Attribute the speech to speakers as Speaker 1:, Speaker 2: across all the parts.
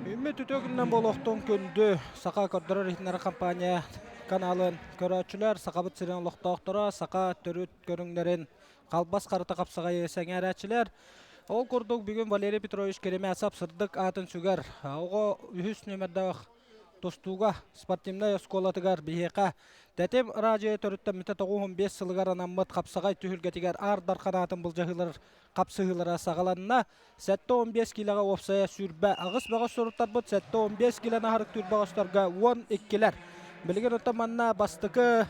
Speaker 1: Үммүт үтүө күнүнэн буолуохтун күндү Саха көрдөрөр-иһитиннэрэр компания каналын көрөөччүлэр, Сахабыт сирин олохтоохторо, саха төрүт көрүҥнэрин халбас харата хапсаҕайы сэҥээрээччилэр. Ол курдук бүгүн Валерий Петрович Керемясов сырдык аатын сүгэр оҕо үһүс нүөмэрдээх тустууга спортивнай оскуолатыгар биһиэхэ Тэтим радио төрүттэммитэ 95 сылыгар анаммыт хапсаҕай түһүлгэтигэр Аар Дархан аатын былдьаһыылар хапсыһыылара саҕаланна. 75 киилэҕэ уопсайа 28 бөҕөс суруттарбыт 75 киилэ наһарык бөҕөстөргө 12-лэр. Билигин оттон манна бастакы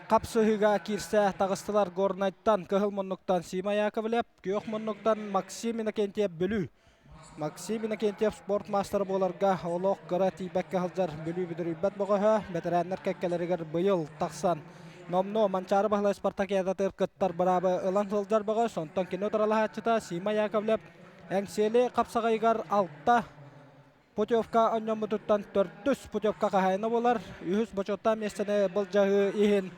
Speaker 1: хапсыһыыга киирсэ таҕыстылар Горнайтан, Кыһыл Муннуктан Сима Яковлев, Күөх Муннуктан Максим Иннокентьев Бүлүү. Максим Иннокентьев спорт маастара буоларга олох кыра тиийбэккэ сылдьар Бүлүү бүдүрүйбэт бөҕөһө бэтэрээннэр кэккэлэригэр быйыл тахсан номнуо Манчаары Баһылай спартакиадатыгар кыттар быраабы ылан сылдьар бөҕөс. Онтон кини утарылаһааччыта Сима Яковлев Эҥсиэли хапсаҕайыгар алта путевка онньоммутуттан төрдүс путевка хаһаайына буолар. Үһүс бочуоттаах миэстэни былдьаһыы иһин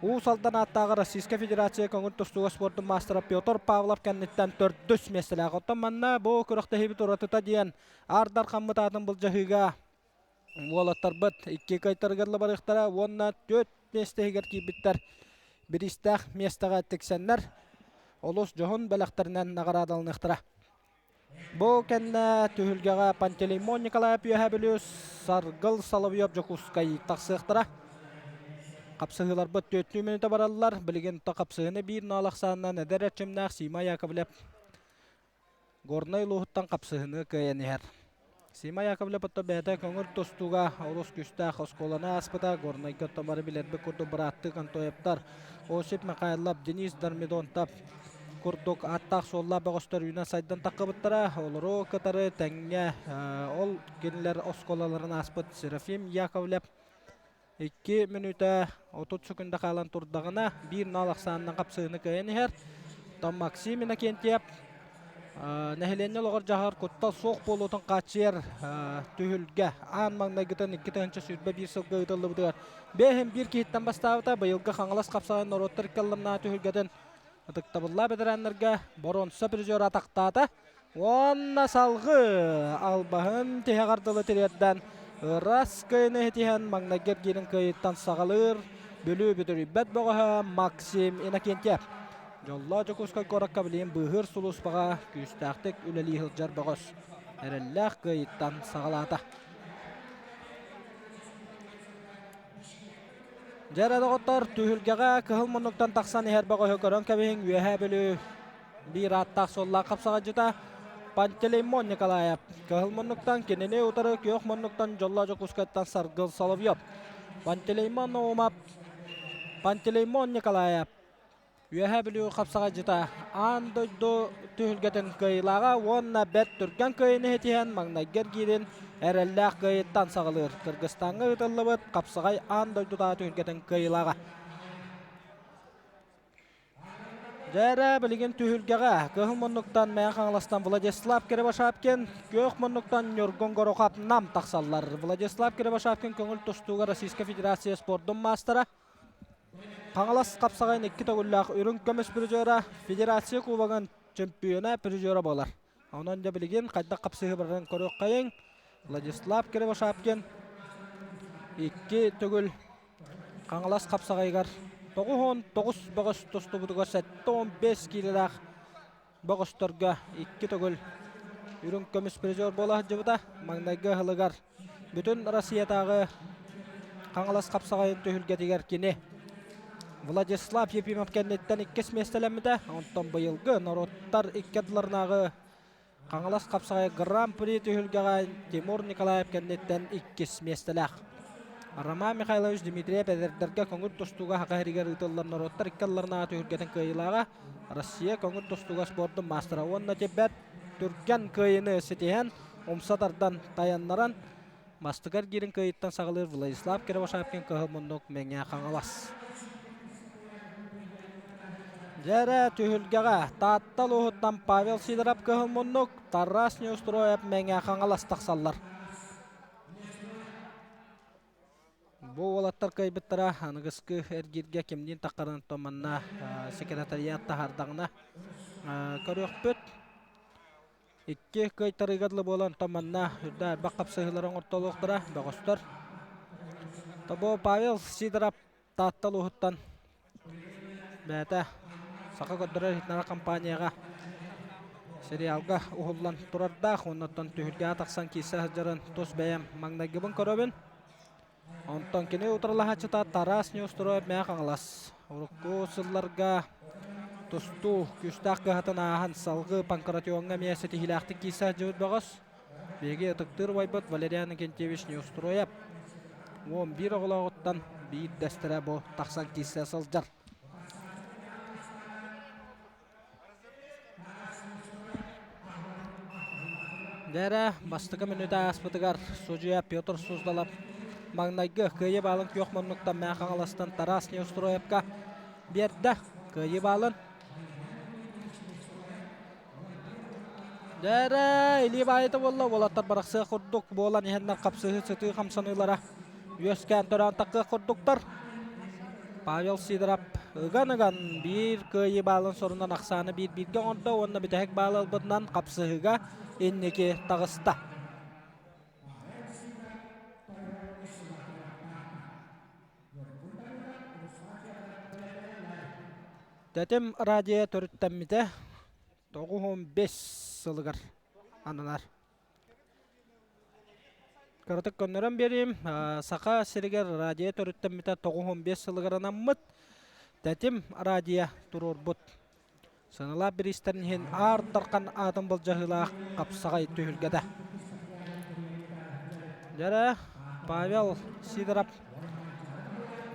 Speaker 1: Уус Алдан ааттааҕы Российскай Федерация көҥүл тустууга спордун маастара Петр Павлов кэнниттэн төрдүс миэстэлээх. Оттон манна бу күрэхтэһиибит уратыта диэн Аар Дархаммыт аатын былдьаһыыга уолаттарбыт икки кыайтарыгар барыахтара уонна түөрт миэстэһигэр киирбиттэр бириистээх миэстэҕэ тиксэннэр олус дьоһун бэлэхтэринэн наҕараадаланыахтара. Бу кэннэ түһүлгэҕэ Пантелеймон Николаев Үөһээ Бүлүү, Саргыл Соловьев Дьокуускай тахсыахтара. Хапсыһыыларбыт түөртүү мүнүүтэ бараллар. Билигин то хапсыһыыны биир ноол ахсаанынан эдэр эрчимнээх Сима Яковлев Горнай улууһуттан хапсыһыыны кыайан иһэр. Сима Яковлев отто бэйэтэ көҥүл тустууга олус күүстээх оскуоланы ааспыта. Горнайга оттон бары билэрбит курдук бырааттыы Контоевтар, Осип Михайлов, Денис Дормидонтов курдук ааттаах-суоллаах бөҕөстөр үүнэн-сайдан таххыбыттара. Олору кытары тэҥҥэ ол кинилэр оскуолаларын ааспыт Серафим Яковлев 2 мүнүүтэ 30 секунда хаалан турдаҕына, биир нал ахсаанынан хапсыһыыны кыайан иһэр. Оттон Максим Иннокентьев нэһилиэнньэ олоҕор дьаһар куттал суох буолуутун хааччыйар түһүлгэ аан маҥнайгытын 2021 сылга ыытыллыбытыгар бэһин биир киһиттэн бастаабыта. Быйылгы Хаҥалас хапсаҕай норуоттар икки түһүлгэтин ытыктабыллаах бэтэрээннэргэ боруонса призера атахтаата. Уонна салгыы албаһын тиһэҕэр дылы тириэрдэн ыраас кыайыны иһитиһэн маҥнайгы эргиирин кыайыыттан саҕалыыр Бүлүү бүдүрүйбэт бөҕөһө Максим Иннокентьев. Дьоллоох Дьокуускай куоракка билигин быыһыыр сулууспаҕа күүстээхтик үлэлии сылдьар бөҕөс эрэллээх кыайыыттан саҕалаата. Дьэ эрэ доҕоттор, түһүлгэҕэ кыһыл муннуктан тахсан иһэр бөҕөһү көрөн кэбиһиҥ Үөһээ Бүлүү биир ааттаах-суоллаах хапсаҕайдьыта Пантелеймон Николаев. Кыһыл муннуктан кинини утары күөх муннуктан Дьоллоох Дьокуускайтан Саргыл Соловьев. Пантелеймон Наумов, Пантелеймон Николаев Үөһээ Бүлүү хапсаҕайдьыта аан дойду түһүлгэтин кыайыылааҕа уонна бэрт түргэн кыайыыны ситиһэн маҥнайгы эргиирин эрэллээх кыайыыттан саҕалыыр. Кыргызстаҥҥа ыытыллыбыт хапсаҕай аан дойдутааҕы түһүлгэтин кыайыылааҕа. Дьэ эрэ, билигин түһүлгэҕэ Кыһыл муннуктан Мэҥэ Хаҥаластан Владислав Кривошапкин, Күөх муннуктан Ньургун Горохов Нам тахсаллар. Владислав Кривошапкин көҥүл тустууга Российскай Федерация спордун маастара, Хаҥалас хапсаҕайын икки төгүллээх үрүҥ көмүс призера, Федерация Кубогын чемпиона призера буолар. Онон дьэ билигин хайдах хапсыһыы барарын көрүөххэйиҥ. Владислав Кривошапкин икки төгүл Хаҥалас хапсаҕайыгар 99 бөҕөс тустубутугар 75 киилэлээх бөҕөстөргө икки төгүл үрүҥ көмүс призер буола сылдьыбыта. Маҥнайгы ыһылыгар бүтүн Россиятааҕы Хаҥалас хапсаҕайын түһүлгэтигэр кини Владислав Ефимов кэнниттэн иккис миэстэлэммитэ. Онтон быйылгы норуоттар икки ардыларынааҕы Хаҥалас хапсаҕай Гран-при түһүлгэҕэ Тимур Николаев кэнниттэн иккис миэстэлээх. Роман Михайлович Дмитриев эдэрдэргэ көҥүл тустууга Саха сиригэр ыытыллар норуоттар икки ардыларынааҕы түһүлгэтин кыайыылааҕа, Россия көҥүл тустууга спордун маастара уонна бэрт түргэн кыайыыны ситиһэн, умса тардан тайаннаран, Мастыгар гирин кыайыттан саҕалыыр Владислав Кривошапкин кыһыл муннук Мэҥэ Хаҥалас. Дьэ эрэ түһүлгэҕэ Таатта улууһуттан Павел Сидоров кыһыл муннук, Тарас Неустроев Мэҥэ Хаҥалас тахсаллар. Бу уолаттар кыайбыттара аныгыскы эргииргэ кимниин таххарын манна секретариат таһаардаҕына көрүөхпүт. Икки кыайтарыыга дылы буолан онтон манна үрдэ элбэх хапсыһыылары оҥортолуохтара бөҕөстөр. Тобо Павел Сидоров Таатта улууһуттан бэйэтэ Саха көрдөрөр иһитиннэрэр компанияҕа сериалга уһуллан турардаах уонна түһүлгэҕэ тахсан киирсэ сылдьарын тус бэйэм маҥнайгыбын көрөбүн. Онтон кини утарылаһааччыта Тарас Неустроев Мэҥэ Хаҥалас. Урукку сылларга тустуу күүстээх кыһатын ааһан салгыы Панкратиоҥҥа эмиэ ситиһиилээхтик киирсэ сылдьыбыт бөҕөс. Биһиги ытыктыыр убайбыт Валериан Иннокентьевич Неустроев 11 оҕолооҕуттан биирдэстэрэ бу тахсан киирсэ сылдьар. Дэрэ бастакы мүнүүтэ ааспытыгар судьуйа Петр Суздалов маҥнайгы кыайыы баалын күөх муннуктан Мэҥэ Хаҥаластан Тарас Неустроевка биэрдэ. Кыайыы баалын Дэрэ илии баайыта буолла уолаттар барахсыах курдук буолан иһэннэр хапсыһыы сытыы хамсаныылара үөскээн төрөөн такыах курдуктар. Павел Сидоров ыган-ыган биир кыайыы баалын сорунан ахсааны биир-бииргэ оҥордо уонна бүтэһик баалы ылбытынан хапсыһыыга инники таҕыста. Тэтим радио төрүттэммитэ 95 сылыгар ананар. Кыратык көннөрөн биэриим. Саха сиригэр радио төрүттэммитэ 95 сылыгар анаммыт Тэтим радио туруорбут. Сыаналаах бириистэрин иһин Аар Дархан аатын былдьаһыылаах хапсаҕай түһүлгэтэ. Дьэрэ, Павел Сидоров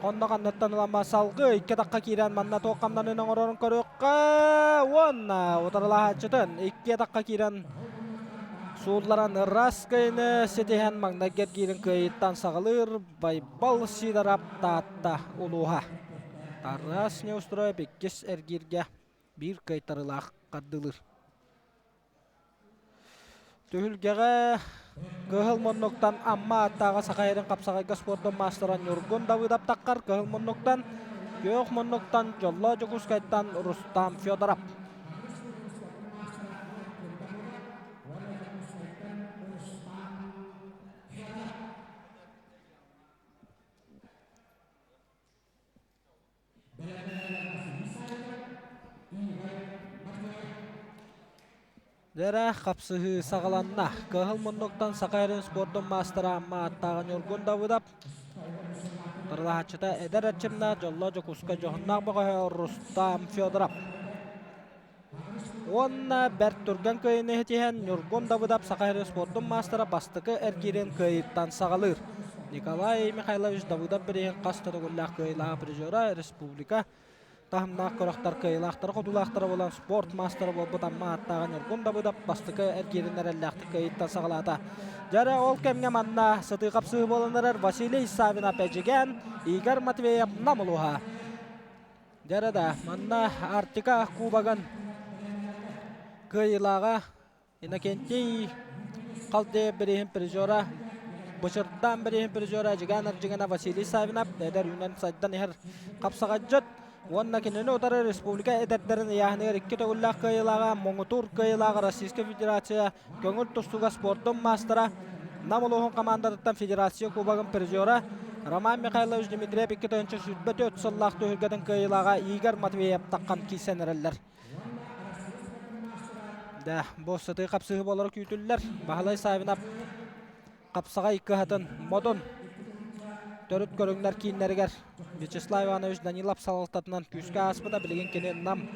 Speaker 1: хонно ханныттан ылама салгыы икки атахха киирэн манна туох хамнанын оҥорорун көрүөххэ уонна утарылаһааччытын икки атахха киирэн суулларан ыраас кыайыны ситиһэн маҥнайгы эргиирин кыайыыттан саҕалыыр Байбал Сидоров Таатта улууһа. Тарас Неустроев иккис эргииргэ биир кыайтарыылаах хардыылыыр. Түһүлгэҕэ Кыһыл муннуктан Амма ааттааҕы Саха сирин хапсаҕайга спордун маастара Ньургун Давыдов таххар Кыһыл муннуктан, Күөх муннуктан Дьоллоо Дьокуускайтан Рустам Федоров. Дэрэ хапсыһыы саҕаланна. Кыһыл муннуктан Саха сирин спордун маастара Амма ааттааҕа Ньургун Давыдов, утарылаһааччыта эдэр эрчимнээх Дьоллоо Дьокуускай дьоһуннаах бөҕөһө Рустам Федоров. Уонна бэрт түргэн кыайыыны ситиһэн Ньургун Давыдов Саха сирин спордун маастара бастакы эргиирин кыайыыттан саҕалыыр. Николай Михайлович Давыдов бирииһин хас да төгүллээх кыайыылаах призера республика таһымнаах күрэхтэр кыайыылаахтара-хотуулаахтара буолан спорт маастара буолбут Амма ааттааҕа Ньургун Давыдов бастакы эргиирин эрэллээхтик кыайыыттан саҕалаата. Дьэ ол кэмҥэ манна сытыы хапсыһыы буолан эрэр Василий Савинов Эдьигээн, Игорь Матвеев Нам улууһа. Дьэ да, манна Арктика Кубогын кыайыылааҕа Иннокентий Халдеев бирииһин призера, Бычырдаан бирииһин призера Жиган Арджигана Василий Савинов эдэр үүнэн сайдан иһэр хапсаҕайдьыт уонна кинини утары республика эдэрдэрин ыйааһыныгар икки төгүллээх кыайыылааҕа муҥутуур кыайыылааҕа Российскай Федерация көҥүл тустууга спордун маастара, Нам улууһун хамаандатыттан Федерация Кубогын призера Роман Михайлович Дмитриев 2024 сыллаах түһүлгэтин кыайыылааҕа Игорь Матвеев таххан киирсэн эрэллэр. Да, бу сытыы хапсыһыы буолара күүтүллэр. Баһылай Савинов хапсаҕай кыһатын модун төрүт көрүҥнэр кииннэригэр Вячеслав Иванович Данилов салалтатынан күүскэ ааспыта. Билигин кини Нам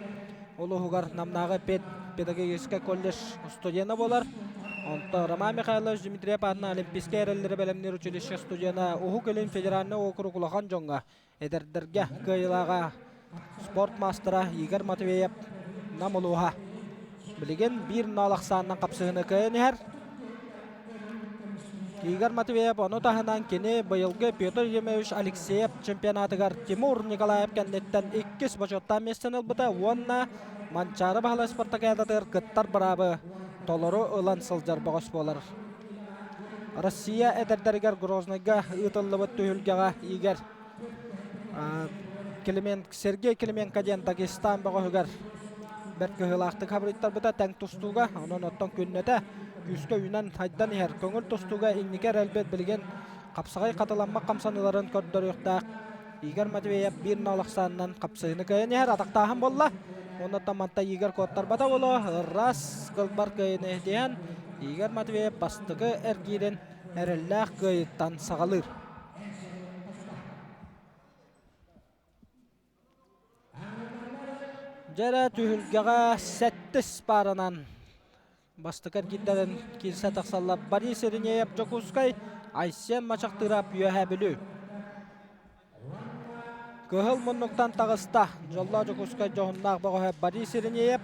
Speaker 1: улууһугар Намнааҕы педагогическай колледж студена буолар. Онтон Роман Михайлович Дмитриев аатынан Олимпийскай эрэллэри бэлэмниир училище студена Уһук Илин федеральнай уокурук улахан дьоҥҥо эдэрдэргэ кыайыылааҕа спорт маастара Игорь Матвеев Нам улууһа. Билигин биир ноол ахсаанынан хапсыһыыны кыайан иһэр. Игорь Матвеев ону таһынан кини быйылгы Петр Ефимович Алексеев чемпионатыгар Тимур Николаев кэнниттэн иккис бочуоттаах миэстэни ылбыта уонна Манчаары Баһылай спартакиадатыгар кыттар быраабы толору ылан сылдьар бөҕөс буолар. Россия эдэрдэригэр Грознайга ыытыллыбыт түһүлгэҕэ Игорь Клименко, Сергей Клименко диэн Дагестан бөҕөһүгэр бэрт кыһыылаахтык хабырыйтарбыта тэҥ тустууга. Онон оттон күннэтэ күүскэ үүнэн хайдан иһэр. Көҥүл тустууга инники эрэлбит билигин хапсаҕай хатыламмат хамсаныыларын көрдөрүөхтээх. Игорь Матвеев биир нол ахсаанынан хапсыһыыны кыайан иһэр. Атахтааһын буолла. Оннуттан манта Игорь куоттарбата буолуо. Раз кылбар кыайыыны иһитиһэн Игорь Матвеев бастакы эргиирин эрэллээх кыайыыттан саҕалыыр. Дьэ түһүлгэҕэ сэттис пааранан бастакы эргиирдэрин киирсэ тахсаллар Борис Иринеев Дьокуускай, Айсен Мачахтыырап Үөһээ Бүлүү. Кыһыл муннуктан таҕыста Дьоллоох Дьокуускай дьоһуннаах бөҕөһө Борис Иринеев.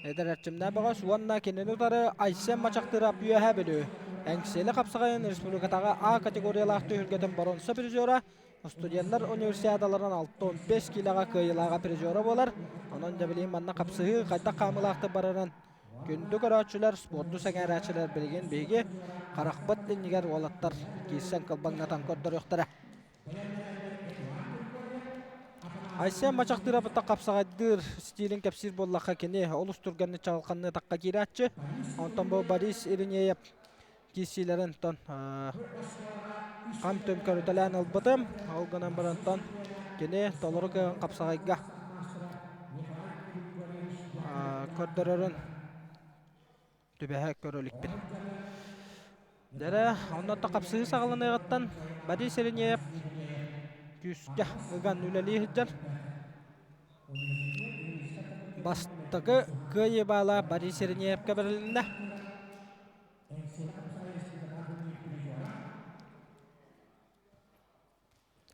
Speaker 1: Эдэр эрчимнээх бөҕөс уонна кинини утары Айсен Мачахтыырап Үөһээ Бүлүү. Эҥсиэли хапсаҕайын республикатааҕы А категориялаах түһүлгэтин боруонса призера Студеннар универсиадаларын 65 киилэҕэ кыайыылааҕа призера буолар. Онон дьэ билигин манна хапсыһыы хайдах хаамыылаахтык барарын күндү көрөөччүлэр, спорду сэҥээрээччилэр билигин биһиги харахпыт иннигэр уолаттар киирсэн кылбаҥнатан көрдөрүөхтэрэ. Айсен Мачахтыырабыта хапсаҕайдыыр стилин кэпсиир буоллахха кини олус түргэнник чаҕылханныы атахха киирээччи. Онтон бу Борис Иринеев киирсиилэрин тон хам-түм көрүтэлээн ылбытым. Ол гынан барантан кини толору кыаҕын хапсаҕайга көрдөрөрүн түбэһэ көрө иликпин. Дэрэ, онно хапсыһыы саҕаланыаҕыттан Борис Иринеев күүскэ ыган үлэлии сылдьар. Бастакы кыайыы баала Борис Иринеевкэ бэрилиннэ.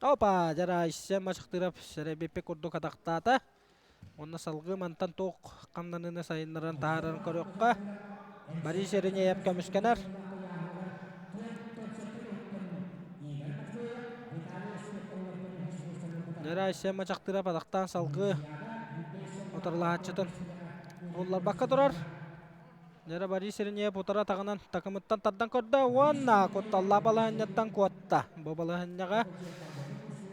Speaker 1: Опа, дьара Мачахтыров сэрэбиппи курдук атахтаата. Уонна салгыы мантан туох хамнаныыны сайыннаран таһаарарын көрүөххэ. Борис Иринеев көмүскэнэр. Дьара Мачахтыров атахтаан салгыы утарылаһааччытын булларбакка турар. Дьара Борис Иринеев утары атаҕынан такымыттан тардан көрдө уонна кутталлаах балаһыанньаттан куотта. Бу балаһыанньаҕа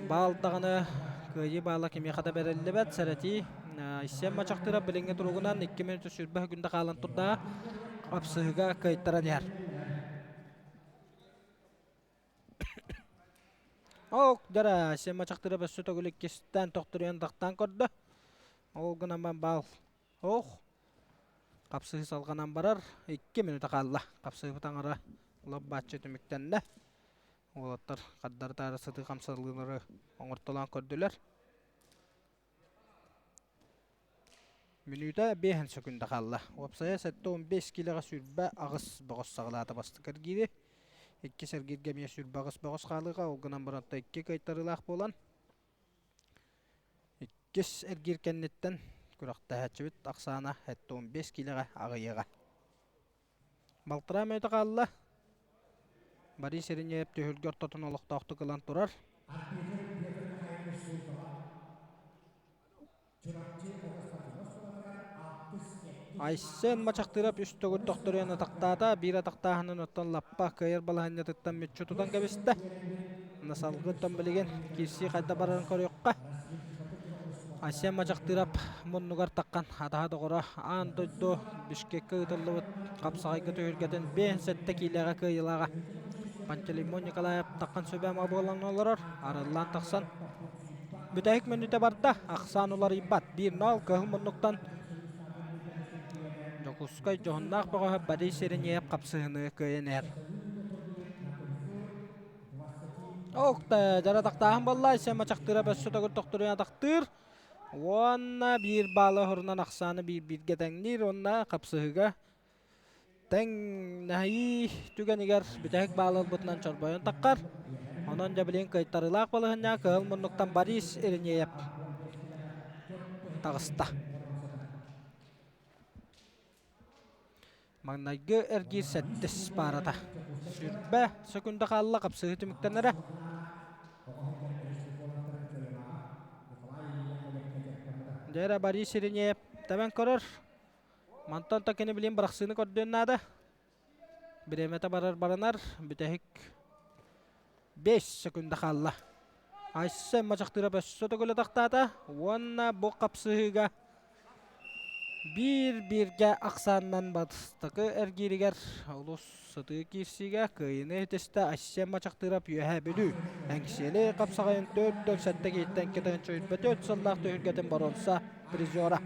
Speaker 1: баал даҕаны кыайыы баала кимиэхэ да бэриллибэт. Сэрэтии Айсен Мачахтыров билиҥҥи туругунан 2 мүнүүтэ 20 күндэ хаалан турда. Хапсыһыга кыайтаран иһэр. Ок, дара Айсен Мачахтыров өссө төгүл иккистээн тохторуйан тахтаан көрдө. Ол гынан баал Ох, хапсыһыы салҕанан барар. 2 мүнүүтэ хаалла. Хапсыһыыбыт аҥара лоп-бааччы түмүктэннэ. Уолаттар хардары-таары сытыы хамсалыылары оҥортолоон көрдүлэр. Мүнүүтэ биэһин сөкүндэ хаалла. Уопсайа 75 киилэҕэ 28 бөҕөс саҕалаата бастакы эргиири. Иккис эргииргэ эмиэ 28 бөҕөс хаалыыга, ол гынан баран икки кыайтарыылаах буолан Иккис эргиир кэнниттэн күрэхтэһээччибит ахсаана 75 киилэҕэ аҕыйаҕа. Балтараа мүнүүтэ хаалла. Борис Иринеев түһүлгэ ортотун олохтоохтук ылан турар. Айсен Мачахтыров үс төгүл тохторуйан атахтаата. Биир атахтааһынын оттон лаппа кыайар балаһыанньатыттан мүччү тутан кэбистэ. Салгыттан билигин киирсии хайда барарын көрүөххэ. Айсен Мачахтыров муннугар таххан атаһа доҕоро аан дойду Бишкеккэ ыытыллыбыт хапсаҕайга түһүлгэтин 57 киилэҕэ кыайыылааҕа Пантелеймон Николаев таххан сүбэ-ама буолан олорор. Арыллаан тахсан Бүтэһик мүнүүтэ барда, ахсаан уларыйбат. 1-0 кыһыл муннуктан Дьокуускай дьоһуннаах бөҕөһө Борис Иринеев хапсыһыыны кыайан иһэр. Ок, дьара атахтааһын буолла. Айсен Мачахтыырап өссө төгүл тохтуруйан атахтыыр. Уонна биир баалы оһорунан ахсааны биир-бииргэ тэҥниир уонна хапсыһыыга Тэҥнэһии түгэнигэр бүтэһик баалы ылбытынан чорбойон таххар. Онон дьэ билигин кыайтарыылаах балаһыанньаҕа кыһыл муннуктан Борис Иринеев таҕыста. Маҥнайгы эргиир сэттис паарата. 20 сөкүндэ хаалла хапсыһыы түмүктэнэрэ. Дьэ эрэ Борис Иринеев тэбэн көрөр. Мантан да кини билин бырахсыыны көрдүөн наада. Бириэмэтэ барар баранар, бүтэһик 5 секунда хаалла. Айсен Мачахтыырап өссө төгүл атахтаата уонна бу хапсыһыыга биир-бииргэ ахсаанынан бастакы эргииригэр олус сытыы киирсиигэ кыайыыны ситистэ Айсен Мачахтыырап Үөһээ Бүлүү Эҥсиэли хапсаҕайын 4-7 киһиттэн 224 сыллаах түһүлгэтин боруонса призера.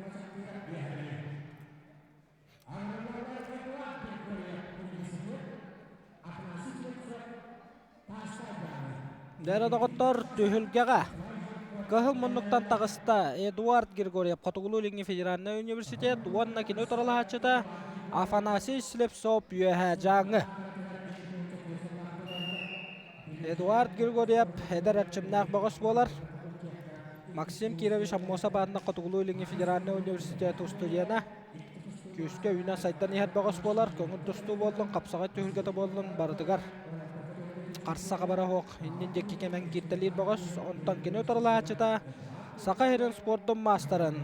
Speaker 1: Дьэ доҕоттор, түһүлгэҕэ Кыһыл муннуктан таҕыста Эдуард Григорьев Хотугулуу-Илиҥҥи федеральнай университет уонна кини утарылаһааччыта Афанасий Слепцов Үөһээ Дьааҥы. Эдуард Григорьев эдэр эрчимнээх бөҕөс буолар. Максим Кирович Аммосов аатынан Хотугулуу-Илиҥҥи федеральнай университет устудьуона. Күүскэ үүнэн-сайдан иһэр бөҕөс буолар, көҥүл тустуу буоллун, хапсаҕай түһүлгэтэ буоллун барытыгар харса хабара суох иннин диэки кэмэн кииртэлиир бөҕөс. Онтон кини утарылаһааччыта Саха сирин спордун маастарын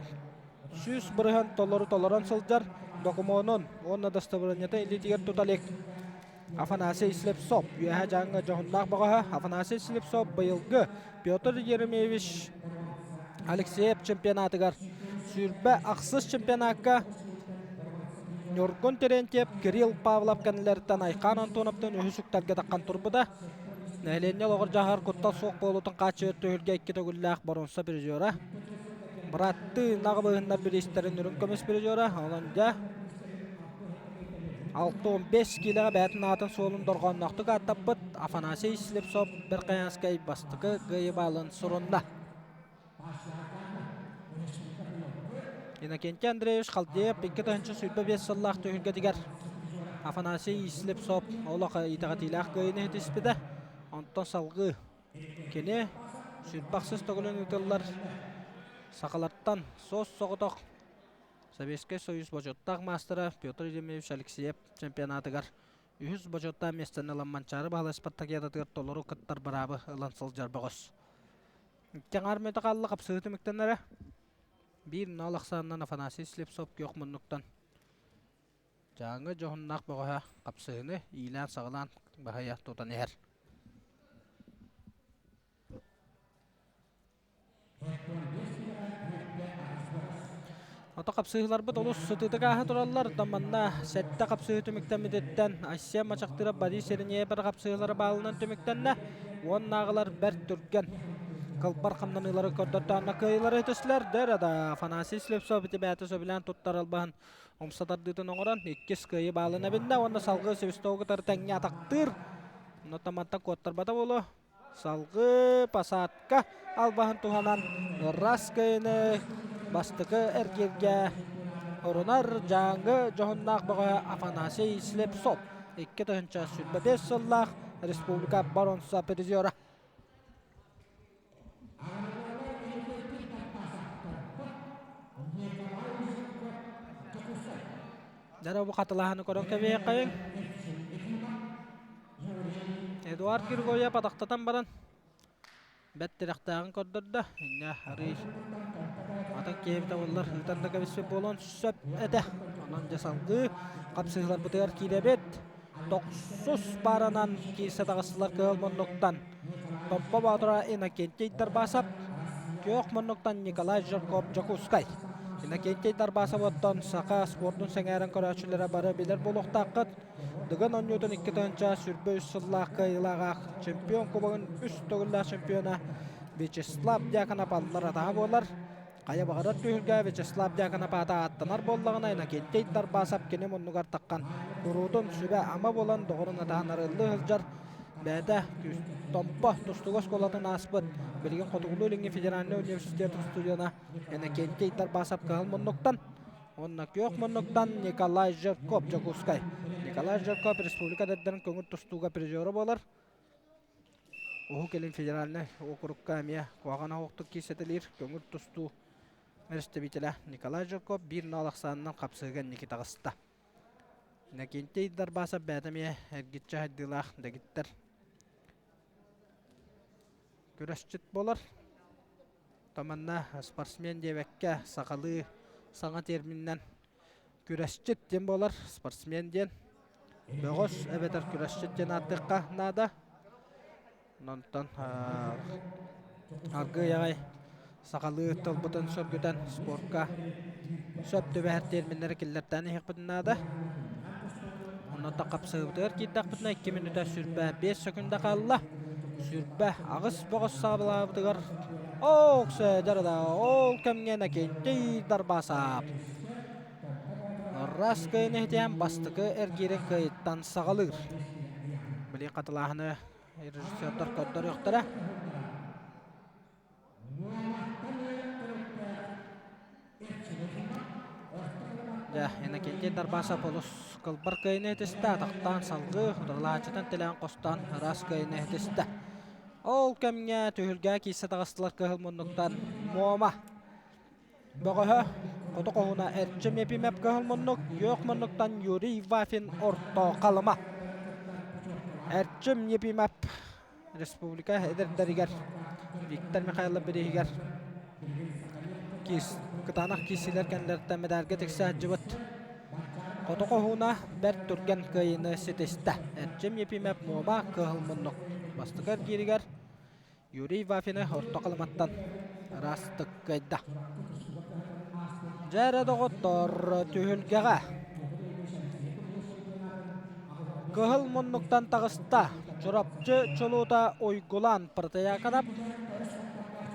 Speaker 1: 100% толору толорон сылдьар докумуонун уонна дастабырыанньатын илиитигэр тута илик Афанасий Слепцов Үөһээ Дьааҥы дьоһуннаах бөҕөһө Афанасий Слепцов быйылгы Петр Еремеевич Алексеев чемпионатыгар 28 чемпионакка Ньургун Терентьев, Кирилл Павлов кэннилэриттэн Айхаан Антоновтан үһүс үктэлгэ таххан турбута. Нэһилиэнньэ олоҕор дьаһар куттал суох буолуутун хааччыйар түһүлгэ икки төгүллээх боруонса призера. Быраттыы наҕыбыһыннар бириистэрин үрүҥ көмүс призера. Онон дьэ 65 киилэҕэ бэйэтин аатын суолун дорҕоонноохтук ааттаппыт Афанасий Слепцов Верхоянскай бастакы кыайыы баалын сурунна. Иннокентий Андреевич Халдеев 2025 сыллаах түһүлгэтигэр Афанасий Слепцов олох итэҕэтиилээх кыайыыны ситиспитэ. Онтон салгыы кини 26 төгүлүн ыытыллар сахалартан суос-соҕотох Советскай Союз бочуоттаах маастара Петр Еремеевич Алексеев чемпионатыгар үһүс бочуоттаах миэстэни ылан Манчаары Баһылай спартакиадатыгар толору кыттар быраабы ылан сылдьар бөҕөс. Икки аҥаар мүөтэ хаалла хапсыһыы түмүктэннэрэ. Биир нол ахсаанынан Афанасий Слепцов күөх муннуктан Дьааҥы дьоһуннаах бөҕөһө хапсыһыыны иилээн-саҕалаан баһыйа тутан иһэр. Ото хапсыһыыларбыт олус сытыытык ааһа тураллар. Оттон манна сэттэ хапсыһыы түмүктэммититтэн Айсен Мачахтыров Борис Еремеев хапсыһыылара баалынан түмүктэннэ. Уоннааҕылар бэрт түргэн кылбар хамнаныылары көрдөртөөннө кыайыылары түстүлэр. Дөрө да Афанасий Слепцов ити бэйэтэ сөбүлээн туттар албаһын умса тардыытын оҥорон иккис кыайыы баалын эбиннэ уонна салгыы Свистову кытары тэҥҥэ атахтыыр. Онно мантан куоттарбата буолуо. Салгыы посадка албаһын туһанан ыраас кыайыыны бастакы эргииргэ орунар Дьааҥы дьоһуннаах бөҕөһө Афанасий Слепцов 2025 сыллаах республика боруонса призера. Дьэ бу хатылааһыны көрөн кэбиһиэххэйиҥ. Эдуард Григорьев атахтатан баран бэрт тирэхтээҕин көрдөрдө. Инньэ арыый атын киһи эбитэ буоллар ыытан да кэбиспит буолуон сөп этэ. Онон дьэ салгыы хапсыһыыларбытыгар киирэбит. Тохсус пааранан киирсэ таҕыстылар кыһыл муннуктан. Томпо Боотура Иннокентий Дарбасов, күөх муннуктан Николай Жирков Дьокуускай. Иннокентий Дарбасов оттон саха спордун сэҥээрэн көрөөччүлэрэ бары билэр буолуохтааххыт. Дыгын оонньуутун 2023 сыллаах кыайыылааҕа чемпион кубогын үс төгүллээх чемпиона Вячеслав Дьяконов аллар атаһа буолар. Хайа баҕарар түһүлгэ Вячеслав Дьяконов аата ааттанар буоллаҕына Иннокентий Дарбасов кини муннугар таххан куруутун сүбэ-ама буолан доҕорун атаһын арыаллыы сылдьар бэйэтэ Томпо тустууга оскуолатын ааспыт билигин Хотугулуу-Илиҥҥи федеральнай университет студена Иннокентий Дарбасов кыһыл муннуктан уонна күөх муннуктан Николай Жирков Дьокуускай. Николай Жирков республика эдэрдэрин көҥүл тустууга призера буолар. Уһук Илин федеральнай уокурукка эмиэ куһаҕан оһохтук киирсэтэлиир көҥүл тустуу представителэ Николай Жирков биир нол ахсаанынан хапсыһыга инники таҕыста. Иннокентий Дарбасов бэйэтэ эмиэ эргиччи хайдыылаах дэгиттэр күрэсчит буолар. Таманна спортсмен диэбэккэ сахалыы саҥа термининэн күрэсчит диэн буолар, спортсмен диэн. Бөҕөс эбэтэр күрэсчит диэн ааттыахха наада. Онтон аргыый аҕай сахалыы тылбытын сөргүтэн спорка сөп түбэһэр терминнэри киллэртээн иһиэхпитин наада. Онон хапсыһыбытыгар киирдэхпитинэ 2 мүнүүтэ 25 сөкүндэ хаалла. 28 бөҕөс саҕалаабытыгар Ооксэ дьарыда ол кэмҥэ Иннокентий Дарбасов Раз кыайын иһитиэн бастакы эргиирин кыайыттан саҕалыыр. Били хатылааһыны режиссердар көрдөрүөхтэрэ. Дьэ, Иннокентий Дарбасов олус кылбар кыайыны этистэ, атахтаан салгыы, утарылааччытын тилээн хостоон ыраас кыайыны этистэ. Ол кэмҥэ түһүлгэ киирсэ таҕыстылар кыһыл муннуктан Муома Бөҕөһө хоту хоһуна Эрчим Епимэп кыһыл муннук, күөх муннуктан Юрий Вафин орто Халыма. Эрчим Епимэп республика эдэрдэригэр Виктор Михайлов бирииһигэр киис, кытаанах киирсиилэр кэннилэриттэн мэдээлгэ тиксэ сылдьыбыт. Хоту хоһууна бэрт түргэн кыайыыны ситистэ. Эрчим Епимэп Муома кыһыл муннук бастакы эргииригэр Юрий Вафины орто Халыматтан ыраастык кыайда. Дьэ эрэ доҕоттор, түһүлгэҕэ Кыһыл муннуктан таҕыста Чурапчы чулуута Уйгулаан Протояконов,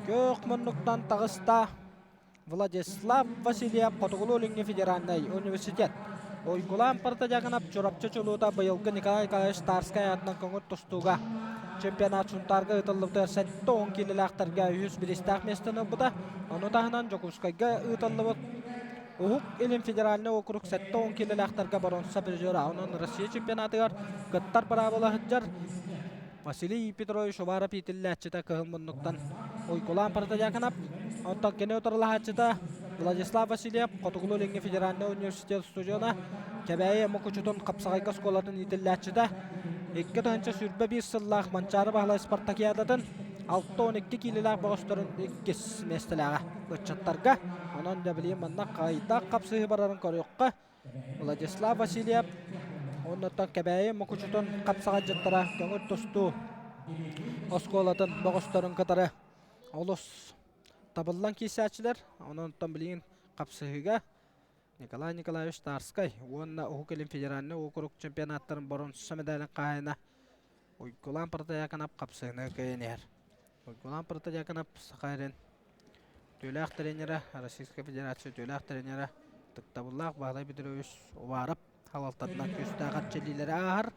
Speaker 1: Күөх муннуктан таҕыста Владислав Васильев Хотугулуу-Илиҥҥи федеральнай университет. Уйгулаан Протодьяконов Чурапчы чулуута быйылгы Николай Николаевич Тарскай аатынан көҥүл тустууга чемпионат Сунтаарга ыытыллыбыта 70 киилэлээхтэргэ үһүс бириистээх миэстэни ылбыта. Ону таһынан Дьокуускайга ыытыллыбыт Уһук Илин федеральнай округ 70 киилэлээхтэргэ боруонса призера. Онон Россия чемпионатыгар кыттар быраабыла сылдьар. Василий Петрович Уваров иитиллээччитэ кыһыл муннуктан Уйгулаан Протодьяконов, оттон кини утарылаһааччыта Владислав Васильев, Хотугулуу-Илиҥҥи федеральнай университет устудьуона, Кэбээйи Мукучутун хапсаҕайга оскуолатын иитиллээччитэ, 2021 сыллаах Манчаары Баһылай спартакиадатын 62 киилэлээх бөҕөстөрүн иккис миэстэлээҕэ ыччаттарга. Онон дьэ билигин манна хайдах хапсыһыы барарын көрүөххэ. Владислав Васильев уоннаттан Кэбээйи Мукучутун хапсаҕайдьыттара көҥүл тустуу оскуолатын бөҕөстөрүн кытары олус табыллан киирсээччилэр. Онон билигин хапсыһыыга Николай Николаевич Тарскай уонна Уһук Илин федеральнай уокурук чемпионаттарын боруонса медалын хаһаайына Уйгулаан Протодьяконов хапсыһыыны кыайан иһэр. Уйгулаан Протодьяконов Саха сирин Үтүөлээх тренерэ, Российскай Федерация үтүөлээх тренерэ, ытыктабыллаах Баһылай Петрович Уваров салалтатынан күүстээх эрчиллиилэри ааһар.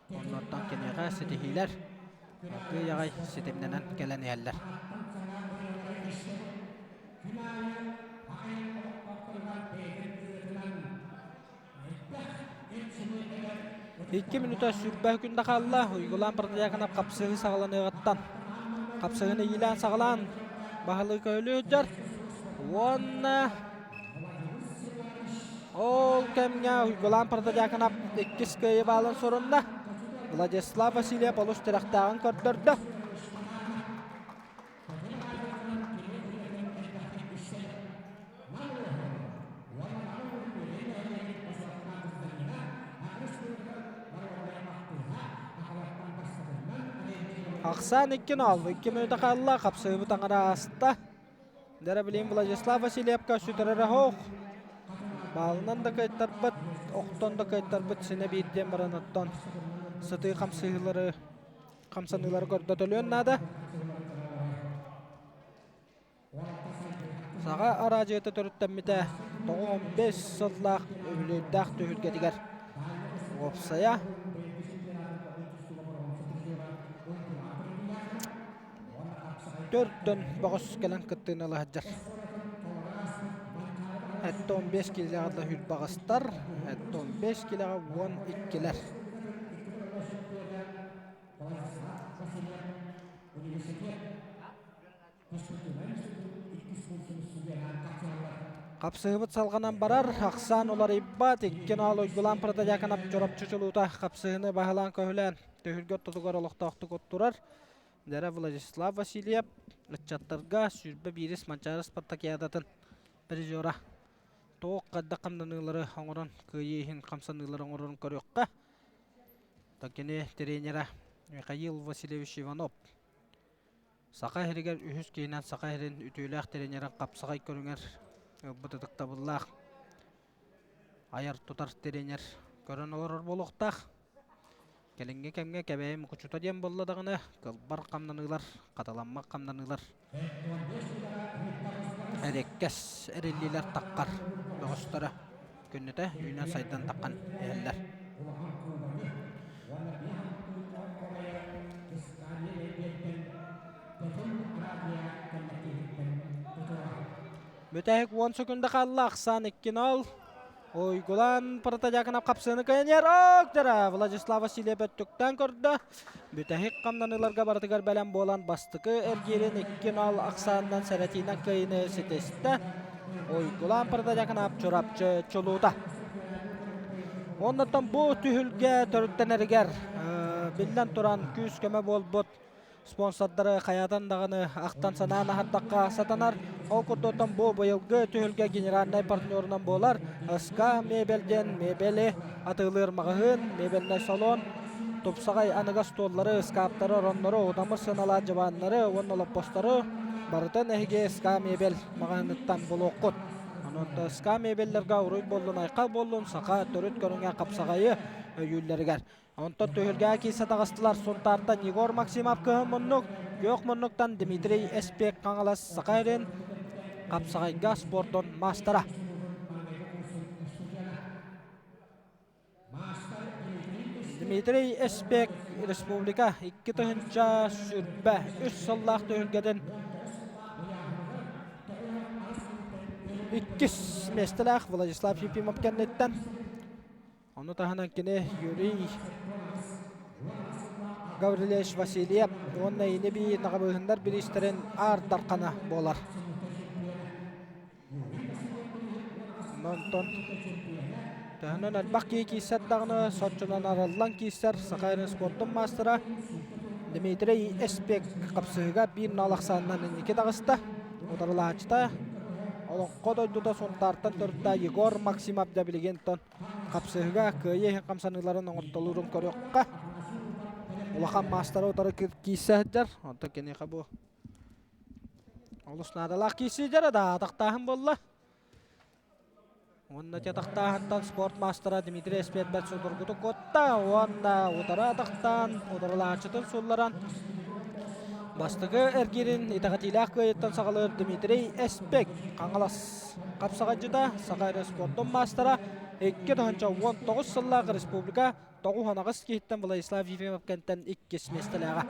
Speaker 1: Оннуттан киниэхэ ситиһиилэр аргыый аҕай ситимнэнэн кэлэн иһэллэр. 2 мүнүүтэ 20 күндэ хаалла. Уйгулаан Протодьяконов хапсыһыы саҕаланыаҕыттан хапсыһыыны иилээн саҕалаан баһылыы көһүлүү сылдьар. Уонна ол кэмҥэ Уйгулаан Протодьяконов иккис кыайыы баалын сурунна. Владислав Васильев олус тирэхтээҕин көрдөрдө. Ахсаан 2-0, 2 мүнүүтэ хаалла, хапсыһыбыт аҥара ааста. Дэрэ билигин Владислав Васильевка сүтэрэрэ суох. Баалынан да кыайтарбыт, охтон да кыайтарбыт синэ биир диэн баран оттон сытыы хамсыһыылары хамсаныылары көрдөтөлүөн наада. Саха араадьыйата төрүттэммитэ 95 сыллаах үбүлүөйдээх түһүлгэтигэр уопсайа төрдөн бөҕөс кэлэн кыттыыны ыла сылдьар. 75 киилэҕэ да хүрбаҕастар, 75 киилэҕэ 12-лэр. Хапсыһыбыт салҕанан барар, ахсаан уларыйбат, икки ноол Уйгулаан Протодьяконов Чурапчы чулуута хапсыһыны баһылаан-көһүлээн түһүлгэ ортотугар олохтоохтук оттурар. Дэрэ Владислав Васильев ыччаттарга 21 Манчаары спартакиадатын призера. Туох хайдах хамнаныылары оҥорон, кыайыы иһин хамсаныылары оҥорорун көрүөххэ. Кини тренерэ Михаил Васильевич Иванов. Саха сиригэр үһүс киһинэн Саха сирин үтүөлээх тренерэ хапсаҕай көрүҥэр ылбыт ытыктабыллаах айар-тутар тренер көрөн олорор буолуохтаах. Кэлиҥҥи кэмҥэ Кэбээйи Мукучута диэн буолла даҕаны, кылбар хамнаныылар, хатыламмат хамнаныылар эриэккэс эриллиилэр таххар бөҕөстөрө күннэтэ үүнэн-сайдан таххан иһэллэр. Бүтэһик 10 секунда хаалла, ахсаан 2-0. Уйгулан Протодьяконов хапсыаны кыайан Октара Владислав Васильев өттүктэн көрдө. Бүтэһик хамнаныыларга барытыгар бэлэм буолан бастакы эргиирин 2-0 ахсаанынан сэрэтиинэн кыайыыны ситистэ. Уйгулан Протодьяконов Чурапчы чулуута. Оннуттан бу түһүлгэ төрүттэнэригэр биллэн туран күүс-көмө буолбут спонсордары хайаатан даҕаны ахтан санаан аһардахха сатанар. Ол курдуктан бу быйылгы түһүлгэ генеральнай партнерунан буолар СК мебель диэн мебели атыылыыр маҕаһыын, мебельнай салон, тупсаҕай аныгы остуоллары, ыскааптары, ороннору, удамыр сыаналаах дьыбааннары уонна олоппостору барытын эһиги СК мебель маҕаһыыныттан булуоххут. Онон СК мебеллэргэ уруй буоллун, айхал буоллун, саха төрүт көрүҥэ хапсаҕайы өйүүллэригэр. Онтон түһүлгэҕэ киирсэ таҕыстылар Сунтаартан Егор Максимов кыһын муннук, күөх муннуктан Дмитрий Эспек Хаҥалас Саха сирин хапсаҕайга спордун маастара. Дмитрий Эспек республика 2023 сыллаах түһүлгэтин иккис миэстэлээх Владислав Ефимов кэнниттэн Ону таһынан кини Юрий Гаврильевич Васильев уонна ини-бии наҕабыыһыннар бириистэрин Аар Дархана буолар. Онтон төһөнөн элбэх киһи киирсэр даҕаны соччонон арыллан киирсэр Саха сирин спордун маастара Дмитрий Эспек хапсыһыыга биир нал ахсаанынан инники таҕыста. Утарылааччыта Олоҥхо дойдута Сунтаартан төрүттээх Егор Максимов да билигин Хапсыһыга кыайыы иһин хамсаныыларын оҥортолуурун көрүөххэ. Улахан маастары утары киирсэ сылдьар. Онтон киниэхэ бу олус наадалаах киирсии дьара да атахтааһын буолла. Уонна ити атахтааһынтан спорт маастара Дмитрий Эспиэрбэт судургутук куотта уонна утары атахтаан утарылааччытын сулларан бастакы эргиирин итэҕэтиилээх кыайыттан саҕалыыр Дмитрий Эспек Хаҥалас Хапсаҕайдьыта, Саха спордун маастара, 2019 сыллаах республика 98 киһиттэн Владислав Ефимов кэнтэн иккис миэстэлээҕэ.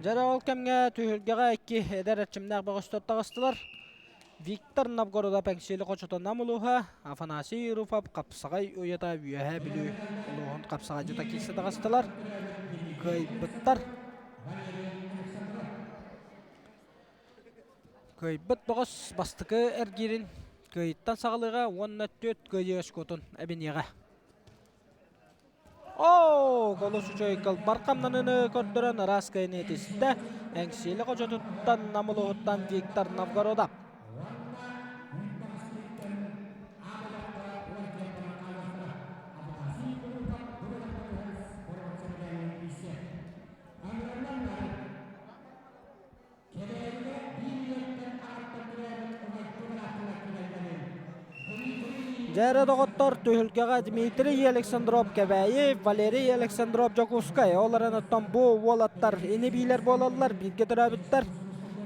Speaker 1: Дьэ ол кэмҥэ түһүлгэҕэ икки эдэр эрчимнээх бөҕөстөр таҕыстылар. Виктор Новгородов Эҥсиэли хочото Нам улууһа, Афанасий Руфов Хапсаҕай уйата Үөһээ Бүлүү улууһун хапсаҕайдьыта киирсэ таҕыстылар. Кыайбыттар. Кыайбыт бөҕөс бастакы эргиирин кыайыттан саҕалыаҕа уонна түөрт кыайыы очкотун эбиниэҕэ. Оо, олус үчүгэй кылбар хамнаныыны көрдөрөн араас кыайыыны этистэ. Эҥсиэли хочотуттан Нам улууһуттан Виктор Новгородов. Дьэ доҕоттор, түһүлгэҕэ Дмитрий Александров Кэбээйи, Валерий Александров Дьокуускай. Ол эрэн оттон бу уолаттар ини-биилэр буолаллар, бииргэ төрөөбүттэр.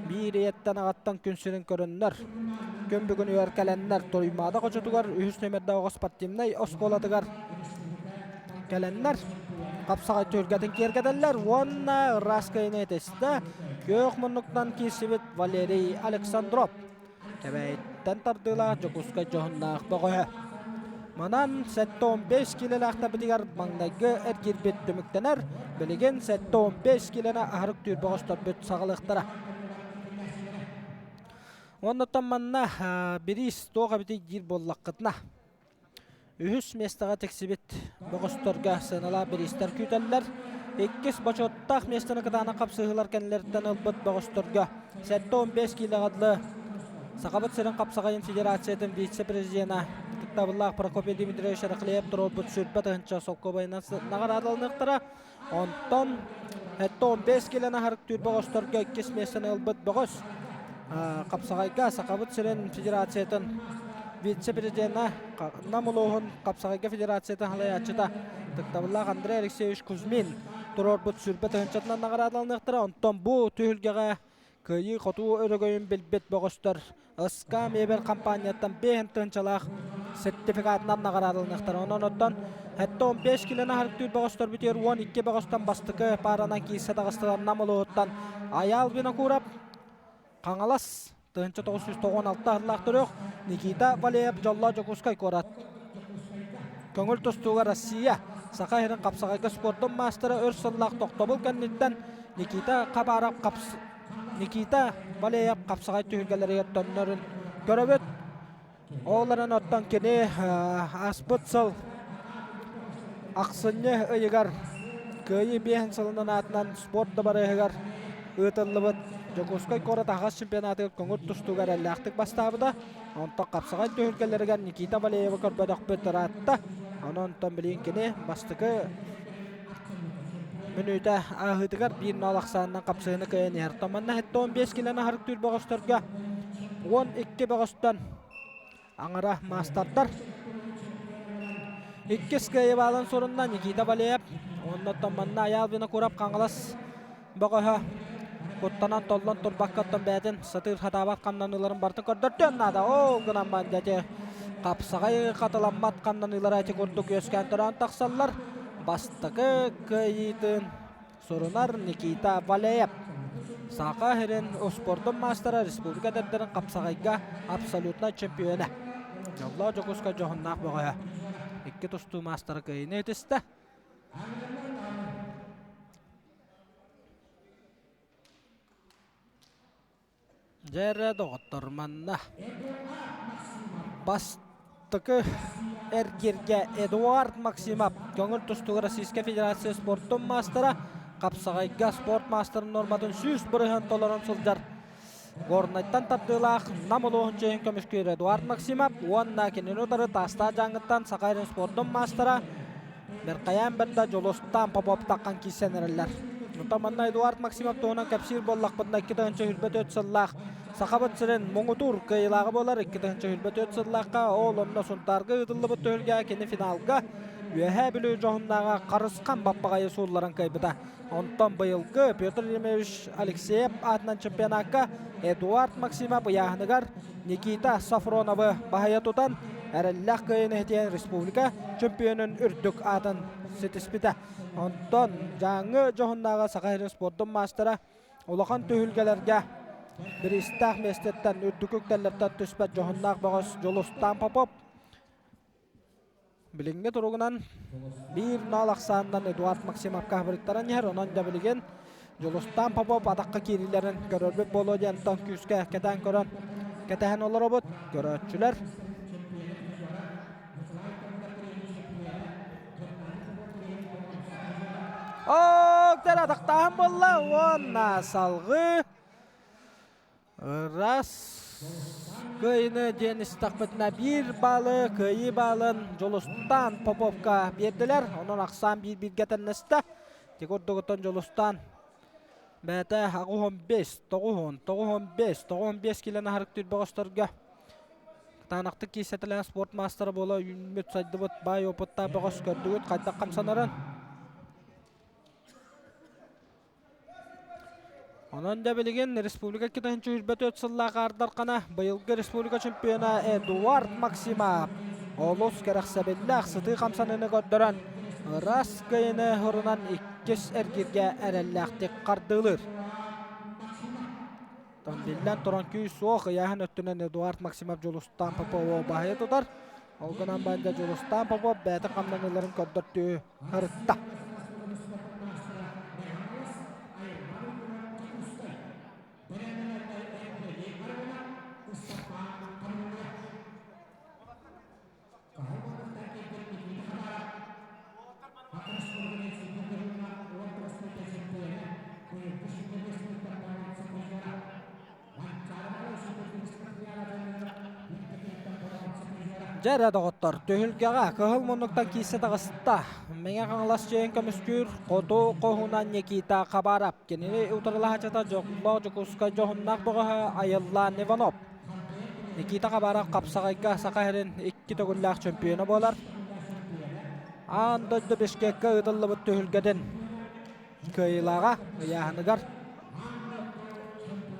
Speaker 1: Биир ийэттэн аҕаттан күн сирин көрөннөр, күн бүгүн үөр кэлэннэр Туруймаада хочотугар үһүс нүөмэрдээх оҕо спортивнай оскуолатыгар кэлэннэр хапсаҕай түһүлгэтин киэргэтэллэр уонна ыраас кыайыыны этистэ күөх муннуктан киирсибит Валерий Александров Кэбээйиттэн тардыылаах Дьокуускай дьоһуннаах бөҕөһө. Манан 75 киилэлээхтэрбитигэр маҥнайгы эргиирбит түмүктэнэр. Билигин 75 киилэни аһарык түүр бөҕөстөрбүт саҕалыахтара. Оннуттан манна бириис туох эбитий диир буоллаххытына, Үһүс миэстэҕэ тиксибит бөҕөстөргө сыаналаах бириистэр күүтэллэр. Иккис бочуоттаах миэстэни кытаанах хапсыһыылар кэннилэриттэн ылбыт бөҕөстөргө 75 киилэҕэ дылы Сахабыт сирин хапсаҕайын федерациятын вице-президена кыттабыллаах Прокопий Дмитриевич Рахлеев туруорбут 20 тыһыынча солкуобайынан наҕараадаланыахтара. Онтон 15 килоны аһарыктыыр бөҕөстөргө иккис миэстэни ылбыт бөҕөс Хапсаҕайга Сахабыт сирин федерациятын вице-президена Нам улууһун Хапсаҕайга федерациятын салайааччыта Тыктабыллаах Андрей Алексеевич Кузьмин туруорбут 20 тыһыынчатынан наҕараадаланыахтара. Онтон бу түһүлгэҕэ кыайыы-хотуу өрөгөйүн билбит бөҕөстөр СК мебель компанияттан 5 тыһыынчалаах сертификатынан наҕараадаланыахтара. Онон оттон 15 килоны аһарыктыыр бөҕөстөрбүтүгэр 12 бөҕөстөн бастакы пааранан киирсэ таҕыстылар Нам улууһуттан Айаал Винокуров, Хаҥалас 1996 сыллаах төрүөх Никита Валеев Дьоллоо Дьокуускай куорат. Көҥүл тустууга Россия Саха сирин хапсаҕайга спордун маастара өр сыллаах тохтобул кэнниттэн Никита Хабаров хапс... Никита Валеев хапсаҕай түһүлгэлэригэр төннөрүн көрөбүт. Ол эрэн оттон кини ааспыт сыл ахсынньы ыйыгар Кыайыы биэһин сылынан аатынан спорт дыбарыаһыгар ыытыллыбыт Дьокуускай куорат аһаҕас чемпионатыгар көҥүл тустууга эрэллээхтик бастаабыта. Онтон хапсаҕай түһүлгэлэригэр Никита Валеевы көрбөтөхпүт ыраатта. Онон онтон билигин кини бастакы мүнүүтэ ааһыытыгар 1-0 ахсаанынан хапсыһыыны кыайан иһэр. Томанна 15 килоны аһарыктыыр бөҕөстөргө 12 бөҕөстөн аҥара маастардар. Иккис кыайыбаалын сурунна Никита Валеев. Уонна Томанна Айаал Винокуров Хаҥалас бөҕөһө куттанан толлон турбакка оттон бэйэтин сатыыр хатаабат хамнаныыларын барытын көрдөртүөн наада. Ол гынан баран дьэ хапсаҕай хатыламмат хамнаныылара ити курдук үөскээн төрөөн тахсаллар. Бастакы кыайыытын сурунар Никита Валеев. Саха сирин успуордун маастара республика эдэрдэрин хапсаҕайга абсолютнай чемпиона. Дьоллоох Дьокуускай дьоһуннаах бөҕөһө. Икки тустуу маастара кыайыыны итистэ. Дьэ эрэ, доҕоттор, манна бастакы эргииргэ Эдуард Максимов көҥүл тустууга Российскай Федерация спордун маастара, хапсаҕайга спорт маастарын нуорматын 100% толорон сылдьар Горнайтан тардыылаах Нам улууһун чиэһин көмүскүүр Эдуард Максимов уонна кинини утары Таастаах Дьааҥыттан Саха сирин спордун маастара Меркаян Бэрдэ Дьулустаан Попов таххан киирсэн эрэллэр. Онтон манна Эдуард Максимов туһунан кэпсиир буоллахпытына 2024 сыллаах Сахабыт сирин муҥутуур кыайыылааҕа буолар 2024 сыллаахха ол онно Сунтаарга ыытыллыбыт түһүлгэ кини финалга Үөһээ Бүлүү дьоһуннааҕа Харысхан Баппаҕайы суулларан кыайбыта. Онтон быйылгы Петр Еремеевич Алексеев аатынан чемпионакка Эдуард Максимов ыйааһыныгар Никита Софроновы баһыйа тутан, эрэллээх кыайыыны иһитиэн республика чемпионун үрдүк аатын ситиспитэ. Онтон Дьааҥы дьоһуннааҕы Саха сирин спордун маастара улахан түһүлгэлэргэ бириистээх миэстэттэн үрдүк үктэллэртэн түспэт дьоһуннаах бөҕөс Дьулустаан Попов Билиҥҥи туругунан 1-0 ахсаанынан Эдуард Максимовка хабырыттаран иһэр. Онон да билигин Дьулустаан Попов атахха киириилэрин көрөрбүт буолуо диэн онтон күүскэ кэтээн көрөн кэтэһэн олоробут. Көрөөччүлэр Оо, атахтааһын буолла уонна салгыы Раз кыайыыны диэн истэхпитинэ биир баалы кыайыы баалын Дьулустаан Поповка биэрдилэр. Онон ахсаан биир бииргэ тэннэстэ. Ити курдугуттан Дьулустаан бэйэтэ 85, 90, 95, 95 килоны аһарыктыыр бөҕөстөргө кытаанахтык киирсэтэлээн спорт маастара буола үүммүт сайдыбыт баай опыттаах бөҕөс көрдүгүт хайдах хамсанарын. Онон да билигин республика 2024 сыллаах аардархана быйылгы республика чемпиона Эдуард Максимов олус кэрэхсэбиллээх сытыы хамсаныыны көрдөрөн ыраас кыайыны урунан иккис эргииргэ эрэллээхтик хардыылыыр. Биллэн туран күүс суох ыйааһын өттүнэн Эдуард Максимов Дьулустаан Попову баһыйа тутар. Ол гынан баран Дьулустаан Попов бэйэтин хамнаныыларын көрдөртүү ырытта. Дьэ эрэ, доҕоттор, түһүлгэҕэ кыһыл муннуктан киирсэ таҕыста. Мэҥэ Хаҥалас дьиэйин көмүскүүр хоту хоһуунан Никита Хабаров. Кинини утарылаһааччыта Дьоллоох Дьокуускай дьоһуннаах бөҕөһө Айыллаан Иванов. Никита Хабаров хапсаҕайга Саха сирин икки төгүллээх чөмпүйүөнэ буолар. Аан дойду Бишкеккэ ыытыллыбыт түһүлгэтин кыайыылааҕа ыйааһыныгар.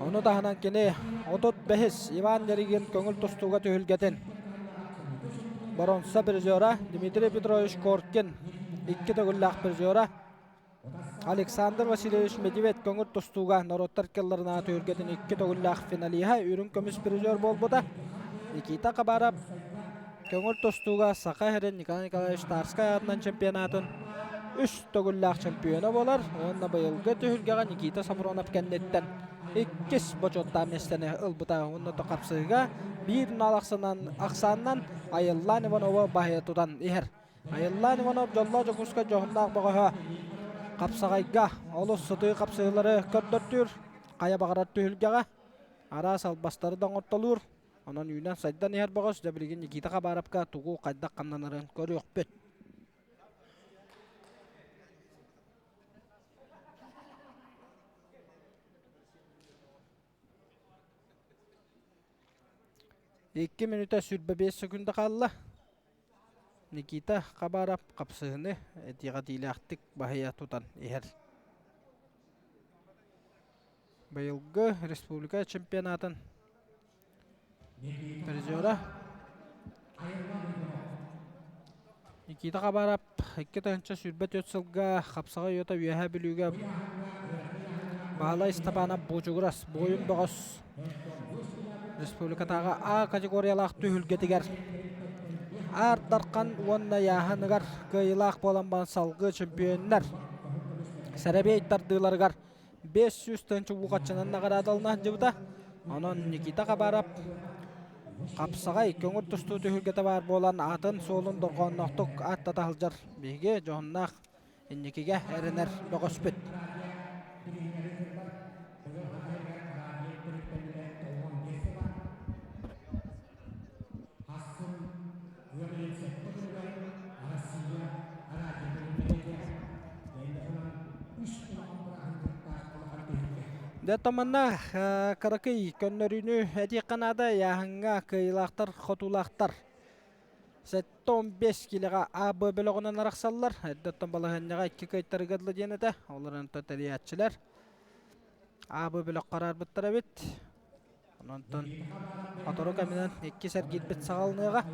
Speaker 1: Ону таһынан кини 35 Иван Ярыгин көҥүл тустууга түһүлгэтин боронса призера Дмитрий Петрович Коркин икки төгүллээх призера Александр Васильевич Медведь көҥүл тустууга норуоттар кылларына түһүлгэтин икки төгүллээх финалиһа үрүҥ көмүс призер буолбута. Никита Хабаров Көҥүл тустууга Саха сирин Николай Николаевич Тарскай аатынан чемпионатын үс төгүллээх чемпиона буолар уонна быйылгы түһүлгэҕэ Никита Софронов кэнниттэн иккис бочуоттаах миэстэни ылбыта уонна хапсыһыыга биир нал ахсаанынан Айыллаан Иванова баһыйа тутан иһэр. Айыллаан Иванов Дьоллоох Дьокуускай дьоһуннаах бөҕөһө хапсаҕайга олус сытыы хапсыһыылары көрдөртүүр хайа баҕарар түһүлгэҕэ араас албастары да оҥортолуур. Онон үүнэн-сайдан иһэр бөҕөс дьэ билигин Никита Хабаровка тугу хайдах хамнанарын көрүөхпүт. Икки мүнүүтэ 25 секунда хаалла. Никита Хабаров хапсыһыны этиэҕэтиилээхтик баһыйа тутан иһэр. Быйылгы республика чемпионатын призера Никита Хабаров 2024 сылга хапсаҕай уйата Үөһээ Бүлүүгэ Баһылай Степанов Буучугурас буойун бөҕөс республикатааҕы А категориялаах түһүлгэтигэр Аар Дархан уонна Яһаныгар кыайыылаах буолан баран салгыы чемпионнар сэрэбиэй тардыыларыгар 500 тыһыынча уухаччынан наҕараадалана сылдьыбыта. Онон Никита Хабаров хапсаҕай көҥүл тустуу түһүлгэтэ баар буолан атын суолун дорҕоонноохтук ааттата сылдьар биһиги дьоһуннаах инникигэ эрэнэр бөҕөспүт. Дьэ томанна кыракый көннөрүүнү этиэххэ наада ыйааһыҥҥа кыайыылаахтар хотуулаахтар 75 киилэҕэ АБ бөлөҕүнэн арахсаллар. Эрдэттэн балаһыанньаҕа икки кыайтарыга дылы диэн этэ. Олор онтон тэрийээччилэр АБ бөлөххө араарбыттар эбит. Онтон сотору кэминэн иккис эргиирбит саҕаланыаҕа.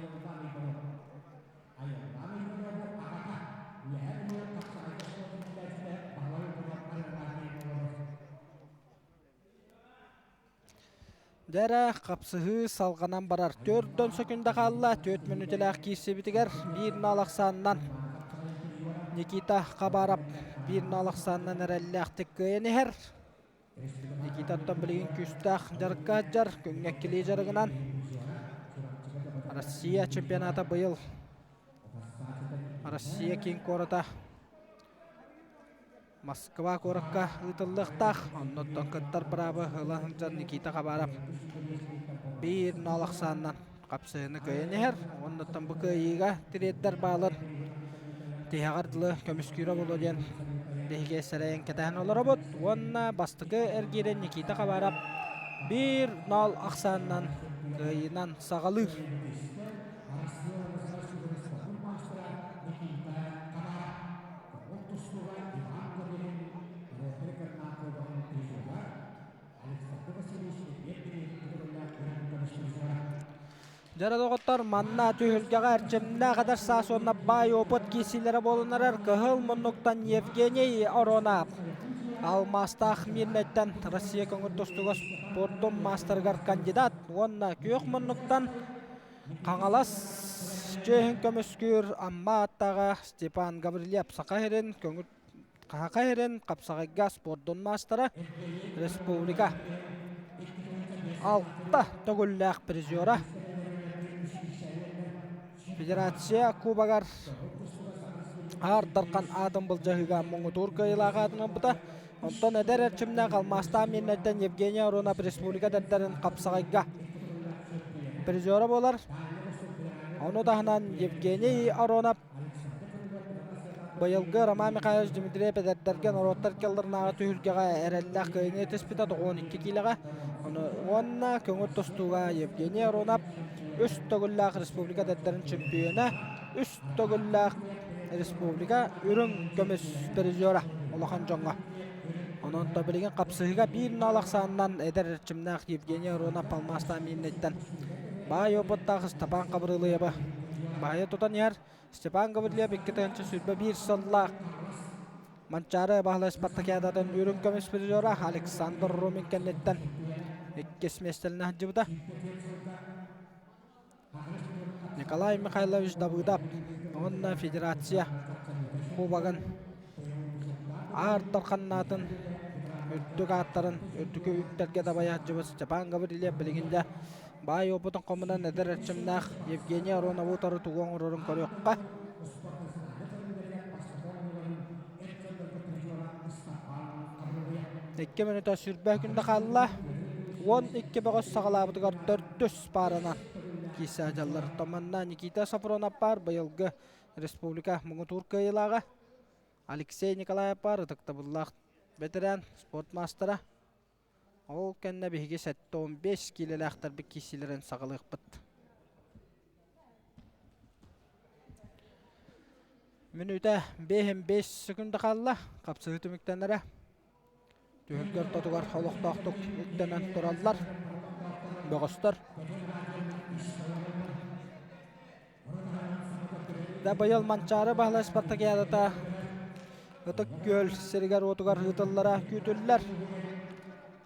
Speaker 1: Дьэ эрэ, хапсыһыы салҕанан барар. Төрдөн сөкүндэ хаалла. Түөрт мүнүүтэлээх киирсибитигэр биир нал ахсаанынан Никита Хабаров биир нал ахсаанынан эрэллээхтик кыайан иһэр. Никитаттан билигин күүстээх дьарыкка сылдьар, күҥҥэ иккилии дьарыгынан. Россия чемпионата быйыл Россия киин куората Москва куоракка ыытыллыахтаах. Оннуттан кыттар быраабы ыла сылдьар Никита Хабаров биир нол ахсаанынан хапсыһыны кыайан иһэр. Оннуттан бу кыайыыга тириэрдэр баалын тиһэҕэр дылы көмүскүүрэ буолуо диэн биһиги сэрэйэн кэтэһэн олоробут. Уонна бастакы эргиирин Никита Хабаров 1-0 ахсаанынан кыайыынан саҕалыыр. Дьара доҕоттор, манна түһүлгэҕэ эрчимнээх эдэр саас уонна баай опыт киирсиилэрэ буолунарар кыһыл муннуктан Евгений Оронов алмаастаах Мирнэйтэн Россия көҥүл тустууга спордун маастарыгар кандидат уонна күөх муннуктан Хаҥалас чиэһин көмүскүүр Амма ааттааҕа Степан Гаврильев Саха сирин көҥүл Саха сирин хапсаҕайга спордун маастара, республика алта төгүллээх призера, Федерация Кубогар Аар Дархан аатын былдьаһыыга муҥутуур кыайыылаах аатын ылбыта. Онтон эдэр эрчимнээх алмаастаах миэннэртэн Евгения Аронов республика эдэрдэрин хапсаҕайга призера буолар. Ону таһынан Евгений Аронов быйылгы Роман Михайлович Дмитриев эдэрдэргэ норуоттар кыалларынааҕы түһүлгэҕэ эрэллээх кыайыыны түспүтэ 92 киилэҕэ. Уонна көҥүл тустууга Евгений Аронов үс төгүллээх республика эдэрдэрин чемпиона, үс төгүллээх республика үрүҥ көмүс призера улахан дьоҥҥо. Онон то билигин хапсыһыыга биир нал ахсаанынан эдэр эрчимнээх Евгений Аронов алмаастаах мииннэттэн баай опыттаах Степан Гаврильевы баайа тутан иһэр. Степан Гаврильев 2021 сыллаах Манчаары Баһылай спартакиадатын үрүҥ көмүс призера Александр Румин кэнниттэн иккис миэстэлэнэ сылдьыбыта. Николай Михайлович Давыдов уонна федерация кубогын Аар Дарханнаатын үрдүк ааттарын үрдүкү үктэлгэ дабайааччыбыт Степан Гаврильев билигин да баай опытын хомунан эдэр эрчимнээх Евгений Аронову утары тугу оҥорорун көрүөххэ. Икки мүнүүтэ сүүрбэ күндэ хаалла. 12 бөҕөс саҕалаабытыгар төрдүс пааранан киирсэ сылдьаллар. Томанна Никита Сафронов баар быйылгы республика муҥутуур кыайыылааҕа. Алексей Николаев баар ытыктабыллаах бэтэрээн спорт маастара. Ол кэннэ биһиги 75 киилэлээхтэрбит киирсиилэрин саҕалыахпыт. Мүнүүтэ 5 секунда хаалла. Хапсыһыы түмүктэнэрэ. Түһүлгэ ортотугар олохтоохтук үктэнэн тураллар. Бөҕөстөр. Да быйыл Манчаары Баһылай спартакиадата Ытык Күөл сиригэр-уотугар ыытыллара күүтүллэр.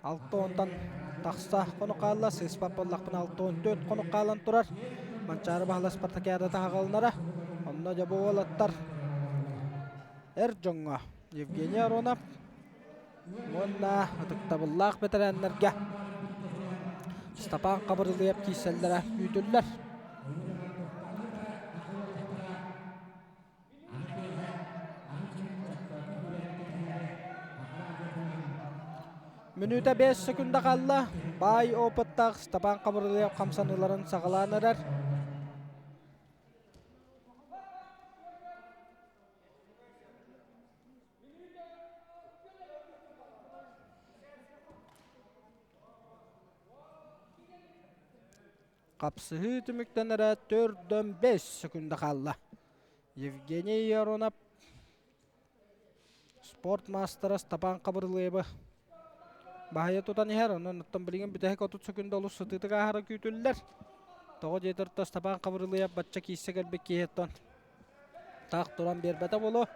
Speaker 1: Алта уонтан тахса хонук хаалла, сыыспат буоллахпына 64 хонук хаалан турар. Манчаары Баһылай спартакиадата аҕалынара. Онно дьэ бу уолаттар эр дьоҥҥо Евгений Аронов уонна ытыктабыллаах бэтэрээннэргэ Степан Хабырылыйап киирсэллэрэ күүтүллэр. Мүнүүтэ 5 секунда хаалла. Баай опыттаах Степан Хабырылыйап хамсаныыларын саҕалаан эрэр. Хапсыһыы түмүктэнэрэ төрдөн 5 секунда хаалла. Евгений Яронов спорт маастара Степан Хабырылыевы баһыйа тутан иһэр. Онон оттон билигин бүтэһик 30 секунда олус сытыытык ааһара күүтүллэр. Тоҕо диэтэр то Степан Хабырылыев бачча киирсэ кэлбит киһиттэн таах туран биэрбэтэ буолуо.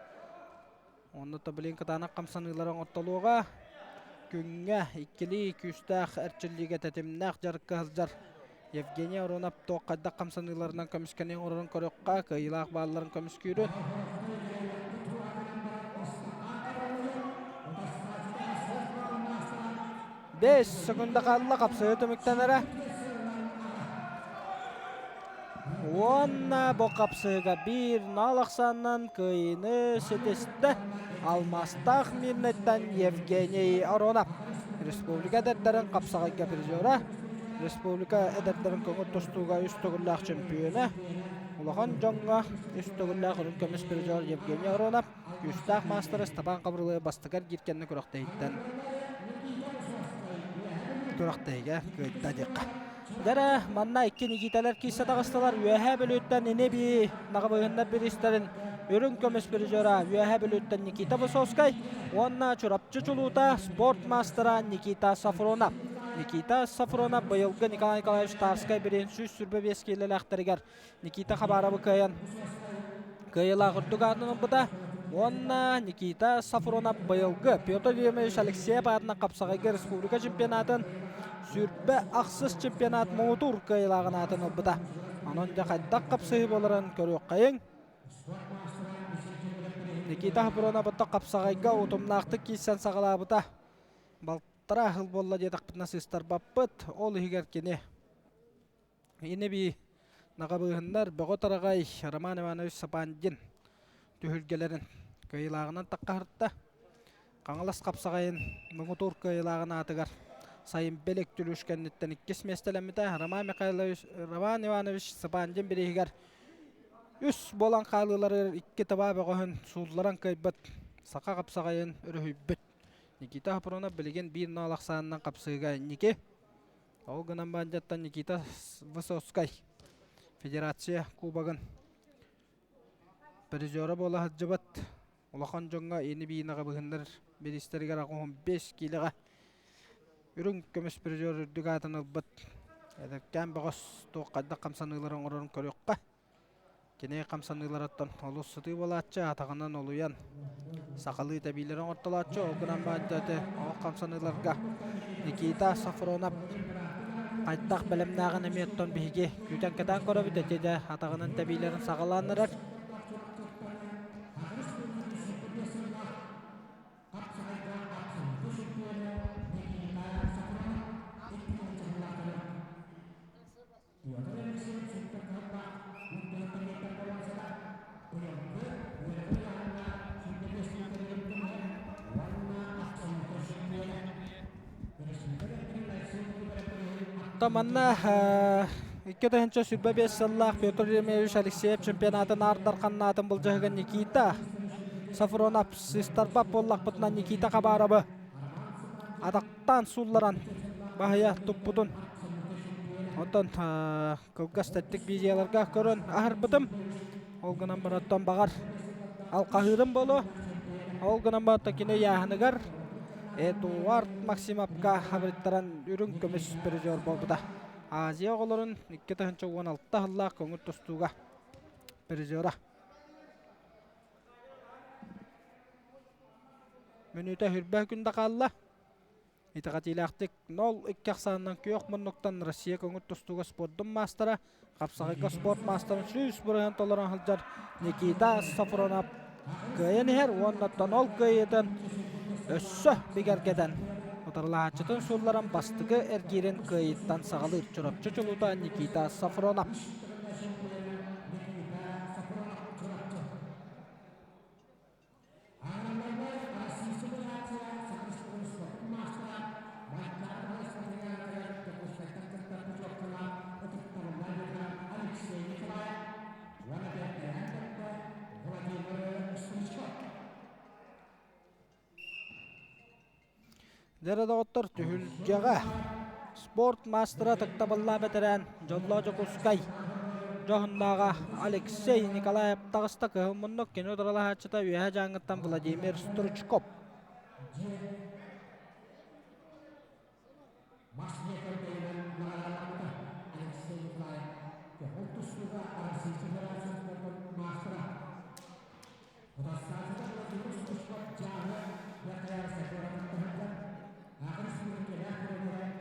Speaker 1: Онно то билигин кытаанах хамсаныылары оҥортолуоҕа. Күҥҥэ иккилии күүстээх эрчиллиигэ тэтимнээх дьарыкка сылдьар Евгений Аронов туох хайдах хамсаныыларынан көмүскэни оҥорорун көрүөххэ, кыайыылаах баалларын көмүскүүрүн. Бэс секунда хаалла хапсыһыы түмүктэнэрэ. Уонна бу хапсыһыыга биир нал ахсаанынан кыайыыны ситистэ Алмаастаах Мирнэттэн Евгений Аронов. Республика эдэрдэрин хапсаҕайга призера, республика эдэрдэрин көҥүл тустууга үс төгүллээх чөмпүйүөнэ, улахан дьоҥҥо үс төгүллээх үрүҥ көмүс призер Евгений Аронов күүстээх маастара Степан Хабырылы бастакы эргииркэннэ күрэхтэһииттэн күрэхтэһиигэ кыайда диэххэ. Дьэ манна икки Никиталар киирсэ таҕыстылар. Үөһээ Бүлүүттэн Ини-бии наҕабыһыннар бириистэрин үрүҥ көмүс призера Үөһээ Бүлүүттэн Никита Высоцкай уонна Чурапчы чулуута спорт маастара Никита Сафронов. Никита Сафронов быйылгы Николай Николаевич Тарскай бириин 125 киилэлээхтэригэр Никита Хабаровы кыайан кыайыылаах үрдүк аатын ылбыта. Уонна Никита Сафронов быйылгы Петр Ефимович Алексеев аатынан хапсаҕайга республика чемпионатын сүүрбэ ахсыс чемпионат муҥутуур кыайыылааҕын аатын ылбыта. Онон дьэ хайдах хапсыһыы буоларын көрүөххэйиҥ. Никита Сафронов хапсаҕайга утумнаахтык киирсэн саҕалаабыта. Балтараа сыл буолла диэтэхпитинэ сыыстарбаппыт. Ол иһигэр кини Ини-бии наҕабыыһыннар Бөҕө Тараҕай, Роман Иванович Сапандин түһүлгэлэрин кыайыылааҕынан таххаһырта. Хаҥалас хапсаҕайын муҥутуур кыайыылааҕын аатыгар Сайын Белек Түлүш кэнниттэн иккис миэстэлэммитэ. Роман Михайлович Роман Иванович Сапандин бирииһигэр үс буолан хаалыыларыгар икки табаа бөҕөһүн суулларан кыайбыт саха хапсаҕайын өрүһүйбүт. Никита Хапронов билигин биир ноол ахсаанынан хапсыыга инники. Ол гынан баандьаттан Никита Высоцкай Федерация Кубогын призера буола сылдьыбыт. Улахан дьоҥҥо ини-биинаҕа быһыннар бириистэригэр 85 киилэҕэ үрүҥ көмүс призер үрдүк аатын ылбыт. Эдэркээн бөҕөс туох хайдах хамсаныылары оҥорорун көрүөххэ. Кини хамсаныыларыттан олус сытыы буолааччы, атаҕынан олуйан сахалыы тэбиилэри оҥортолооччу. Ол гынан баран дьэ ол хамсаныыларга Никита Сафронов хайдах бэлэмнээҕин эмиэ оттон биһиги күүтэн кэтээн көрөбүт. Ити дьэ атаҕынан тэбиилэрин саҕалаан эрэр. Манна 2025 сыллаах Петр Еремеевич Алексеев чемпионатын аардар ханнаатын былдьаһыгын Никита Сафронов сыстарбат буоллахпытына Никита Хабаровы атахтаан суулларан баһыйа туппутун Онтон кылгас тэттик видеоларга көрөн аһарбытым. Ол гынан баран баҕар алҕаһыырым буолуо. Ол гынан баран кини ыйааһыныгар Эдуард Максимовка хабырыттаран үрүҥ көмүс призер буолбута. Азия оҕолорун 2016 сыллаах көҥүл тустууга призера. Мүнүүтэ хүрбэ күн да хаалла. Итэҕэтиилээхтик 0-2 ахсаанынан күөх муннуктан Россия көҥүл тустууга спордун маастара, хапсаҕайга спорт маастарын 100% толорон сылдьар Никита Сафронов кыайан иһэр уонна ол кыайыытын өссө бигэргэтэн утарылаһааччытын суулларан бастакы эргиирин кыайыыттан саҕалыыр Чурапчы чулуута Никита Сафронов. Дьэ доҕоттор түһүлгэҕэ спорт маастара ытыктабыллаах бэтэрээн Дьоллоох Дьокуускай дьоһуннааҕа Алексей Николаев таҕыста кыһыл муннук кини утарылаһааччыта Үөһээ Дьааҥыттан Владимир Стручков.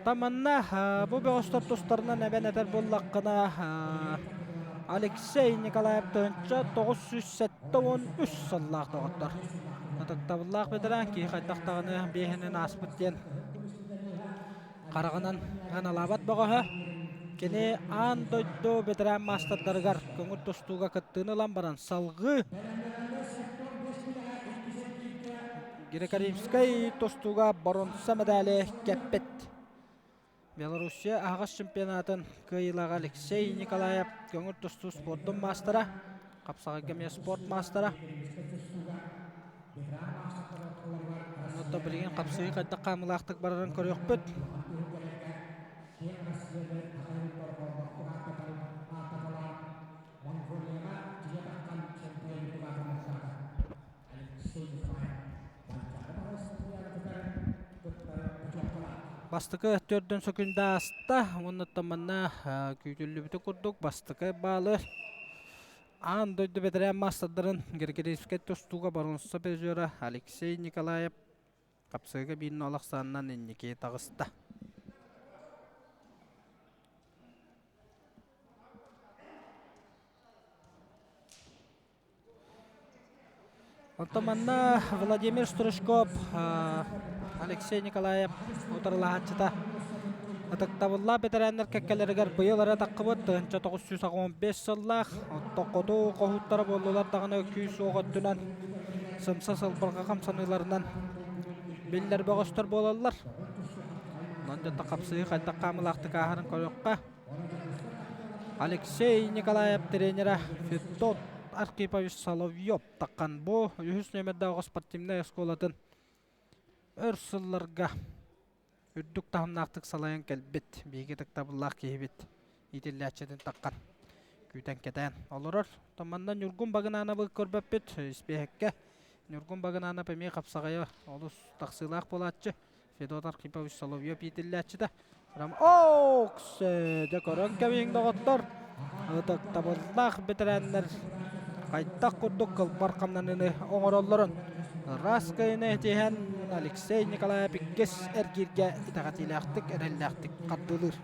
Speaker 1: Таманна бу бөҕөстөр тустарынан эбэн этэр буоллаххына Алексей Николаев 1973 сыллаах доҕоттор. Ытыктабыллаах ветеран киһи хайдах даҕаны биэһинэн ааспыт диэн хараҕынан аналаабат бөҕөһө. Кини аан дойду ветеран маастардарыгар көҥүл тустууга кыттыыны ылан баран салгыы Грекоримскай тустууга боруонса мэдээли кэппит. Белоруссия аһаҕас чемпионатын кыайыылааҕа Алексей Николаев көҥүл тустуу спордун маастара, хапсаҕайга эмиэ спорт маастара. Онно билигин хапсыһыы хайдах хаамыылаахтык барарын көрүөхпүт. Бастакы төрдүн сөкүндэ ааста уонна манна күүтүллүбүтү курдук бастакы баалы Аан дойду бэтэрээн маастардарын Григорьевскай тустууга боруонса призера Алексей Николаев хапсыыга биир ахсаанынан инники таҕыста. Онтон манна Владимир Стручков, Алексей Николаев утарылаһааччыта ытыктабыллаах бэтэрээннэр кэккэлэригэр быйыл эрэ таххыбыт 1985 сыллаах хоту хоһууттара буоллулар даҕаны күүс-уох өттүнэн сымса сылбырҕа хамсаныыларынан биллэр бөҕөстөр буолаллар. Онон дьэ хапсыһыы хайдах хаамыылаахтык ааһарын көрүөххэ. Алексей Николаев тренера Федот Архипович Соловьев таххан бу үһүс нүөмэрдээх спортивнай оскуолатын өр сылларга үрдүк таһымнаахтык салайан кэлбит биһиги ытыктабыллаах киһибит иитиллээччитин таххан күүтэн кэтээн олорор. Манна Ньургун Багынанабы көрбөппүт испиэһэккэ. Ньургун Багынанов эмиэ хапсаҕайа олус тахсыылаах буолааччы. Федот Архипович Соловьев иитиллээччитэ. Оокс! Дьэ көрөн кэбиһиҥ доҕоттор. Ытыктабыллаах бэтэрээннэр хайдах курдук кылбар хамнаныыны оҥороллорун ыраас кыайыыны этиһэн Алексей Николаев иккис эргииргэ итэҕэтиилээхтик, эрэллээхтик хардыылыыр.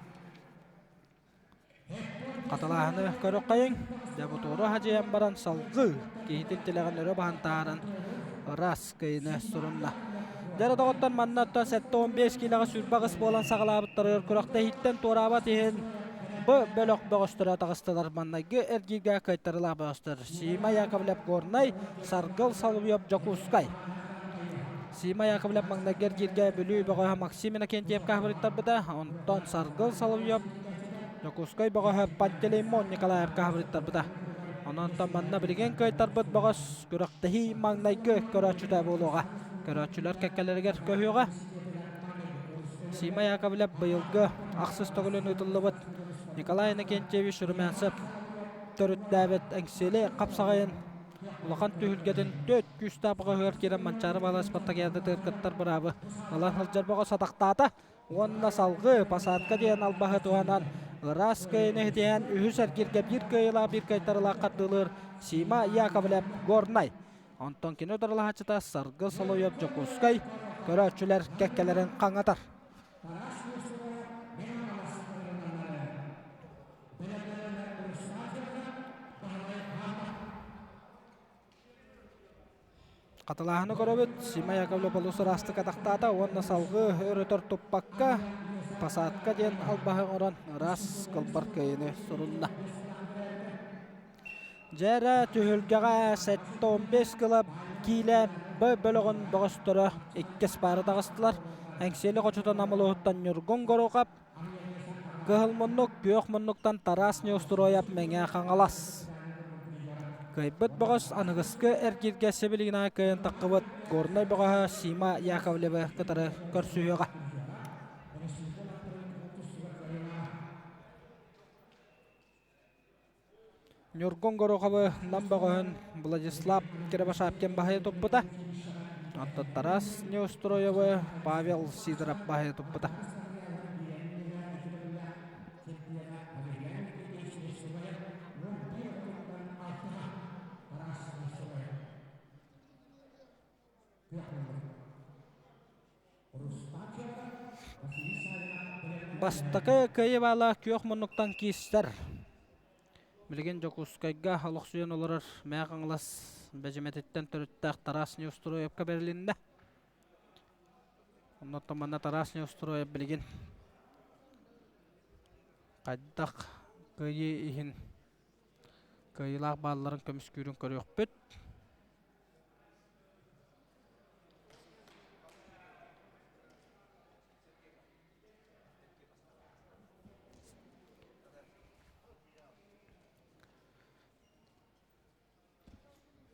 Speaker 1: Хатылааһыны көрүөххэйиҥ. Дьэ бутууру хадьыйан баран салгыы киһитин тилэҕин өрө баһан таһааран ыраас кыйыны сурунна. Дьэ эрэ доҕоттор манна оттон 75 киилэҕэ 28 буолан саҕалаабыттарыгар күрэхтэһииттэн туораабат иһин бу бөлөх бөҕөстөрө таҕыстылар. Маннайгы эргииргэ кыайтарыылаах бөҕөстөр Сима Яковлев Горнай, Саргыл Соловьев Дьокуускай. Сима Яковлев маҥнайгы эргииргэ Бүлүү бөҕөһө Максим Иннокентьевка хабырыттарбыта, онтон Саргыл Соловьев Дьокуускай бөҕөһө Пантелеймон Николаевка хабырыттарбыта. Онон манна билигин кыайтарбыт бөҕөс күрэхтэһии маҥнайгы көрөөччүтэ буолуоҕа. Көрөөччүлэр кэккэлэригэр көһүөҕэ. Сима Яковлев быйылгы ахсыс төгүлүн ыытыллыбыт Николай Иннокентьевич Румянцев төрүттээбит Эҥсиэли хапсаҕайын Улахан түһүлгэтин түөрт күүстээх бөҕөһүгэр киирэн Манчаары Баалай спартакиадатыгар кыттар быраабы ылан сылдьар бөҕө сатахтаата уонна салгыы посадка диэн албаһы туһанан ыраас кыайыыны иһитиһэн үһүс эргииргэ биир кыайыылаах биир кыайтарыылаах хардыылыыр Сима Яковлев Горнай. Онтон кини утарылаһааччыта Саргы Соловьев Дьокуускай көрөөччүлэр кэккэлэрин хаҥатар. Хатылааһыны көрөбүт, Сима Яковлев олус ыраастык атахтаата уонна салгыы өр-өтөр туппакка посадка диэн албаһы оҥорон ыраас кылбар кыайыыны сурунна. Дьэ эрэ түһүлгэҕэ 75 кыла киилэ Б бөлөҕүн бөҕөстөрө иккис паара таҕыстылар. Эҥсиэли хочотун Амылыһыттан Ньургун Горохов Кыһыл муннук, күөх муннуктан Тарас Неустроев Мэҥэ Хаҥалас. Кыайбыт бөҕөс аныгыскы эргииргэ сибилигин аайы кыайан таххыбыт Горнай бөҕөһө Сима Яковлевы кытары көрсүһүөҕэ. Ньургун Гороховы Нам бөҕөһүн Владислав Кривошапкин баһыйа туппута. Оттон Тарас Неустроевы Павел Сидоров баһыйа туппута. Бастакы кыайыы баала күөх муннуктан киирсэр. Билигин Дьокуускайга олохсуйан олорор Мэҥэ Хаҥалас Бэдьимэтиттэн төрүттээх Тарас Неустроевка бэрилиннэ. Оннуттан манна Тарас Неустроев билигин хайдах кыайыы иһин кыайыылаах баалларын көмүскүүрүн көрүөхпүт.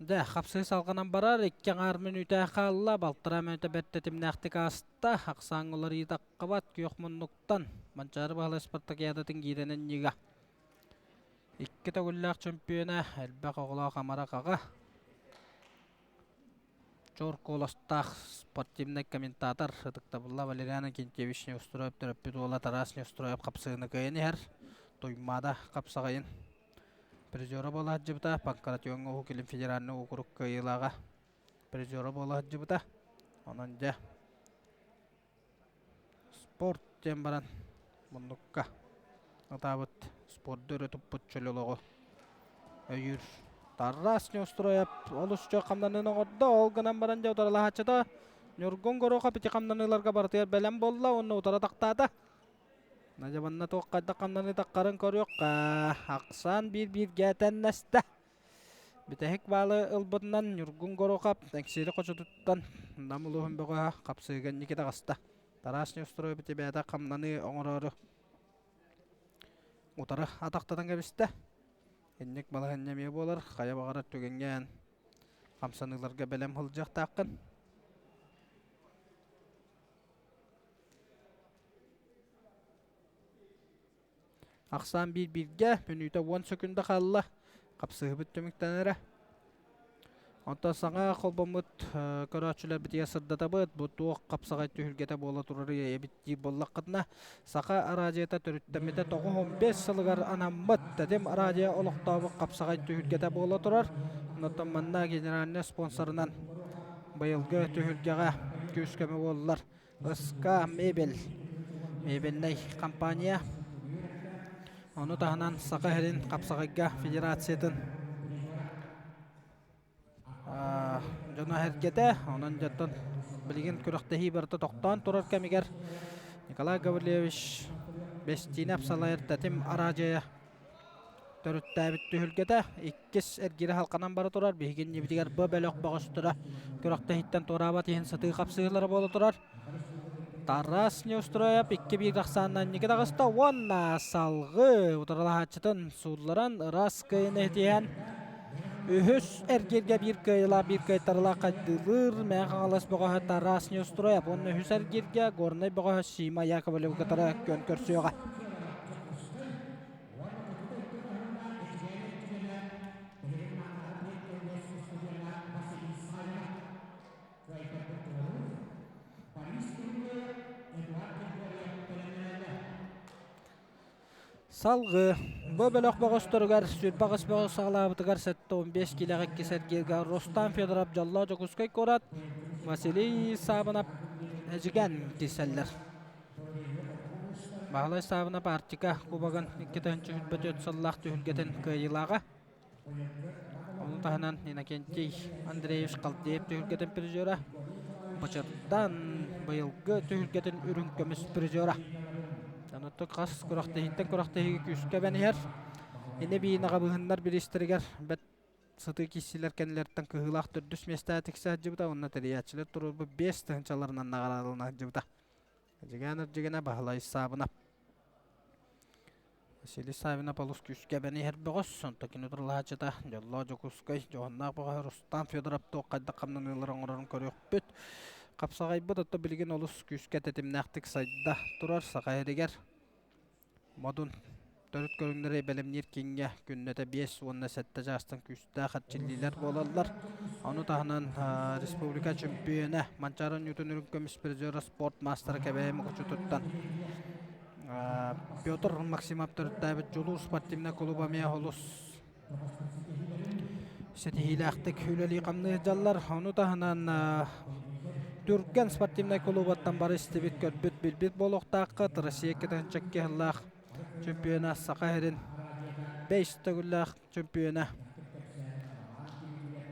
Speaker 1: Дьэ, хапсыы салҕанан барар, икки аҥаар мүнүүтэ хаалла, балтараа мүнүүтэ бэрт тэтимнээхтик ааста, ахсааҥҥа уларыйыы таххыбат, күөх муннуктан Манчаары Баһылай спартакиадатын гиирэнэн ньыга. Икки төгүллээх чөмпүйүөнэ, элбэх оҕолоох амарах аҕа, чуор куоластаах спортивнай комментатор ытыктабылла Валериан Иннокентьевич Неустроев төрөппүт уола Тарас Неустроев хапсыыны кыайан иһэр. Туймаада хапсаҕайын призера буола сылдьыбыта, Панкратиоҥҥа Уһук Илин федеральнай уокурук кыайыылааҕа призера буола сылдьыбыта. Онон дьэ Спорт диэн баран муннукка ытаабыт спорду өрө туппут чөл олоҕу өйүүр Тарас Неустроев олус үчүгэй хамнаныыны оҥордо. Ол гынан баран дьэ утарылаһааччыта Ньургун Горохов ити хамнаныыларга барытыгар бэлэм буолла уонна утары тахтаата. Надя манна туох хайдах хамнаныы таххарын көрүөххэ. Ахсаан биир-бииргэ тэннэстэ. Бүтэһик баалы ылбытынан Ньургун Горохов Эҥсиэли хочотуттан Нам улууһун бөҕөһө хапсыыга инники таҕыста. Тарас Неустроев бэйэтэ хамнаныы оҥороору утары атахтатан кэбистэ. Инник балаһыанньа эмиэ буолар, хайа баҕарар түгэҥҥэ эн хамсаныыларга бэлэм сылдьыахтааххын. Ахсаан биир-бииргэ, мүнүүтэ 10 сөкүндэ хаалла. Хапсыһыбыт түмүктэнэрэ. Онтон саҥа холбоммут көрөөччүлэрбитигэр сырдатабыт. Бу туох хапсаҕай түһүлгэтэ буола турарый эбит диир буоллаххытына, Саха араадьыйата төрүттэммитэ 95 сылыгар анаммыт Тэтим радио олохтообут хапсаҕай түһүлгэтэ буола турар. Онтон манна генеральнай спонсорынан быйылгы түһүлгэҕэ күүс-көмө буоллар СК Мебель мебельнай компания. Ону таһынан Саха сирин хапсаҕайга федерациятын дьоно сэргэтэ. Онон дьонтон билигин күрэхтэһии барыта тохтоон турар кэмигэр Николай Гаврильевич Бэстиинэп салайар Тэтим араадьыйа төрүттээбит түһүлгэтэ иккис эргиирэ халканан бара турар. Биһиги иннибитигэр Б бөлөх бөҕөстөрө күрэхтэһииттэн туораабат иһин сытыы хапсыһыылара буола турар. Тарас Неустроев 2-1 ахсаанынан инники таҕыста уонна салгыы утарылаһааччытын суулларан ыраас кыайыыны ситиһэн үһүс эргииргэ биир кыайыылаах биир кыайтарыылаах хайдыылыыр Мэҥэ Хаҥалас бөҕөһө Тарас Неустроев уонна үһүс эргииргэ Горнай бөҕөһө Сима Яковлев кытары күөн көрсүөҕэ. Салгыы бу бөлөх бөҕөстөрүгэр 28 бөҕөс саҕалаабытыгар 75 киилэҕэ иккис эргииргэ Рустам Федоров Дьоллоох Дьокуускай куорат, Василий Саабынап Эдьигээн киирсэллэр. Баһылай Саабынап Арктика Кубогын 2024 сыллаах түһүлгэтин кыайыылааҕа. Ону таһынан Иннокентий Андреевич Халдеев түһүлгэтин призера, Бачырдан быйылгы түһүлгэтин үрүҥ көмүс призера. Онуттан хас күрэхтэһииттэн күрэхтэһиигэ күүскэ эбэн иһэр. Ини биинаҕа быһыннар бириистэригэр бэрт сытыы киирсиилэр кэннилэриттэн кыһыылаах төрдүс миэстэҕэ тиксэ сылдьыбыта уонна тэрийээччилэр туруорбут 5 тыһыынчаларынан наҕараадалана сылдьыбыта. Эдьигээн Эрдьигэнэ Баһылай Саабынап. Василий Савинов олус күүскэ эбэн иһэр бөҕөс, онтон кини турулааччыта Дьоллоох Дьокуускай, дьоһуннаах бөҕөһө Рустам Федоров туох хайдах хамнаныылары оҥорорун көрүөхпүт. Хапсаҕайбыт ото билигин олус күүскэ тэтимнээхтик сайда турар Саха сиригэр. Модун төрүт көрүҥнэри бэлэмниир кииҥҥэ күннэтэ 5 уонна 7 чаастан күүстээх эрчиллиилэр буолаллар. Ону таһынан республика чөмпүйүөнэ Манчаары оонньуутун үрүҥ көмүс призера спорт маастара Кэбээйи Мукучутуттан Петр Максимов төрүттээбит Дьулуур спортивнай клуба эмиэ олус ситиһиилээхтик үлэлии-хамныы сылдьаллар. Ону таһынан Түргэн спортивнай клубаттан бары истибит, көрбүт, билбит буолуохтааххыт. Россия 2002 сыллаах чемпиона Саха сирин бэс төгүллээх чемпиона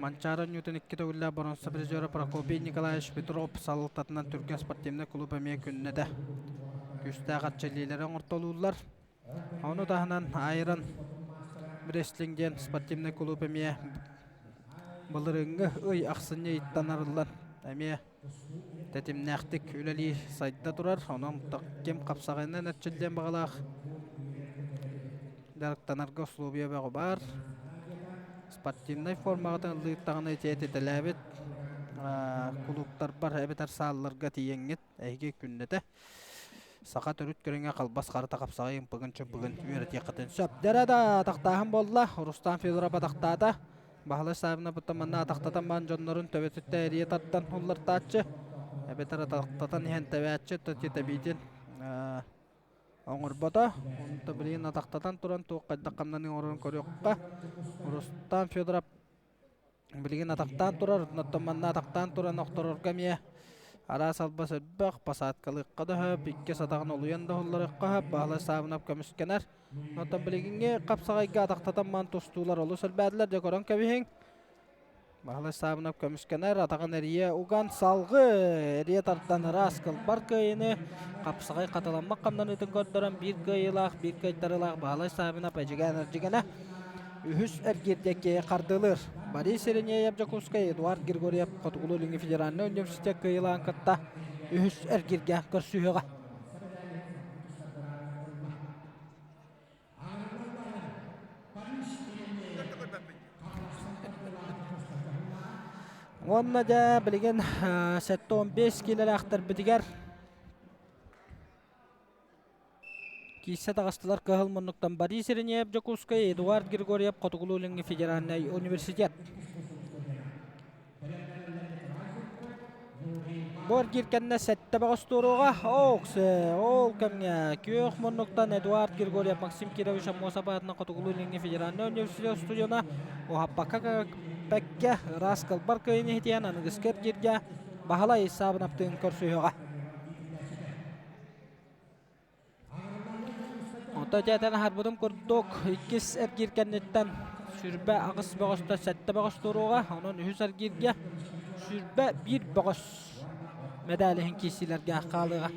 Speaker 1: Манчаары оонньуутун икки төгүллээх боруонса призера Прокопий Николаевич Петров салалтатынан Түргэн спортивнай клуб эмиэ күннэтэ күүстээх эрчиллиилэри оҥортолууллар. Ону таһынан Айрон Рестлинг диэн спортивнай клуб эмиэ былырыыҥҥы ый ахсынньы ыйыттан арыллан эмиэ тэтимнээхтик үлэлии сайда турар. Онон ким хапсаҕайынан эрчиллиэн баҕалаах дьарыктанарга условия бөҕө баар. Спортивнай формаҕытын ыллыыртаҕына ити этитэлээбит кулууптарбар эбэтэр саалларга тиийэҥҥит эһиги күннэтэ саха төрүт көрүҥэ халбас харата хапсаҕай ымпыгын-чымпыгын үөрэтиэххитин сөп. Дьэрэ да атахтааһын буолла. Рустам Федоров атахтаата. Баһылай Саввина манна атахтатан баан дьоннорун төбөтүттэн эрийэ тардан уллартааччы. Эбэтэр атахтатан иһэн тэбээччи тэбиитин оҥорбото. Онто билигин атахтатан туран туох хайдах хамнаныы оҥорорун көрүөххэ. Рустам Федоров билигин атахтаан турар, оттон манна атахтаан туран охторорго эмиэ араас албас элбэх, посадкалыахха да сөп, икки сатаҕын олуйан да уһулларыахха сөп, Баһылай Саабынап көмүскэнэр. Оттон билигиҥҥи хапсаҕайга атахтатан маан тустуулар олус элбээтилэр, дьэ көрөн кэбиһиҥ. Баһылай Саабынап көмүскэнэр, атаҕын эрийэ уган салгыы эрийэ тардан ыраас кылбар кыайыыны хапсаҕай хатыламмат хамнаныытын көрдөрөн биир кыайыылаах, биир кыайтарыылаах Баһылай Саабынап Эдьигээн Эрдьигэнэ үһүс эргииргэ хардыылыыр. Борис Иринеев Дьокуускай, Эдуард Григорьев Хотугулуу-Илиҥҥи федеральнай университет кыайыылааҕын кытта. Үһүс эргиргэ көрсүһүөҕэ. Уонна дьэ билигин 75 киилэлээхтэрбитигэр киирсэ таҕыстылар кыһыл муннуктан Борис Иринеев Дьокуускай, Эдуард Григорьев Хотугулуу-Илиҥҥи федеральнай университет. Бу эргиир кэннэ сэттэ бөҕөс туоруоҕа. Ооксе, ол кэмҥэ күөх муннуктан Эдуард Григорьев Максим Кирович Аммосов аатынан Хотугулуу-Илиҥҥи федеральнай университет студена уһаппакка бэккэ ыраас кылбар кыайын иһитиэн аныгыскы эргииргэ Баһылай Саабынаптыын көрсүһүөҕэ. Онто дьээтэн аһарбытым курдук, иккис эргиир кэнниттэн 28 бөҕөстөн сэттэ бөҕөс туруоҕа, онон үһүс эргииргэ 21 бөҕөс мэдээлиһин иһин киирсиилэргэ хаалыаҕа.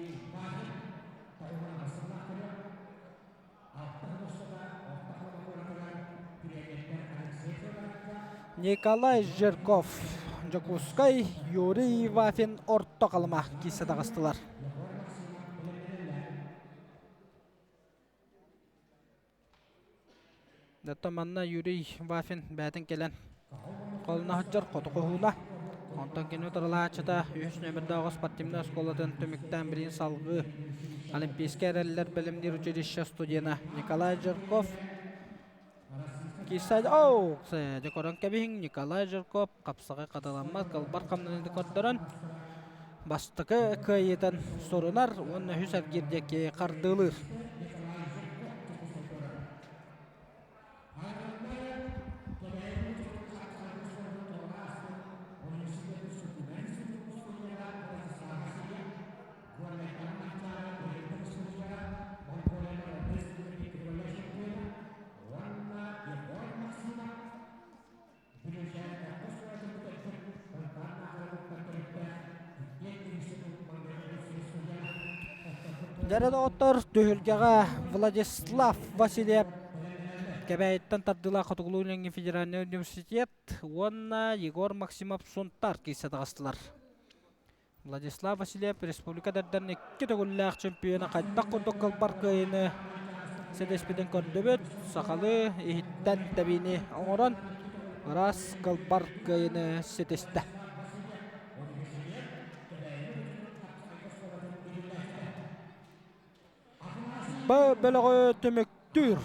Speaker 1: Николай Жирков, Дьокуускай, Юрий Вафин Орто Халыма киирсэ таҕыстылар. Оттон манна Юрий Вафин бэйэтин кэлэн холуна сылдьар хоту хоһууна. Онтон кини утарылааччыта үһүс нүөмэрдээх спортивнай оскуолатын түмүктээн билигин салгыы Олимпийскай эрэллэр бэлэмниир училище студена Николай Жирков Киирсэ оу дьэ көрөн кэбиһиҥ Николай Жирков хапсаҕай хатыламмат кылбар хамнаныыны көрдөрөн бастакы кыайыытын сурунар уонна үһүс эргиир диэки хардыылыыр. Дьэрэ доҕоттор, түһүлгэҕэ Владислав Васильев Кэбээйиттэн тардыылаах Хотугулуу-Илиҥҥи федеральнай университет уонна Егор Максимов Сунтаар киирсэ таҕыстылар. Владислав Васильев республика эдэрдэрин икки төгүллээх чемпиона хайдах курдук кылбар кыайыыны ситиспитин көрдүбүт. Сахалыы иһиттэн тэбиини оҥорон ыраас кылбар кыайыыны ситистэ. Б бөлөҕү түмүктүүр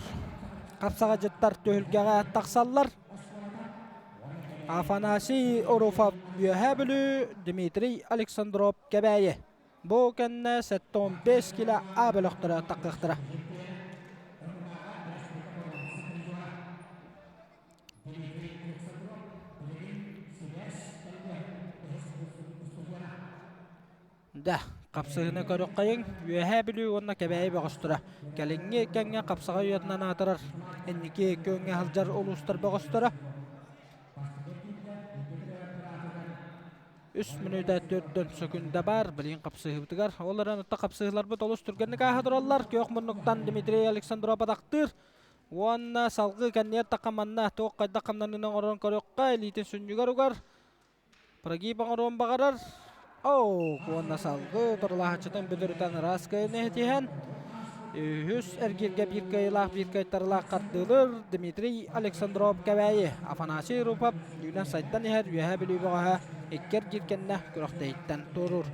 Speaker 1: хапсаҕадьыттар түһүлгэҕэ тахсаллар. Афанасий Руфов Үөһээ Бүлүү, Дмитрий Александров Кэбээйи. Бу кэннэ 75 кило А бөлөхтөрө таххыахтара. Да, хапсыһыыны көрүөххэйиҥ, Үөһээ Бүлүү уонна Кэбээйи бөҕөстөрө. Кэлиҥҥи кэмҥэ хапсаҕай уйатынан аатырар инники күөҥҥэ сылдьар улуустар бөҕөстөрө. Үс мүнүүтэ төрдөн сөкүндэ баар билигин хапсыһыыбытыгар. Ол эрэн отто хапсыһыыларбыт олус түргэнник ааһа тураллар. Күөх муннуктан Дмитрий Александров атахтыыр. Уонна салгыы кэннигэр тахха манна туох хайдах хамнаныыны оҥорон көрүөххэ, илиитин сүнньүгэр угар. Прогиб оҥоруон баҕарар. Оу, уонна салгыы торулаһааччытын бүдүрүтэн ыраас кыайыыны ситиһэн, үһүс эргииргэ биир кыайыылаах, биир кыайтарыылаах хардыылыр Дмитрий Александров Кэбээйи, Афанасий Рупов үүнэн сайдан иһэр Үөһээ Бүлүү бөҕөһө икки эргиир кэннэ күрэхтэһииттэн туоруур.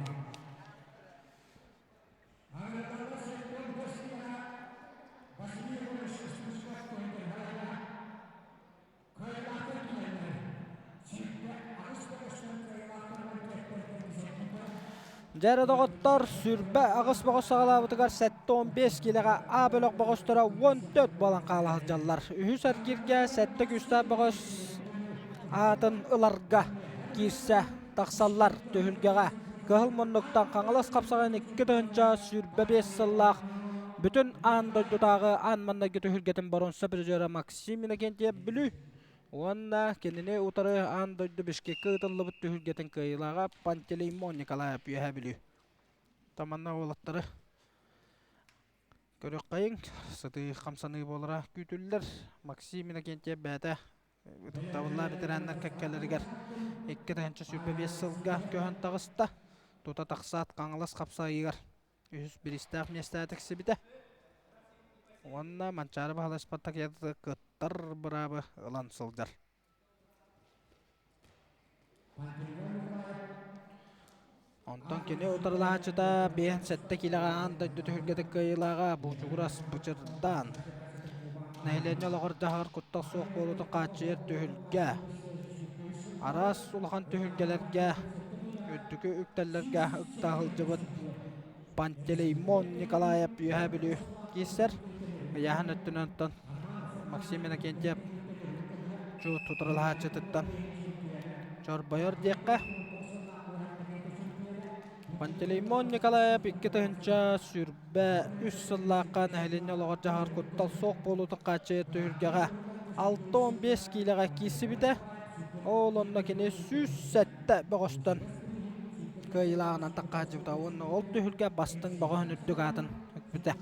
Speaker 1: Дьэ эрэ доҕоттор, 28 бөҕөс саҕалаабытыгар 75 киилэҕэ А бөлөх бөҕөстөрө 14 буолан хаала сылдьаллар. Үһүс эргииргэ сэттэ күүстээх бөҕөс аатын ыларга киирсэ тахсаллар түһүлгэҕэ. Кыһыл муннуктан Хаҥалас хапсаҕайын 2025 сыллаах бүтүн аан дойдутааҕы аан маҥнайгы түһүлгэтин боруонса призера Максим Иннокентьев Бүлүү уонна кинини утары аан дойду Бишкеккэ ыытыллыбыт түһүлгэтин кыайыылааҕа Пантелеймон Николаев Үөһээ Бүлүү. Таманна уолаттары көрүөххэйиҥ, сытыы хамсаныы буолара күүтүллэр. Максим Иннокентьев бэйэтэ ытыктабыллаах ветераннар кэккэлэригэр 2025 сылга көһөн таҕыста. Тута тахсаат Хаҥалас хапсаайыгар үһүс бириистээх миэстэҕэ тиксибитэ. Уонна Манчаары Баһылай Спартакиадатыгар кыттар быраабы ылан сылдьар. Онтон кини утарылаһааччыта 57 киилэҕэ аан дойду түһүлгэтин кыайыылааҕа Буучугурас Бычырдаан. Нэһилиэнньэ олоҕор-дьаһаҕар куттал суох буолуутун хааччыйар түһүлгэ. Араас улахан түһүлгэлэргэ, үрдүкү үктэллэргэ ыкта сылдьыбыт Пантелеймон Николаев Үөһээ Бүлүү киирсэр. Ыйааһын өттүнэн оттон Максим Иннокентьев чуут утарылаһааччытыттан чорбойор диэххэ. Пантелеймон Николаев 2023 сыллаахха нэһилиэнньэ олоҕор-дьаһаҕар куттал суох буолуутун хааччыйар түһүлгэҕэ 65 киилэҕэ киирсибитэ. Ол онно кини 107 бөҕөстөн кыайыылааҕынан таххааччыбыта уонна ол түһүлгэ бастыҥ бөҕөһүн үрдүк аатын үкпүтэ.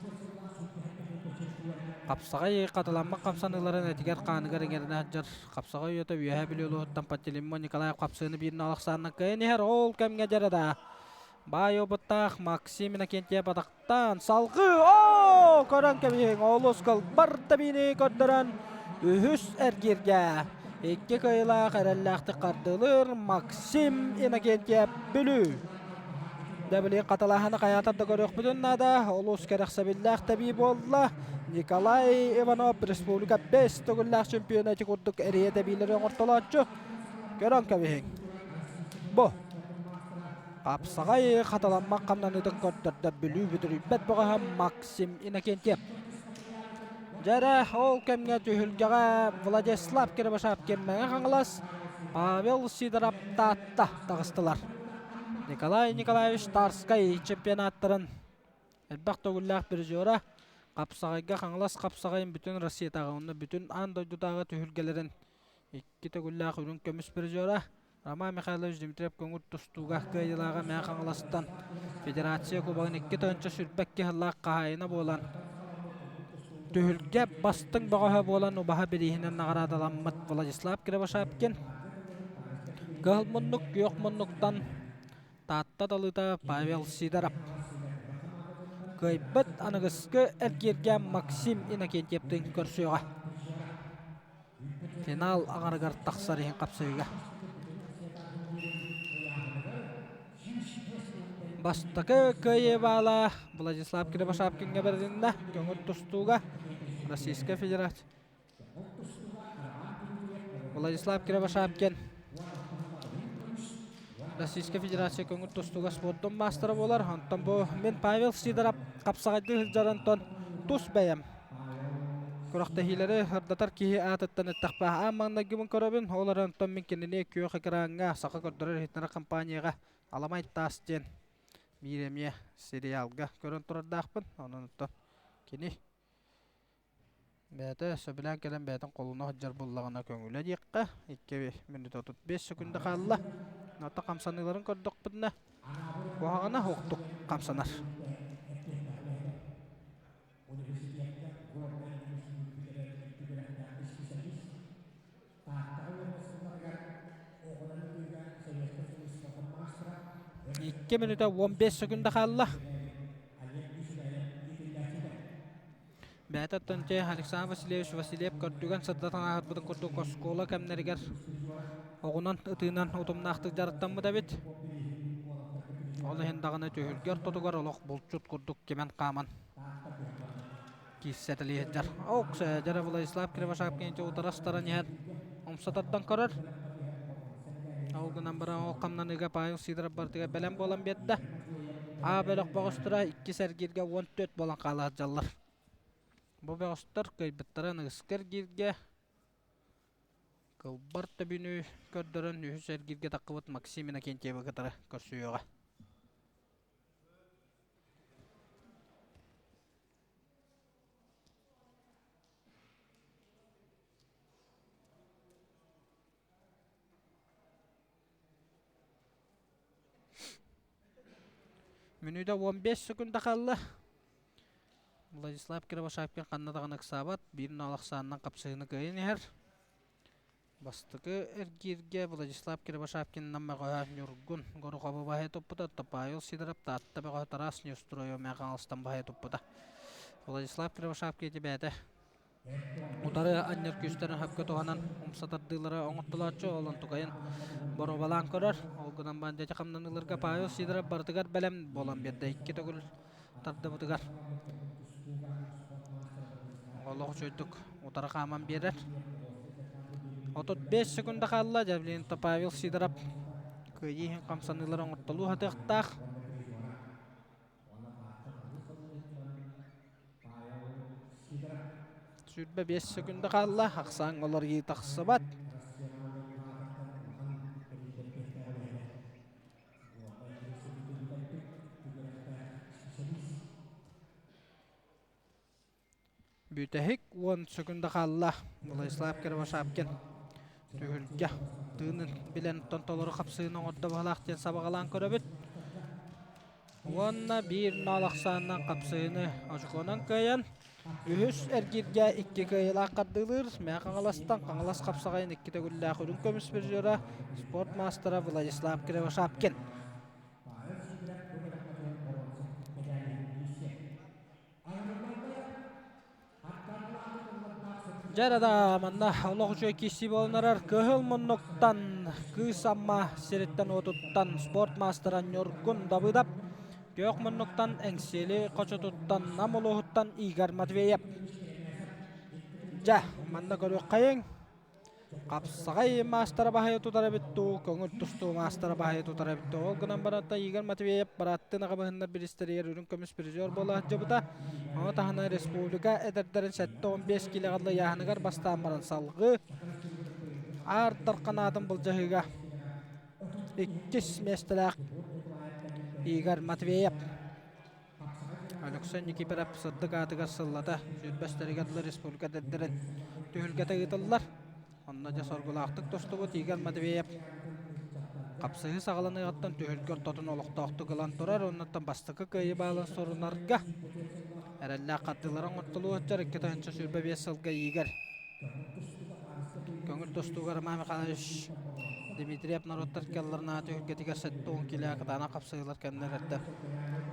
Speaker 1: Хапсаҕай хатыламмат хамсаныыларын этигэр-хааныгар иҥэринэ сылдьар хапсаҕай уйата Үөһээ Бүлүү улууһуттан Пантелеймон Николаев хапсыыны биир налахсаанынан кыайан иһэр. Ол кэмҥэ дьэрэ да баай опыттаах Максим Иннокентьев атахтаан салгыы оо көрөн кэбиһиҥ олус кылбар тэбиини көрдөрөн үһүс эргииргэ икки кыайыылаах эрэллээхтик хардыылыыр Максим Иннокентьев Бүлүү. Дьэ билигин хатылааһыны хайаатар да көрүөхпүтүн наада. Олус кэрэхсэбиллээх тэбии буолла. Николай Иванов республика бэс төгүллээх чемпиона ити курдук эрийэ тэбиилэри оҥортолооччу. Көрөн кэбиһиҥ. Бу хапсаҕай хатыламмат хамнаныытын көрдөрдө Бүлүү бүдүрүйбэт бөҕөһө Максим Иннокентьев. Дьэ эрэ, ол кэмҥэ түһүлгэҕэ Владислав Кривошапкин Мэҥэ Хаҥалас, Павел Сидоров Таатта таҕыстылар. Николай Николаевич Тарскай чемпионаттарын элбэх төгүллээх призера, хапсаҕайга Хаҥалас хапсаҕайын бүтүн Россиятааҕы уонна бүтүн аан дойдутааҕы түһүлгэлэрин икки төгүллээх үрүҥ көмүс призера, Роман Михайлович Дмитриев көҥүл тустууга кыайыылааҕа Мэҥэ Хаҥаластан Федерация Кубогын 2022 сыллаах хаһаайына буолан, түһүлгэ бастыҥ бөҕөһө буолан убаһа бирииһинэн наҕараадаламмыт Владислав Кривошапкин Кыһыл муннук күөх муннуктан Таатта талыыта Павел Сидоров кыайбыт аныгыскы эргииргэ Максим Иннокентьевтыын көрсүөҕэ. Финал аҥарыгар тахсар иһин хапсыыга. Бастакы кыайыы баала Владислав Кривошапкиҥҥа бэрилиннэ. Көҥүл тустууга Российскай Федерация Владислав Кривошапкин Российскай Федерация көҥүл тустууга спордун маастара буолар. Онтон бу мин Павел Сидоров хапсаҕайдыы сылдьар онтон тус бэйэм Күрэхтэһиилэри сырдатар киһи аатыттан эттэхпэ, аан маҥнайгыбын көрөбүн, ол эрэн онтон мин кинини күөх экраҥҥа саха көрдөрөр-иһитиннэрэр компанияҕа Аламай таас диэн биир эмиэ сериалга көрөн турардаахпын. Онон оттон кини бэйэтэ сөбүлээн кэлэн бэйэтин холуна сылдьар буоллаҕына көҥүлэ диэххэ. 2 мүнүүтэ 35 секунда хаалла. Оттон хамсаныыларын көрдөхпүтүнэ, куһаҕана суохтук хамсанар.
Speaker 2: Университекка Горнай институту бүтэрэр үөрэхтээх исписэлиис, Тааттаҕа үөрэнэр сылларыгар оҕолору ыытыыга Советскай сулууспатын маастара,
Speaker 1: 2 мүнүүтэ 15 секунда хаалла.
Speaker 2: Олег Мишляев иитиллээччитэ.
Speaker 1: Бэйэтэ оттон ити Александр Васильевич Васильев көрдүгэн сырдатан ааһарбытын курдук оскуола кэмнэригэр оҕунан ытыынан утумнаахтык дьарыктаммыт эбит. Ол иһин даҕаны түһүлгэ ортотугар олох булчут курдук кимэн хааман киирсэтэлии сылдьар. Ок, дьэ Владислав Кривошапкин утарастаран иһэн умса тардан көрөр. Ол гынан баран ол хамнаныыга Павел Сидоров барытыгар бэлэм буолан биэрдэ. А бөлөх бөҕөстөрө иккис эргииргэ 14 буолан хаала сылдьаллар. Бу бөҕөстөр кыайбыттара аныгыскы эргииргэ Кылбар төбүнү көрдөрөн үһүс эргииргэ таххыбыт Максим Иннокентьевы кытары көрсүөҕэ. Мүнүүтэ 15 секунда хаалла. Владислав Кривошапкин ханна даҕаны ыксаабат, биир ноол ахсаанынан хапсыһыыны кыайан иһэр. Бастакы эргииргэ Владислав Кривошапкинынан мөҕөһө Ньургун Горохову баһыйа туппута, Павел Сидоров Таатта бөҕөһө Тарас Неустроев Мэҥэ Хаҥаластан баһыйа туппута. Владислав Кривошапкин ити бэйэтэ утары анньар күүстэрин сөпкө туһанан умса тардыылары оҥортолооччу, ол онтукайын боруобалаан көрөр. Ол гынан баран дьэ хамнаныыларга Павел Сидоров барытыгар бэлэм буолан биэрдэ. Икки төгүл тардыбытыгар олох үчүгэйдик утары хааман биэрэр. 35 секунда хаалла. Дьэ, Павел Сидоров кыайыы иһин хамсаныылары оҥортолуу сатыахтаах. 25 секунда хаалла. Ахсааҥ олоруйуу тахсыбат. Бүтэһик 10 секунда хаалла. Владислав Кривошапкин түһүлгэ тыынын билэн оттон толору хапсыыны оҥордо баһылаах диэн сабаҕалаан көрөбүт. Уонна биир нол ахсаанынан хапсыыны очукуонан кыайан үһүс эргииргэ икки кыайыылаах хардыылыыр Мэҥэ Хаҥаластан Хаҥалас хапсаҕайын икки төгүллээх үрүҥ көмүс призера спорт маастара Владислав Кривошапкин. Дьэ эрэ да манна олох үчүгэй киирсии буолан эрэр. Кыһыл муннуктан Кыыс Амма сириттэн-уотуттан спорт маастара Ньургун Давыдов, күөх муннуктан Эҥсиэли хочотуттан Нам улууһуттан Игорь Матвеев. Дьэ, манна көрүөххэйиҥ. Хапсаҕай маастара баһыйа тутар эбит дуу, көҥүл тустуу маастара баһыйа тутар эбит дуу. Ол гынан баран Игорь Матвеев бырааттыын аҕабыһыннар бириистэригэр үрүҥ көмүс призер буола сылдьыбыта. Ону таһынан республика эдэрдэрин 75 киилэҕэ дылы ыйааһыныгар бастаан баран салгыы Аар Дархан аатын былдьаһыыга иккис миэстэлээх Игорь Матвеев. Алексей Никифоров сырдык аатыгар сыллата сүүрбэстэригэр дылы республика эдэрдэрин түһүлгэтэ ыытыллар. Онно дьэ соргулаахтык тустубут Игорь Матвеев хапсыһыы саҕаланыаҕыттан түһүлгэ ортотун олохтоохтук ылан турар. Оннуттан бастакы кыайыы баалын сурунарга эрэллээх хардыылары оҥортолуу сылдьар 2025 сылга Игорь Көҥүл тустууга Роман Михайлович Дмитриев норуоттар кыалларына түһүлгэтигэр 70 килэ кытаанах хапсыһыылар кэннилэриттэн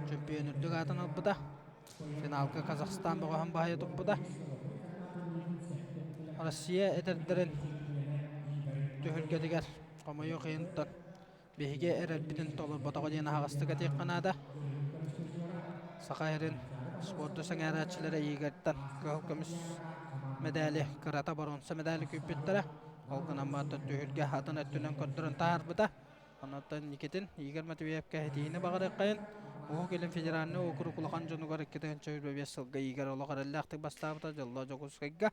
Speaker 1: чөмпүйүөн үрдүк аатын ылбыта. Финалга Казахстан бөҕөһүн баһыйа туппута. Россия эдэрдэрин түһүлгэтигэр хомойуох иһин биһиги эрэлбитин толорботоҕо диэн аһаҕастык этиэххэ наада. Саха сирин спорду сэҥээрээччилэрэ Игорьтан кыһыл көмүс мэдээли, кырата боруонса мэдээли күүппүттэрэ. Ол гынан баран түһүлгэ атын өттүнэн көрдөрөн таһаарбыта. Онон Никитин Игорь Матвеевка этиини баҕарыаххайын. Уһук Илин федеральнай уокурук улахан дьонугар 2025 сылга Игорь олох эрэллээхтик бастаабыта дьоллоох Дьокуускайга.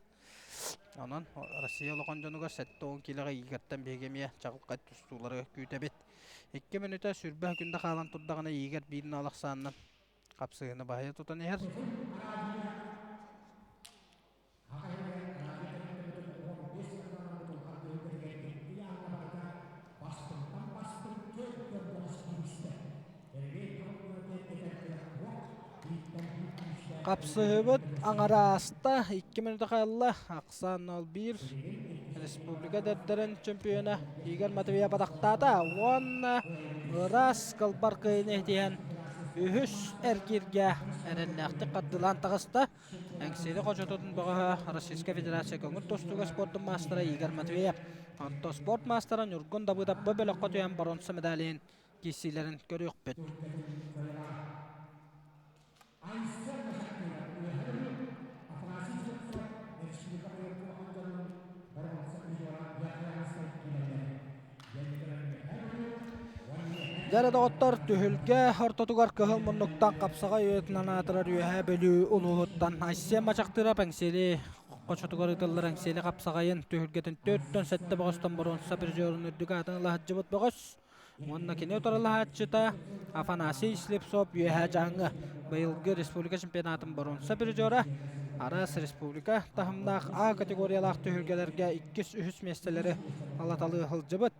Speaker 1: Онон Россия улахан дьонугар 70 киилэҕэ Игорьтан биһиги эмиэ чаҕылхай тустуулары күүтэбит. Икки мүнүүтэ сүрбэ күндэ хаалан турдаҕына Игорь биир наал ахсаанынан хапсыһыыны баһыйа тутан иһэр. Хапсыһыыбыт аҥара ааста, 2 мүнүүтэ хаалла, ахсаан 0-1. Республика эдэрдэрин чемпиона Игорь Матвеев атахтаата уонна ыраас кылбар кыайыыны иһитиһэн үһүс эргииргэ эрэллээхтик хардыылаан таҕыста. Эҥсиэли хочотун бөҕөһө Российскай Федерация көҥүл тустууга спордун маастара Игорь Матвеев. Онтон спорт маастара Ньургун Давыдов бу бөлөххө түһэн боруонса медалин киирсиилэрин көрүөхпүт. Дьэ доҕоттор, түһүлгэ ортотугар кыһыл муннуктан хапсаҕай уйатынан аатырар Үөһээ Бүлүү улууһуттан Айсен Мачахтыырап Эҥсиэли хочотугар ыытыллар Эҥсиэли хапсаҕайын түһүлгэтин 47 бөҕөстөн боруонса призерун үрдүк аатын ыла сылдьыбыт бөҕөс Уонна кини утарылаһааччыта Афанасий Слепцов Үөһээ Дьааҥы быйылгы республика чемпионатын боруонса призера, араас республика таһымнаах А категориялаах түһүлгэлэргэ иккис-үһүс миэстэлэри алаталыы сылдьыбыт.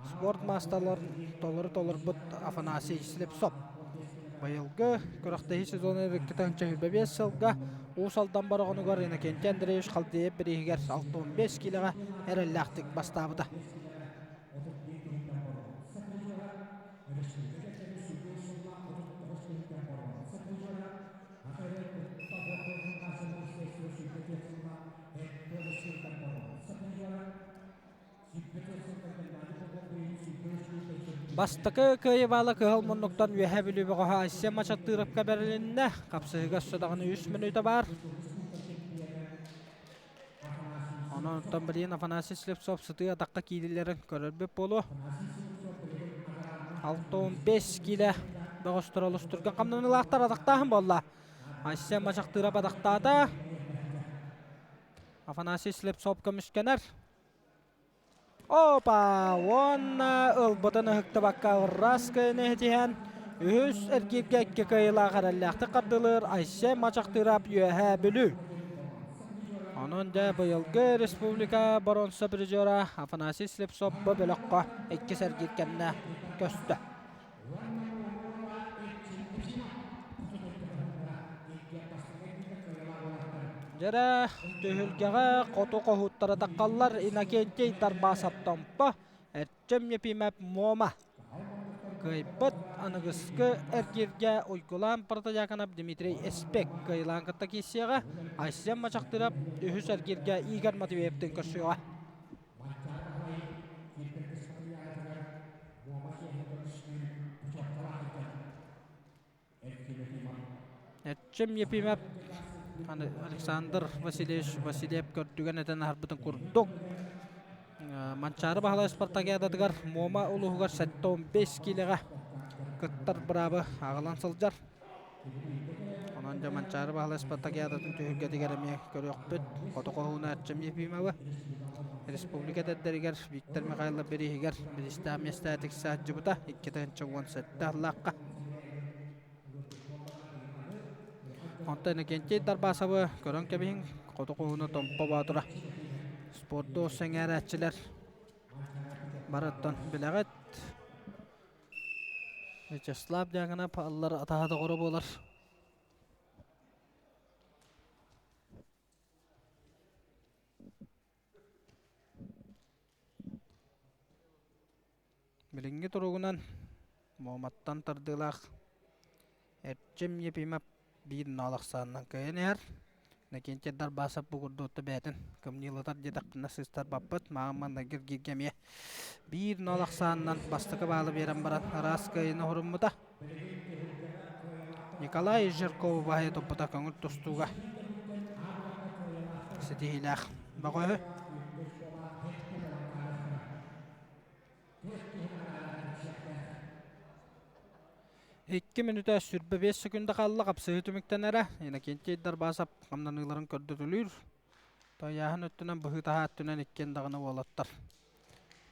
Speaker 1: Спорт маастарларын толору толорбут Афанасий Слепцов. Быйылгы күрэхтэһии сезона 2025 сылга Уус Алдан Бороҕонугар Иннокентий Андреевич Халдеев бирииһигэр 65 киилэҕэ эрэллээхтик бастаабыта. Бастакы кыайыы баала кыһыл муннуктан Үөһээ Бүлүү бөҕөһө Айсен Мачаттыровка бэрилиннэ. Хапсыһыыга өссө даҕаны үс мүнүүтэ баар. Онон оттон билигин Афанасий Слепцов сытыы атахха киирилэрин көрөрбүт буолуо. 65 киилэ бөҕөстөр олус түргэн хамнаныылаахтар атахтааһын буолла. Айсен Мачахтыырап атахтаата. Афанасий Слепцов көмүскэнэр. Опа! Уонна ылбытын ыһыктыбакка ырраас кыайыны ситиһэн, үһүс эргииргэ икки кыайыылаах эрэллээхтик хардыылыыр Айсен Мачахтыырап Үөһээ Бүлүү. Онон дьэ быйылгы республика боруонса призера Афанасий Слепцов бу бөлөххө иккис эргиир кэмнэ көстө. Дьэрэ түһүлгэҕэ хоту хоһууттара таххаллар Иннокентий Дарбасов Томпо, Эрчим Ефимов Муома. Кыайбыт аныгыскы эргииргэ Уйгулаан Протодьяконов Дмитрий Эспек кыайылаан кытта киирсиэҕэ, Айсен Мачахтыров үһүс эргииргэ Игорь Матвеевтыын көрсүөҕэ. Эрчим Ефимов Александр Васильевич Васильев көрдүгэн этэн аһарбытын курдук Манчаары Баһылай спартакиадатыгар Муома улууһугар 75 киилэҕэ кыттар быраабы аҕалан сылдьар. Онон дьэ Манчаары Баһылай спартакиадатын түһүлгэтигэр эмиэ көрүөхпүт. Хоту хоһууна Эрчим Ефимовы республика эдэрдэригэр Виктор Михайлов бирииһигэр бириистээх миэстэ тиксэ сылдьыбыта 2017 сыллаахха. Онтон Иннокентий Дарбасовы көрөн кэбиһиҥ, хоту хоһууна Томпо Боотура. Спорду сэҥээрээччилэр барыттан билэҕит. Вячеслав Дьяконов аллар атаһа доҕоро буолар. Билиҥҥи туругунан Муоматтан тардыылаах Эрчим Ефимов биир ноол ахсаанынан кыайан иһэр. Иннокентий Дарбасов бу курдук бэйэтин кымньыылатар диэтэхпинэ сыыстарбаппыт. Мааҕын маннык эргииргэ эмиэ биир ноол ахсаанынан бастакы баалы биэрэн баран араас кыайыыны оһоруммута. Николай Жиркову баһыйа туппута көҥүл тустууга ситиһиилээх бөҕөһү. Икки мүнүүтэ 25 секунда хаалла хапсыһыы түмүктэнэрэ. Иннокентий Дарбасов хамнаныыларын көрдөтөлүүр. Тойааһын өттүнэн быһыы-таһаа өттүнэн иккиэн даҕаны уолаттар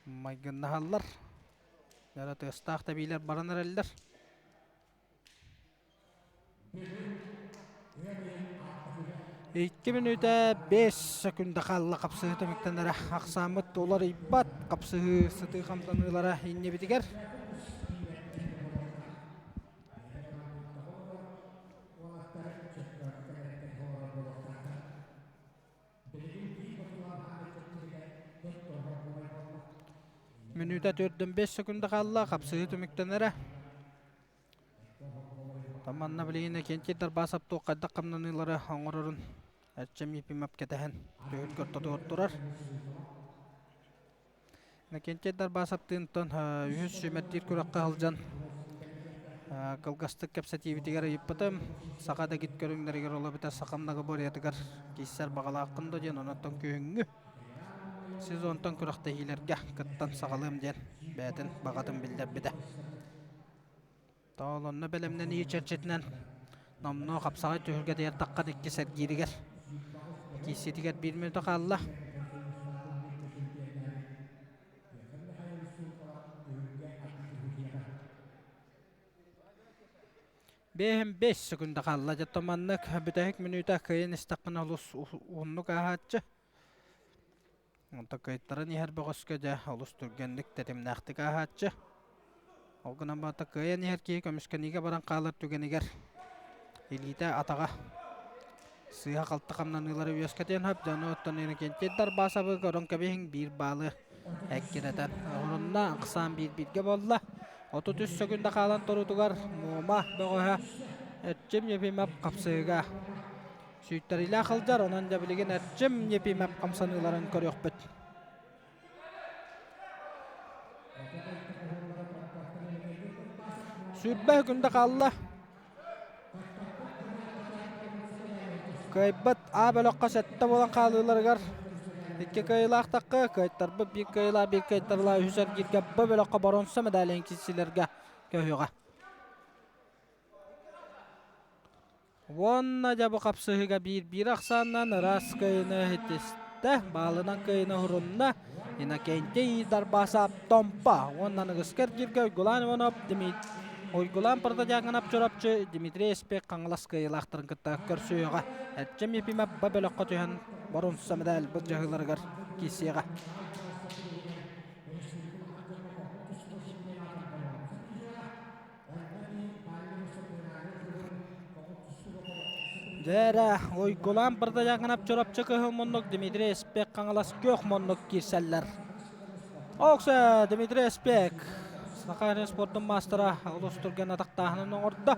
Speaker 1: майгыннаһаллар. Дьара тыастаах тэбиилэр баран эрэллэр. Икки мүнүүтэ 5 секунда хаалла хапсыһыы түмүктэнэрэ. Ахсааммыт уларыйбат хапсыһыы сытыы хамсаныылара иннибитигэр. Мүнүүтэ 4-5 секунда хаалла, хапсыһыы түмүктэнэрэ. Манна билигин Кентий Дарбасов туох хайдах хамнаныылары оҥорорун Эрчим Ефимов кэтэһэн түһүлгэ ортотугар турар. Иннокентий Дарбасовтыынтан үһүс сүүмэрдиир күрэххэ сылдьан кылгастык кэпсэтиибитигэр ыйыппытым. Саха дэгит көрүҥнэригэр ол эбэтэр саха многоборьетыгар киирсэр баҕалааххын да диэн, онон күһүҥҥү сезонтан күрэхтэһиилэргэ кыттан саҕалыам диэн бэйэтин баҕатын биллэрбитэ. Тоолонно бэлэмнэнии чэрчитинэн номнуо хапсаҕай түһүлгэтигэр таххан иккис эргииригэр киирсиитигэр биир мүнүүтэ хаалла. Бэһин бэс секунда хаалла. Дьэ маннык бүтэһик мүнүүтэ кыайан истэххинэ олус уһуннук ааһааччы. Онтон кыайтаран иһэр бөҕөскө дьэ олус түргэнник тэтимнээхтик ааһааччы. Ол гынан баран кыайан иһэр киһи көмүскэниигэ баран хаалар түгэнигэр илиитэ атаҕа сыыһа-халты хамнаныылары үөскэтиэн сөп. Дьону оттон Иннокентий Дарбасовы көрөн кэбиһиҥ биир баалы эккирэтэн оһорунна. Ахсаан биир-бииргэ буолла. 33 сөкүндэ хаалан туруутугар Муома бөҕөһө Эрчим Ефимов хапсыһыга сүүйтэриилээх сылдьар. Онон дьэ билигин Эрчим Ефимов хамсаныыларын көрүөхпүт. Сүүрбэ күндэ хаалла. Кыайбыт А бөлөххө сэттэ буолан хаалыыларыгар икки кыайыылаахтахха кыайтарбыт биир кыайыылаах биир кыайтарылаах үһүс эргииргэ Б бөлөххө боруонса медалин киирсиилэргэ көһүөҕэ. Уонна дьэ бу хапсыһыыга биир-биир ахсаанынан ыраас кыайыыны ситистэ, баалынан кыайыыны уһурунна Иннокентий Дарбасов Томпо уонна аныгыскы эргииргэ Уйгулаан Иванов, Уйгулаан Протодьяконов Чурапчы, Дмитрий Эспек Хаҥалас кыайыылаахтарын кытта көрсүөҕэ. Эрчим Ефимов Б бөлөххө түһэн боруонса медаль былдьаһыыларыгар киирсиэҕэ. Дьэ Уйгулаан Бырдайаҥынап Чурапчы кыһыл муннук Дмитрий Эспек Хаҥалас күөх муннук киирсэллэр. Окса Дмитрий Эспек Саха спордун маастара олус түргэн атахтааһынын оҥордо.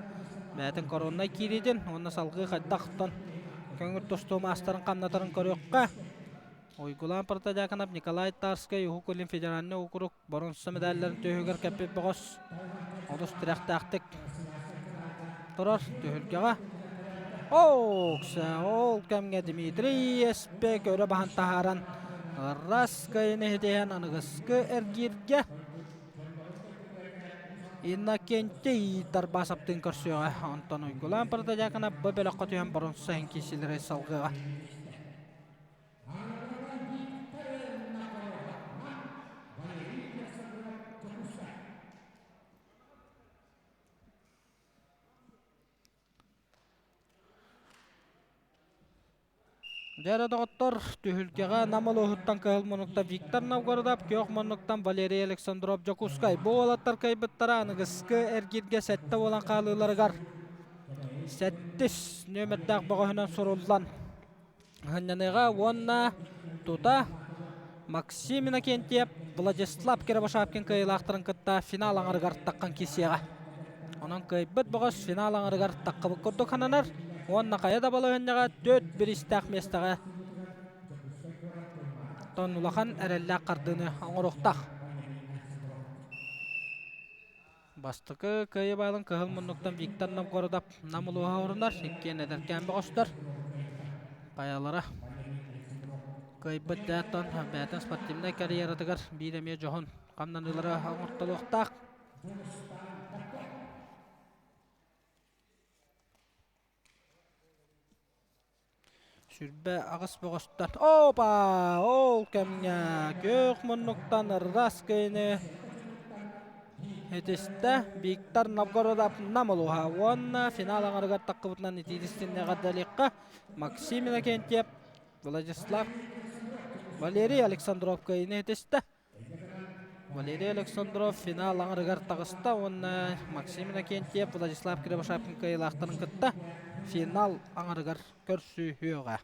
Speaker 1: Бэйэтин короннай киириитин уонна салгыы хайдах көҥүл тустуу маастарын хамнатарын көрүөххэ. Уйгулаан Протодьяконов Николай Тарскай Уһук Илин федеральнай округ боруонса медалларын түөһүгэр кэппит бөҕөс олус тирэхтээхтик турар түһүлгэҕэ. Ол кэмҥэ Дмитрий Эспек өрө баһан таһааран ырас кыайыны ситиһэн аныгыскы эргииргэ Иннокентий Дарбасовтыын көрсүөҕэ. Онтон Уйгулаан Протодьяконов бу бөлөххө түһэн боруонса иһин киирсиилэри салгыаҕа. Дьэ эрэ доҕоттор, түһүлгэҕэ Нам улууһуттан Кыһыл Муннукта Виктор Новгородов, Күөх Муннуктан Валерий Александров Дьокуускай. Бу уолаттар кыайбыттара аныгыскы эргииргэ сэттэ буолан хаалыыларыгар сэттис нүөмэрдээх бөҕөһүнэн суруллан Сынньаныыга уонна тута Максим Иннокентьев, Владислав Кривошапкин кыайыылаахтарын кытта финал аҥарыгар таххан киирсиэҕэ. Онон кыайбыт бөҕөс финал аҥарыгар таххыбыт курдук сананар уонна хайа да балаһыанньаҕа түөрт бириистээх миэстэҕэ тон улахан эрэллээх хардыыны оҥоруохтаах. Бастакы кыайыы баалын кыһыл муннуктан Виктор Новгородов Нам улууһа орунар, иккиэн эдэркээн бөҕөстөр. Хайалара кыайбыт дээтон бэйэтин спортивнай карьератыгар биир эмиэ дьоһун хамнаныылары оҥортолуохтаах. 28 бөҕөстөн Опа! Ол кэмҥэ күөх муннуктан ыраас кыайыыны итистэ Виктор Новгородов Нам улууһа уонна финал аҥарыгар таххыбытынан итиитистиннэ эҕэрдэлиэххэ Максим Иннокентьев, Владислав Валерий Александров кыайыыны итистэ. Валерий Александров финал аҥарыгар таҕыста уонна Максим Иннокентьев, Владислав Кривошапкин кыайыылаахтарын кытта финал аҥарыгар көрсүһүөҕэ.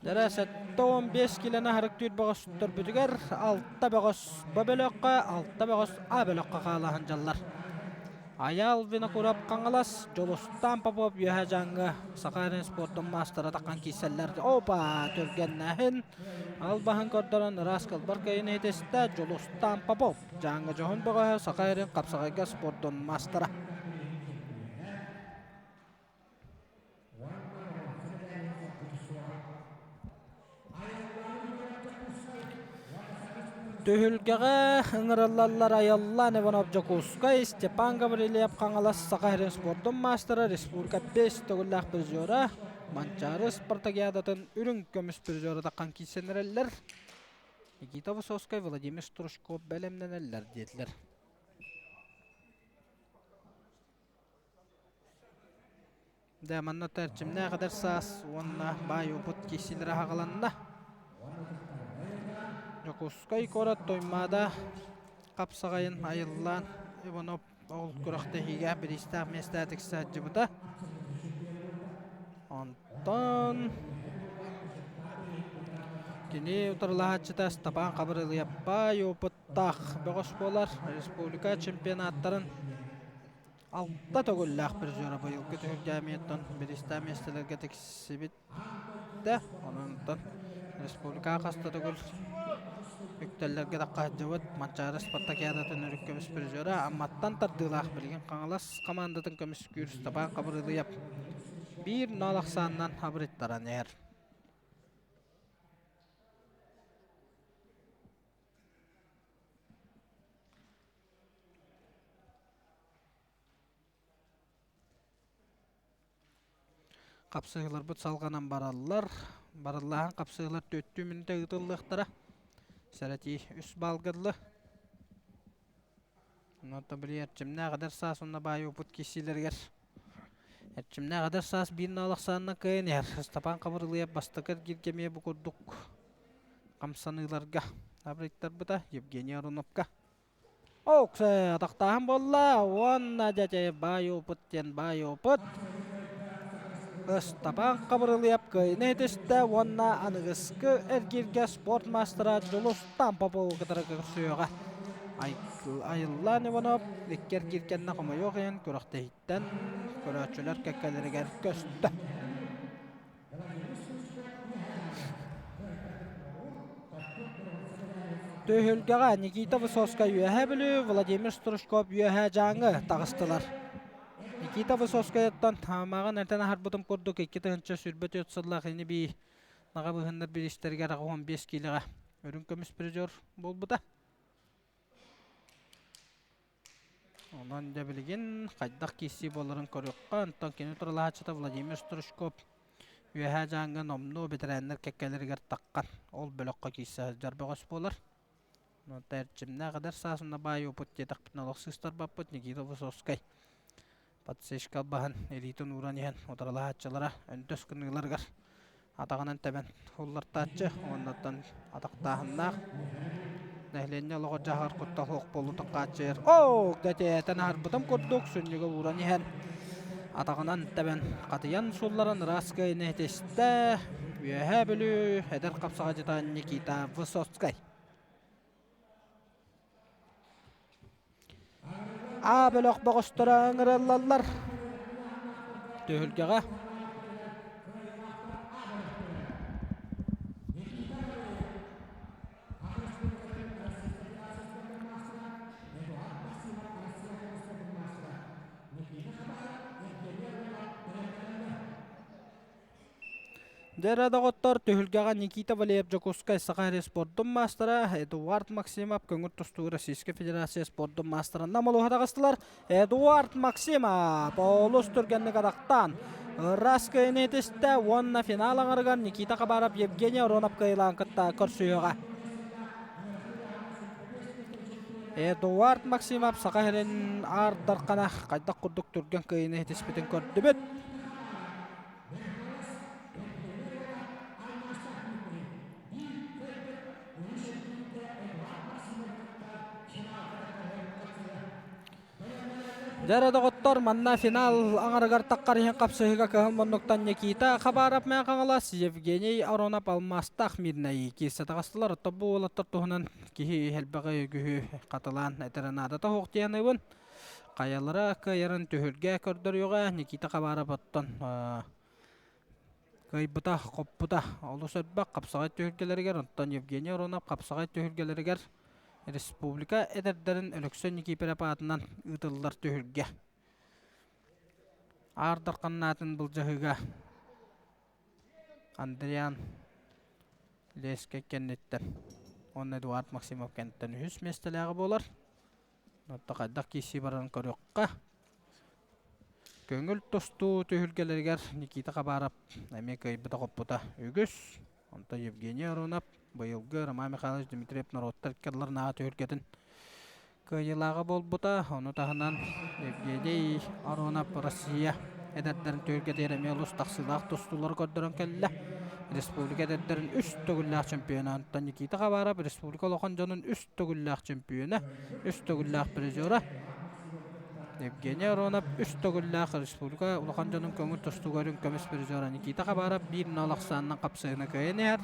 Speaker 1: Дэрэ 75 килоны харыктыыр бөҕөстөрбүтүгэр алта бөҕөс Б бөлөххө, алта бөҕөс А бөлөххө хаалаһан дьаллар. Айаал Винокуров Хаҥалас, Дьулустаан Попов Үөһээ Дьааҥы Саха эрин спордун маастара таххан киирсэллэр. Опа! Түргэннээһин албаһын көрдөрөн ыраас кылбар кыайыыны иһитистэ Дьулустаан Попов Дьааҥы дьоһун бөҕөһө Саха эрин хапсаҕайга спордун маастара. Түһүлгэҕэ ыҥырыллаллар Айаллаан Иванов Дьокуускай, Степан Гаврильев Хаҥалас Саха сирин спордун маастара, республика бэс төгүллээх призера, Манчаары спартакиадатын үрүҥ көмүс призера таххан киирсэн эрэллэр. Никита Высоцкай, Владимир Стручков бэлэмнэнэллэр диэтилэр. Дьэ, манна эрчимнээх эдэр саас уонна баай уопут киирсиилэрэ аһаҕаланна. Дьокуускай куорат Туймаада хапсаҕайын айыллаан Иванов ол күрэхтэһиигэ бириистээх миэстэ тиксэ сылдьыбыта. Онтон кини утарылаһааччыта Степан Хабырылыйаппай опыттаах бөҕөс буолар. Республика чемпионаттарын алта төгүллээх призера быйылгы түһүлгээмиэттэн бириистээх миэстэлэргэ тиксибит да, онон республикаҕа хас да төгүл үктэллэргэ таххаһдьыбыт Манчаары спартакиадатын үрүт көмүс призера Амматтан тардыылаах билигин Хаҥалас хамаандатын көмүскүүр Степан Хабырылыйап биир нол ахсаанынан абырыттаран иһэр. Хапсыһыыларбыт салҕанан бараллар. Барыллааһын хапсыһыылар түөртүү мүнүүтэ ыытыллыахтара. Сэрэтии үс баалга дылы. Онон били эрчимнээх эдэр саас уонна баай опыт киирсиилэригэр эрчимнээх эдэр саас биир наал ахсаанынан кыайан иһэр. Ыстапаан Хабырылыйап бастакы эргииргэ эмиэ бу курдук хамсаныыларга абырыйтарбыта Евгений Ароновка. Оксе, атахтааһын буолла уонна дьэ баай опыт диэн баай опыт. Ыстапаан Хабырылыйап кыайыыны ситистэ уонна аныгыскы эргииргэ спорт маастара Дьулустаан Попову кытары көрсүөҕэ. Айыллаан Иванов икки эргиир кэннэ хомойуох иһин күрэхтэһииттэн көрөөччүлэр кэккэлэригэр көстө. Түһүлгэҕэ Никита Высоцкай Үөһээ Бүлүү, Владимир Стручков Үөһээ Дьааҥы таҕыстылар. Никита Высоцкайыттан мааҕын этэн аһарбытым курдук 2024 сыллаах ини-бии наҕа быһыннар бириистэригэр 85 киилэҕэ үрүҥ көмүс призер буолбута. Онон дьэ билигин хайдах киирсии буоларын көрүөххэ. Онтон кини туралаһааччыта Владимир Стручков Үөһээ Дьааҥы номнуо бэтэрээннэр кэккэлэригэр таххан, ол бөлөххө киирсэ сылдьар бөҕөс буолар. Онон эрчимнээх эдэр саас уонна баай опыт диэтэхпитинэ олох сыыстарбаппыт. Никита Высоцкай подсечка албаһын илиитин ууран иһэн утарылаһааччылара өндөс гыныыларыгар атаҕынан тэбэн уллартааччы уоннаттан атахтааһыннаах нэһилиэнньэ олоҕор дьаһаҕар куттал суох буолуутун хааччыйар оо дэтиэтэн аһарбытым курдук сүнньүгэ ууран иһэн атаҕынан тэбэн хатыйан сулларан ыраас кыайыыны ситистэ Үөһээ Бүлүү эдэр хапсаҕайдьыта Никита Высоцкай. А бөлөх бөҕөстөрө ыҥырыллаллар. Түһүлгэҕэ Дьэ доҕоттор, түһүлгэҕэ Никита Валеев Дьокуускай Саха сирин спордун маастара, Эдуард Максимов көҥүл тустуу Российскай Федерация спордун маастара намылуһа таҕыстылар. Эдуард Максимов олус түргэнник атахтаан ыраас кыайыыны ситистэ уонна финал аҥарыгар Никита Хабаров Евгений Аронов кыайыылаан кытта көрсүһүөҕэ. Эдуард Максимов Саха сирин Аар Дархана хайдах курдук түргэн кыайыыны ситиспитин көрдүбүт. Дьэ доҕоттор, манна финал аҥарыгар таххар иһин хапсыһыыга кыһыл муннуктан Никита Хабаров Мэҥэ Хаҥалас, Евгений Аронов Алмаастаах Мирнэй киирсэ таҕыстылар. Оттон бу уолаттар туһунан киһи элбэҕи үгүһү хатылаан этэрэ наадата суох диэн саныыбын. Хайалара кыайарын түһүлгэ көрдөрүөҕэ. Никита Хабаров оттон кыайбыта, хоппута олус элбэх хапсаҕай түһүлгэлэригэр, оттон Евгений Аронов хапсаҕай түһүлгэлэригэр республика эдэрдэрин Өлөксөй Никиипэрэп аатынан ыытыллар түһүлгэ. Аар Дарханнаатын былдьаһыыга Андриан Лескэй кэнниттэн уонна Эдуард Максимов кэнниттэн үһүс миэстэлээҕэ буолар. Онто хайдах киирсии барарын көрүөххэ. Көҥүл тустуу түһүлгэлэригэр Никита Хабаров эмиэ кыайбыта-хоппута үгүс. Онтон Евгений Аронов быйылгы Роман Михайлович Дмитриев норуоттар иккардыларынааҕы түһүлгэтин кыайыылааҕа буолбута. Ону таһынан Евгений Аронов Россия эдэрдэрин түһүлгэтигэр эмиэ олус тахсыылаах тустуулары көрдөрөн кэллэ. Республика эдэрдэрин үс төгүллээх чемпиона Антон Никита Хабаров, республика улахан дьонун үс төгүллээх чемпиона, үс төгүллээх призера Евгений Аронов, үс төгүллээх республика улахан дьонун көҥүл тустуугарын көмүс призера Никита Хабаров 1-0 ахсаанынан хапсыһыны кыайан иһэр.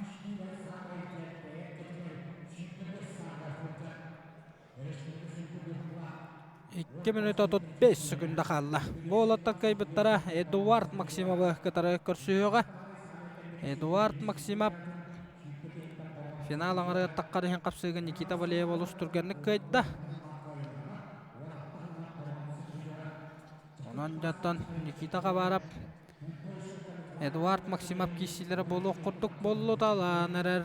Speaker 1: 2 минут 35 секунда хаалла. Бу уолаттар кыайбыттара Эдуард Максимовы кытары көрсүһүөҕэ. Эдуард Максимов финал аҥарыгар таххар иһин хапсыыга Никита Валеев олус түргэнник кыайда. Онон дьоттон Никита Хабаров Эдуард Максимов киирсиилэрэ буолуох курдук буоллуталаан эрэр.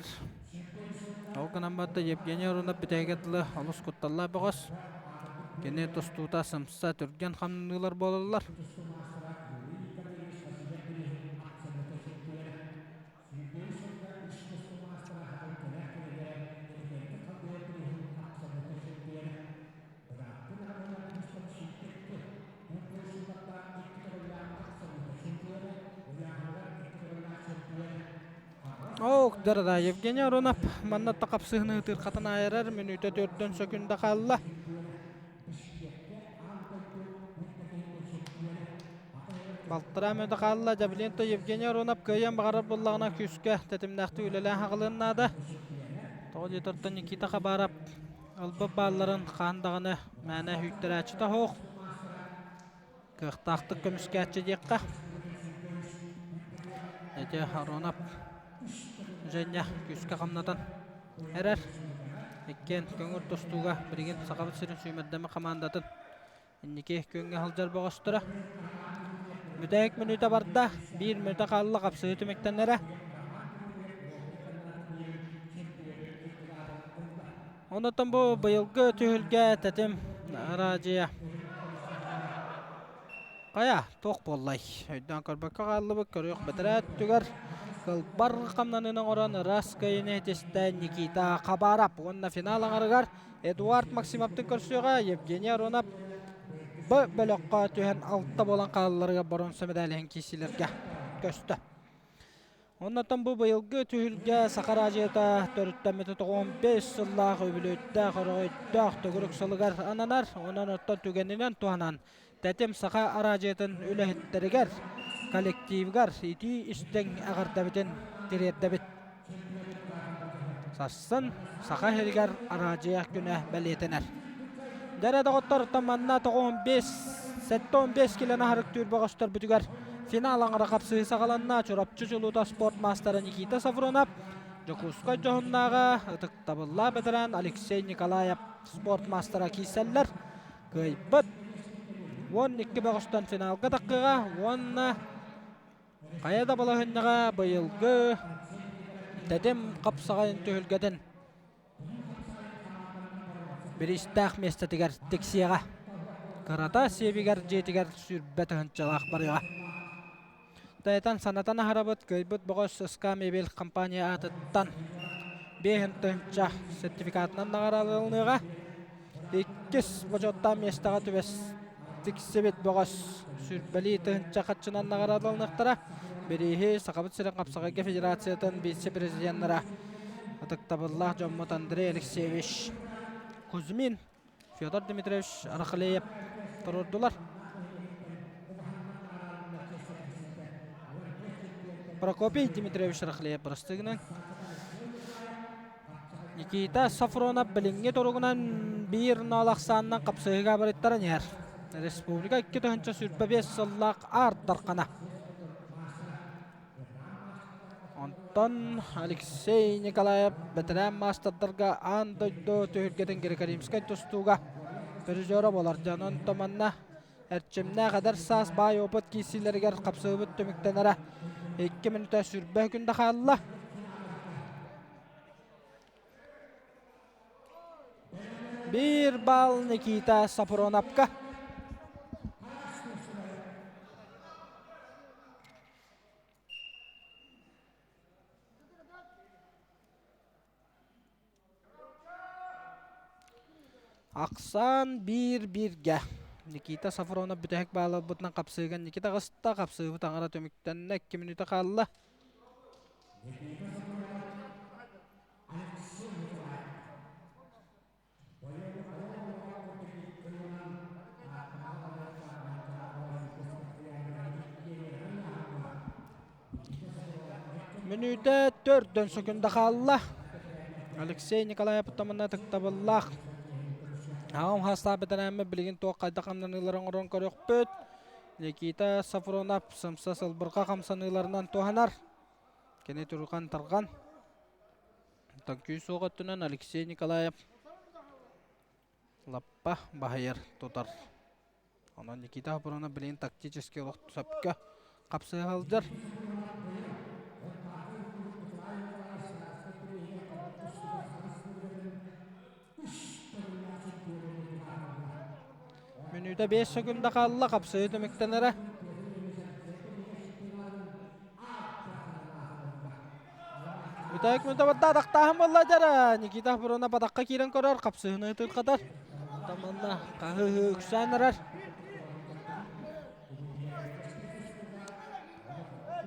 Speaker 1: Ол гынан барда Евгений Арунов бүтэһигэ дылы олус кутталлаах бөҕөс. Кини тустуута сымса түргэн хамныылар буолаллар. Ок, да Евгений Аронов манна тақапсыһыны ытырхатын айарар мүнүүтэ төрдөн сөкүндэ хаалла. Балтараа мүнүүтэ хаалла. Жабленто Евгений Аронов кыайан баҕарар буоллаҕына күүскэ тэтимнээхтик үлэлээн хаҕылыан наада. Тоҕо диэтэртэн Никита Хабаров Ылбыт баалларын хаан даҕаны мээнэ үүттэрээччитэ суох, кыахтаахтык көмүскээччи диэххэ. Ити Аронов Женя күүскэ хамнатан эрэр. Иккиэн көҥүл тустууга билигин Сахабыт сирин сүүмэрдэммит хамаандатын инники күөҥҥэ сылдьар бөҕөстөрө. Бүтэһик мүнүүтэ барда, биир мүнүүтэ хаалла хапсыһыы түмүктэннэрэ. Онтон бу быйылгы түһүлгэ тэтим араадьыйа Хайа, туох буоллай? Өйдөөн көрбөккө хааллыбыт, көрүөх бэтэрээ өттүгэр кылбар хамнаныыны оҥорон ыраас кыайыыны ситистэ Никита Хабаров уонна финал аҥарыгар Эдуард Максимовтын көрсүөҕэ Евгений Аронов Б бөлөххө түһэн алта буолан хаалларыгар боруонса мэдээлиһин киирсиилэргэ көстө. Оннотон бу быйылгы түһүлгэ Саха араадьыйата төрүттэммитэ 95 сыллаах үбүлүөйдээх өрөгөйдөөх төгүрүк сылыгар ананар. Онон оттон түгэнинэн туһанан Тэтим Саха араадьыйатын үлэһиттэригэр, коллективыгар итии истиҥ эҕэрдэбитин тириэрдэбит. Сарсын Саха сиригэр араадьыйа күнэ бэлиэтэнэр. Дьэ доҕоттор, манна 95 75 килоны аһарыктыыр бөҕөстөрбүтүгэр финал аҥара хапсыһыы саҕаланна. Чурапчы чулуута спорт маастара Никита Сафронов, Дьокуускай дьоһуннааҕа ытыктабыллаах бэтэрээн Алексей Николаев спорт маастара киирсэллэр. Кыайбыт 12 бөҕөстөн финалга таххыаҕа уонна Хайа да балаһыанньаҕа быйылгы тэтим хапсаҕайын түһүлгэтин бириистээх миэстэтигэр тиксиэҕэ. Кырата сиэбигэр дьиэтигэр сүүрбэ тыһыынчалаах барыаҕа. Тайатан санатан аһарабыт кыайбыт бөҕөс СК Мебель компания аатыттан биэһин тыһыынча сертификатынан наҕараадаланыаҕа. Иккис бочуоттаах миэстэҕэ түбэс тиксибит бөҕөс сүүрбэлии тыһыынча харчынан наҕараадаланыахтара. Бирииһи Сахабыт сирин хапсаҕайга федерациятын вице-президеннара ытыктабыллаах дьоммут Андрей Алексеевич Кузьмин, Федор Дмитриевич Рахлеев туруордулар. Прокопий Дмитриевич Рахлеев бырастыгынан Никита Софронов билиҥҥи туругунан биир ноол ахсаанынан хапсыһыыга абырыттаран иһэр. Республика 2025 сыллаах Аар Дархана. Онтон Алексей Николаев бэтэрээн маастардарга аан дойду түһүлгэтин греко-римскай тустууга призера буолар. Дьонун манна Эрчимнээх эдэр саас баай опыт киирсиилэригэр хапсыһыбыт түмүктэнэрэ 2 мүнүүтэ сүүрбэ күндэ хаалла. Биир балл Никита Сапроновка. Ахсаан биир-бииргэ. Никита Сафронов бүтэһик баал ылбытынан хапсыыга Никита таҕыста. Хапсыыбыт аҥара түмүктэннэ. 2 мүнүүтэ хаалла. Мүнүүтэ төрдөн сөкүндэ хаалла. Алексей Николаев тамана ытыктабыллаах. Аҕам хаастаах бэтэрээммит билигин туох хайдах хамнаныыларын оҥорон көрүөхпүт. Никита Сафронов сымса сылбырҕа хамсаныыларынан туһанар. Кини түргэн-тарҕан. Оттон күүс суох өттүнэн Алексей Николаев лаппа баһыйар тутар. Онон Никита Сафронов билигин тактически олох сөпкө хапсыһа сылдьар. Мүнүүтэ 5 секунда хаалла, хапсыһыы түмүктэнэрэ. Бүтэһик мүнүүтэ барда, атахтааһын буолла дьара. Никита Хапырона бадахха киирэн көрөр, хапсыһыны ытырҕатар. Таманна хаһыы үксээн эрэр.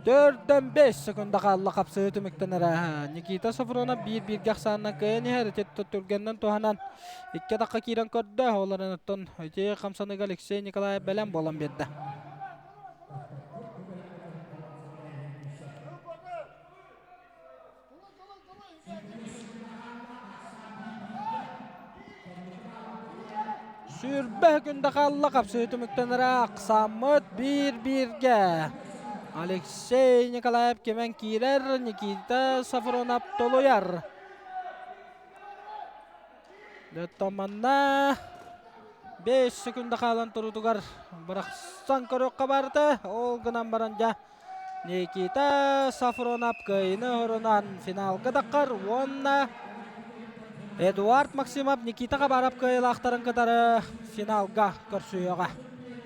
Speaker 1: Төрдөн 5 секунда хаалла хапсыһыы түмүктэнэрэ. Никита Софронов биир-бииргэ ахсаанынан кыайан иһэр. Ити түргэннэн туһанан икки атахха киирэн көрдө. Ол эрэн оттон ити хамсаныыга Алексей Николаев бэлэм буолан биэрдэ. Сүүрбэ күндэ хаалла хапсыы түмүктэнэрэ ахсааммыт биир-бииргэ. Алексей Николаев кимэн киирэр, Никита Сафронов толуйар. Манна 5 секунда хаалан турутугар бырахсан көрүөххэ барда. Ол гынан баран дьэ Никита Сафронов кыайыыны оһорунан финалга таххар уонна Эдуард Максимов Никита Хабаров кыайыылаахтарын кытары финалга көрсүөҕэ.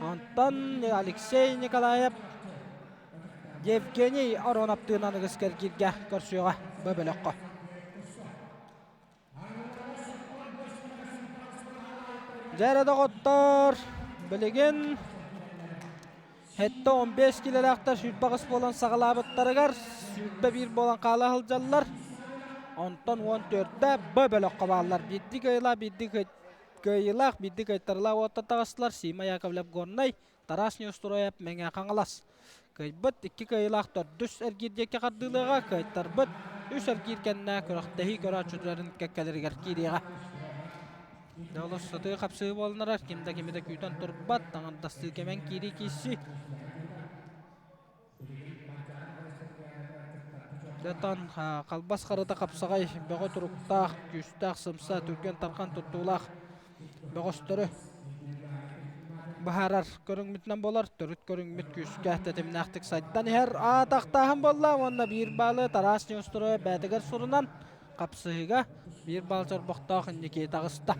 Speaker 1: Онтон Алексей Николаев Евгений Ароновтыын аныгыс кэргииргэ көрсүөҕэ бу бөлөххө. Дьэ эрэ доҕоттор, билигин 7-15 килэлээхтэр 28 буолан саҕалаабыттарыгар 21 буолан хаала сылдьаллар. Онтон 14-тэ Б бөлөххө бааллар. Биирдии кыайыылаах, биирдии кыайыылаах, биирдии кыайтарыылаах уоттан таҕыстылар. Сима Яковлев Горнай, Тарас Неустроев Мэҥэ Хаҥалас. Кыайбыт икки кыайыылаах төрдүс эргиир диэки хардыылыаҕа, кыайтарбыт үс эргиир кэннэ күрэхтэһии көрөөччүлэрин кэккэлэригэр киириэҕэ. Олус сытыы хапсыы буолан ким да кими да күүтэн турбат, таҥардастыы кэмэн киирии киирсии. Дьатан халбас харата хапсаҕай бөҕө туруктаах, күүстээх, сымса, түргэн-тарҕан туттуулаах бөҕөстөрү быһаарар көрүҥмүтүнэн буолар. Төрүт көрүҥмүт күүскэ тэтимнээхтик сайдан иһэр. Атахтааһын буолла уонна биир баалы Тарас Неустроев бээтигэр сурунан хапсыһыыга биир баал чорбохтоох инники таҕыста.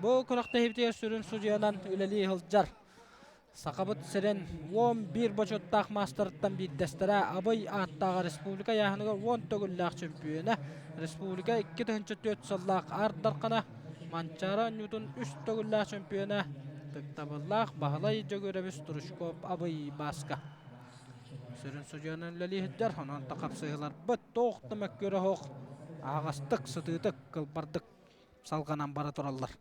Speaker 1: Бу күрэхтэһиибитигэр сүрүн судьуйанан үлэлии сылдьар Сахабыт сирин 11 бочуоттаах маастарыттан биирдэстэрэ Абый ааттааҕа республика ыйааһыныгар 10 төгүллээх чөмпүйүөнэ, республика 2004 сыллаах Аар Дархана, Манчаары оонньуутун үс төгүллээх чөмпүйүөнэ, ытыктабыллаах Баһылай Дьөгүөрэбис Тручков Абый Бааска. Сүрүн судьуйанан үлэлии сылдьар, онон хапсыһыыларбыт туох да мөккүөрэ суох аһаҕастык, сытыытык, кылбардык салҕанан бара тураллар.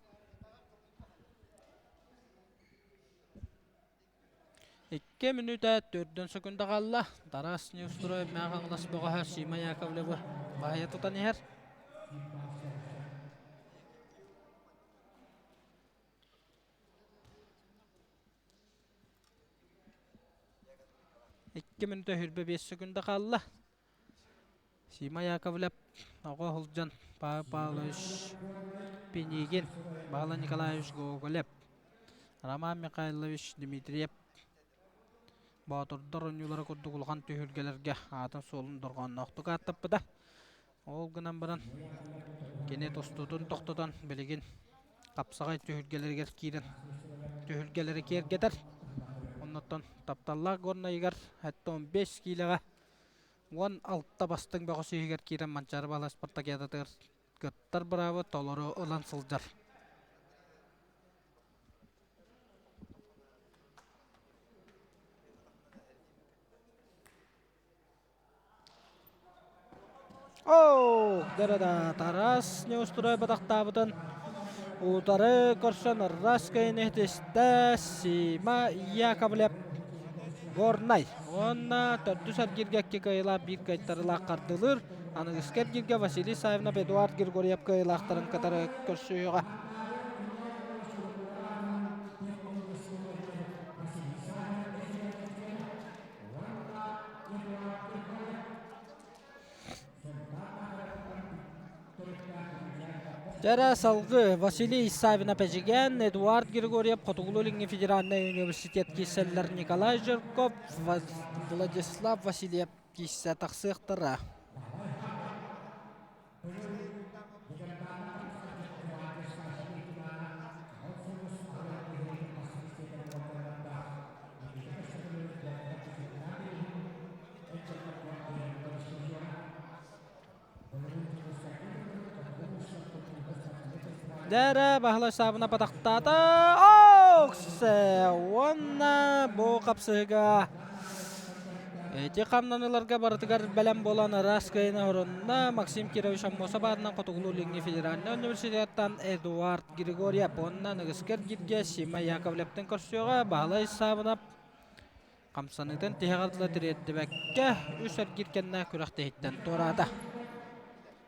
Speaker 1: Икки мүнүүтэ төрдүн сөкүндэ хаалла. Тарас Неустроев Мэҥэ Хаҥалас бөҕөһө Сима Яковлевы баһыйа тутан иһэр. Икки мүнүүтэ сүүрбэ биэс сөкүндэ хаалла. Сима Яковлев оҕо сылдьан Павел Павлович Пинигин, Баһылай Николаевич Гоголев, Роман Михайлович Дмитриев Боотурдар оонньуулара курдук улахан түһүлгэлэргэ аатын-суолун дорҕоонноохтук ааттаппыта. Ол гынан баран кини тустуутун тохтотон билигин хапсаҕай түһүлгэлэригэр киирэн түһүлгэлэри киэргэтэр. Оннуттан тапталлаах Горнайыгар 75 киилэҕэ 16 бастыҥ бөҕөс иһигэр киирэн Манчаары Баһылай спартакиадатыгар кыттар быраабы толору ылан сылдьар. Оо, да Тарас Неустроев батахтаабытын утары көрсөн Раскайын иһитистэ Сима Яковлев Горнай. Уонна төрдүс эргииргэ икки кыайыылаах биир кыайтарыылаах хардылыыр. Аныгыскы эргииргэ Василий Савинов Эдуард Григорьев кыайыылаахтарын кытары көрсүһүөҕэ. Дьэрэ салгыы Василий Савинов Эдьигээн, Эдуард Григорьев Хотугулуу-Илиҥҥи федеральнай университет киирсэллэр Николай Жирков, Владислав Васильев киирсэ тахсыахтара. Дээрэ Баһылай Саабына батахтаата. Оксе! Уонна бу хапсыһыга Ити хамнаныыларга барытыгар бэлэм буолан араас кыайыны оһоронно Максим Кирович Аммосов аатынан Хотугулуу-Илиҥҥи федеральнай университеттан Эдуард Григорьев уонна аныгыскы эргииргэ Сима Яковлевтан көрсүөҕэ Баһылай Саабынап хамсаныытын тиһэҕэр дылы тириэрдибэккэ үс эргиир кэннэ күрэхтэһииттэн туораата.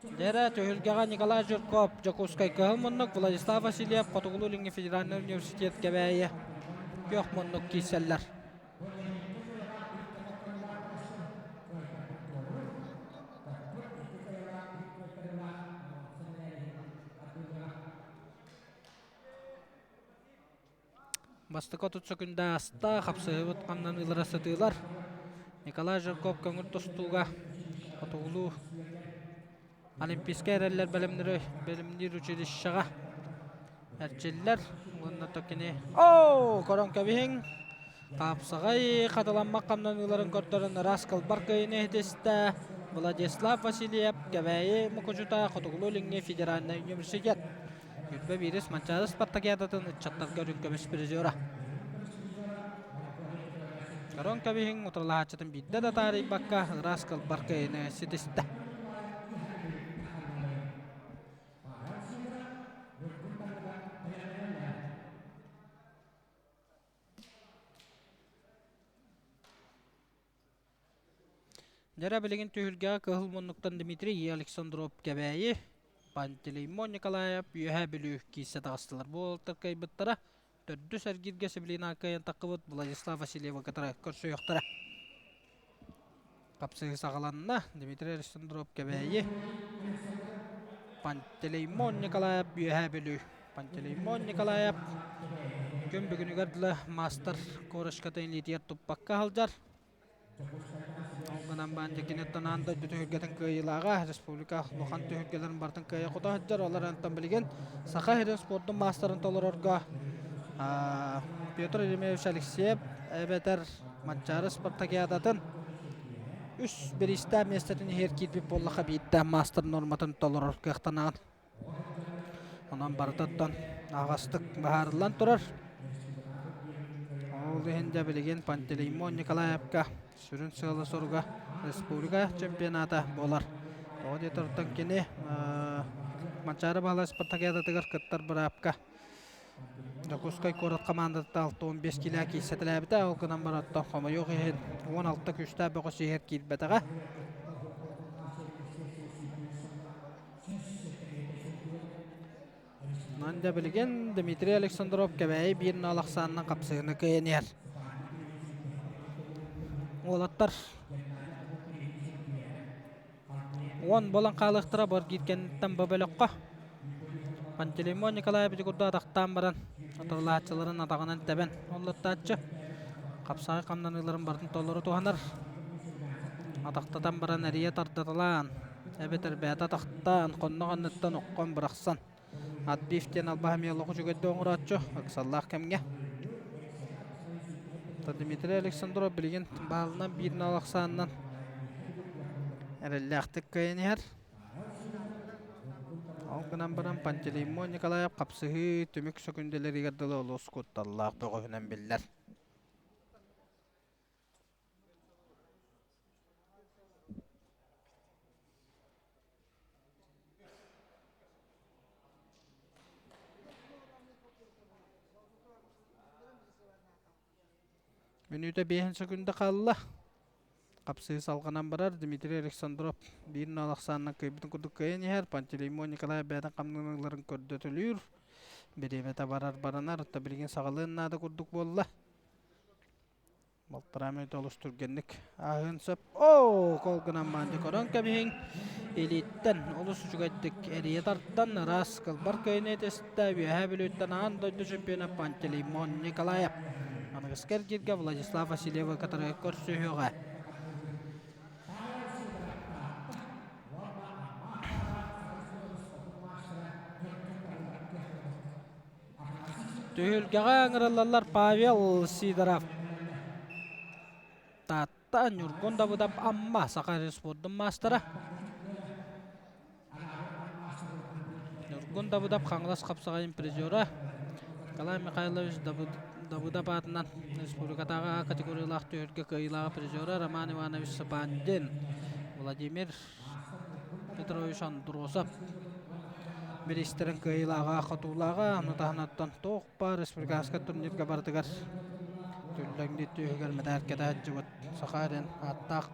Speaker 1: Дьэрэ түһүлгэҕэ Николай Жирков, Дьокуускай Кыһыл муннук, Владислав Васильев, Хотугулуу-Илиҥҥи федеральнай университет Кэбээйи Күөх муннук киирсэллэр. Бастакы 30 сөкүндэ ааста, хапсыһыбыт хамнаныылара сытыылар. Николай Жирков көҥүл тустууга хотугулуу Олимпийскай эрэллэр бэлэмнэри бэлэмниир училищеҕа эрчиллэр уонна то кини оо көрөн кэбиһиҥ хапсаҕай хатыламмат хамнаныыларын көрдөрөн ыраас кылбар кыайыыны иһитистэ Владислав Васильев Кэбээйи Мукучута Хотугулуу-Илиҥҥи федеральнай университет Үрбэ биирис Манчаары спартакиадатын ыччаттарга үрүҥ көмүс призера. Көрөн кэбиһиҥ утарылаһааччытын биирдэ да таарыйбакка ыраас кылбар кыайыыны ситистэ. Дьэрэ билигин түһүлгэҕэ кыһыл муннуктан Дмитрий Александров Кэбээйи, Пантелеймон Николаев Үөһээ Бүлүү киирсэ таҕыстылар. Бу уолаттар кыайбыттара төрдүс эргииргэ Сибилина кыайан таххыбыт Владислав Васильевы кытары көрсүөхтэрэ. Хапсыһыы саҕаланна. Дмитрий Александров Кэбээйи, Пантелеймон Николаев Үөһээ Бүлүү. Пантелеймон Николаев күн бүгүнүгэр дылы маастар корочкатын илиитигэр туппакка сылдьар. Ол гынан баран дьэ аан дойду түһүлгэтин кыайыылааҕа республика улахан түһүлгэлэрин барытын кыайа хото сылдьар. Олор онтон билигин Саха сирин спордун маастарын толорорго Петр Еремеевич Алексеев эбэтэр Манчаары спартакиадатын үс бириистээх миэстэтин иһигэр киирбит буоллаха биирдээх маастар нуорматын толорор кыахтанаҕын. Онон барыта оттон аһаҕастык быһаарыллан турар. Ол иһин дьэ билигин Пантелеймон Николаевка сүрүн сыала-соруга республика чемпионата буолар. Тоҕо диэтэр оттон кини Манчаары Баһылай спартакиадатыгар кыттар быраапка Дьокуускай куорат хамаандата 65 киилэ киирсэтэлээбитэ. Ол гынан баран оттон хомойуох иһин 16 күүстээх бөҕөс иһэр киирбэтэҕэ. Онон дьэ билигин Дмитрий Александров Кэбээйи биир нол ахсаанынан хапсыһыыны кыайан иһэр. Уолаттар уон буолан хаалыахтара бу эргиир кэнниттэн бу бөлөххө. Пантелеймон Николаевич курдук атахтаан баран атыллааччыларын атаҕынан тэбэн оллоттааччы. Хапсаҕай хамнаныыларын барытын толору туһанар. Атахтатан баран эрийэ тардаталаан, эбэтэр бэйэтэ атахтаан, хоннох анныттан оххон бырахсан. Отбив диэн албаһа эмиэ олох үчүгэйдик оҥорооччу, ыксаллаах кэмҥэ. Дмитрий Александров билигин баалынан биир нал ахсаанынан эрэллээхтик кыайан иһэр. Ол гынан баран Пантелеймон Николаев хапсыһыы түмүк сөкүндэлэригэр дылы олус кутталлаах бөҕөһүнэн биллэр. Мүнүүтэ биэһин сөкүндэ хаалла. Хапсыы салҕанан барар Дмитрий Александров биир нол ахсаанынан кыайбытын курдук кыайан иһэр. Пантелеймон Николаев бэйэтин хамнаныыларын көрдөтөлүүр. Бириэмэтэ барар баранар, оттон билигин саҕалыан наада курдук буолла. Балтараа мүнүүтэ олус түргэнник ааһыан сөп. Оо, кол гынан маанча көрөн кэбиһиҥ. Илииттэн олус үчүгэйдик эрийэ тардан, ыраас кылбар кыайыны этистэ. Үөһээ Бүлүүттэн аан дойду чемпиона Пантелеймон Николаев. Аныгыскы эргииргэ Владислав Васильевы кытары көрсүһүөҕэ. Түһүлгэҕэ ыҥырыллаллар Павел Сидоров, Таатта, Ньургун Давыдов, Амма, Саха спордун маастара. Ньургун Давыдов Хаҥалас хапсаҕайын призера. Николай Михайлович Давыдов аатынан республикатааҕы А категориялаах түһүлгэ кыайыылааҕа призера Роман Иванович Сапандин, Владимир Петрович Андросов бириистэрин кыайыылааҕа, хотуулааҕа, ону таһынан туох баар республиканскай турнирга барытыгар түллэҥнии түөһүгэр мэтээл кэтэ сылдьыбыт Саха эрин ааттаах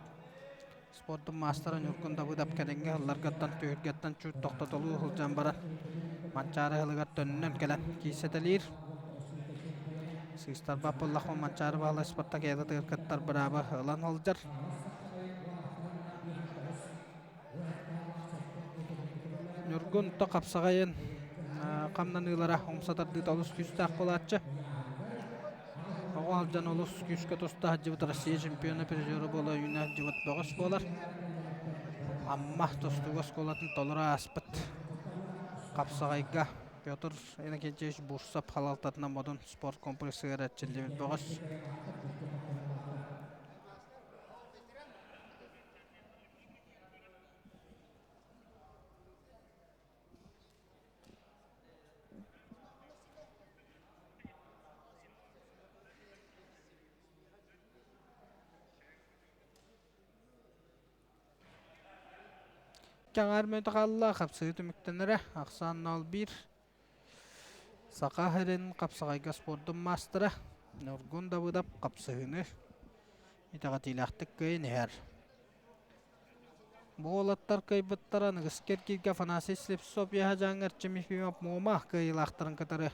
Speaker 1: спордун маастара Ньургун Давыдов кэлиҥҥи сылларгаттан түһүлгэттэн чуут тохтотолуу сылдьан баран Манчаары ыһылыгар төннөн кэлэн киирсэтэлиир. Сыыстарбат буоллахпына Манчаары Баһылай спартакиадатыгар кыттар быраабы ылан сылдьар. Ньургун то хапсаҕайын хамнаныылара умса тардыыта олус күүстээх буолааччы. Оҕо сылдьан олус күүскэ туста сылдьыбыт Россия чемпиона, призера буола үүнэ сылдьыбыт бөҕөс буолар. Амма тустууга оскуолатын толору ааспыт хапсаҕайга Петр Иннокентьевич Бурсов халалтатынан Модун спорт комплексыгар эрчиллибит бөҕөс. Кэҥээр мүнүүтэ хаалла, хапсыһыы түмүктэнэрэ. Ахсаан 0-1. Саха сирин хапсаҕайга спордун маастара Ньургун Давыдов хапсыһыыны итэҕэтиилээхтик кыайан иһэр. Бу уолаттар кыайбыттара аныгыскы эргииргэ Афанасий Слепцов үөһэ дьааҥы Эрчим Ефимов Муома кыайыылаахтарын кытары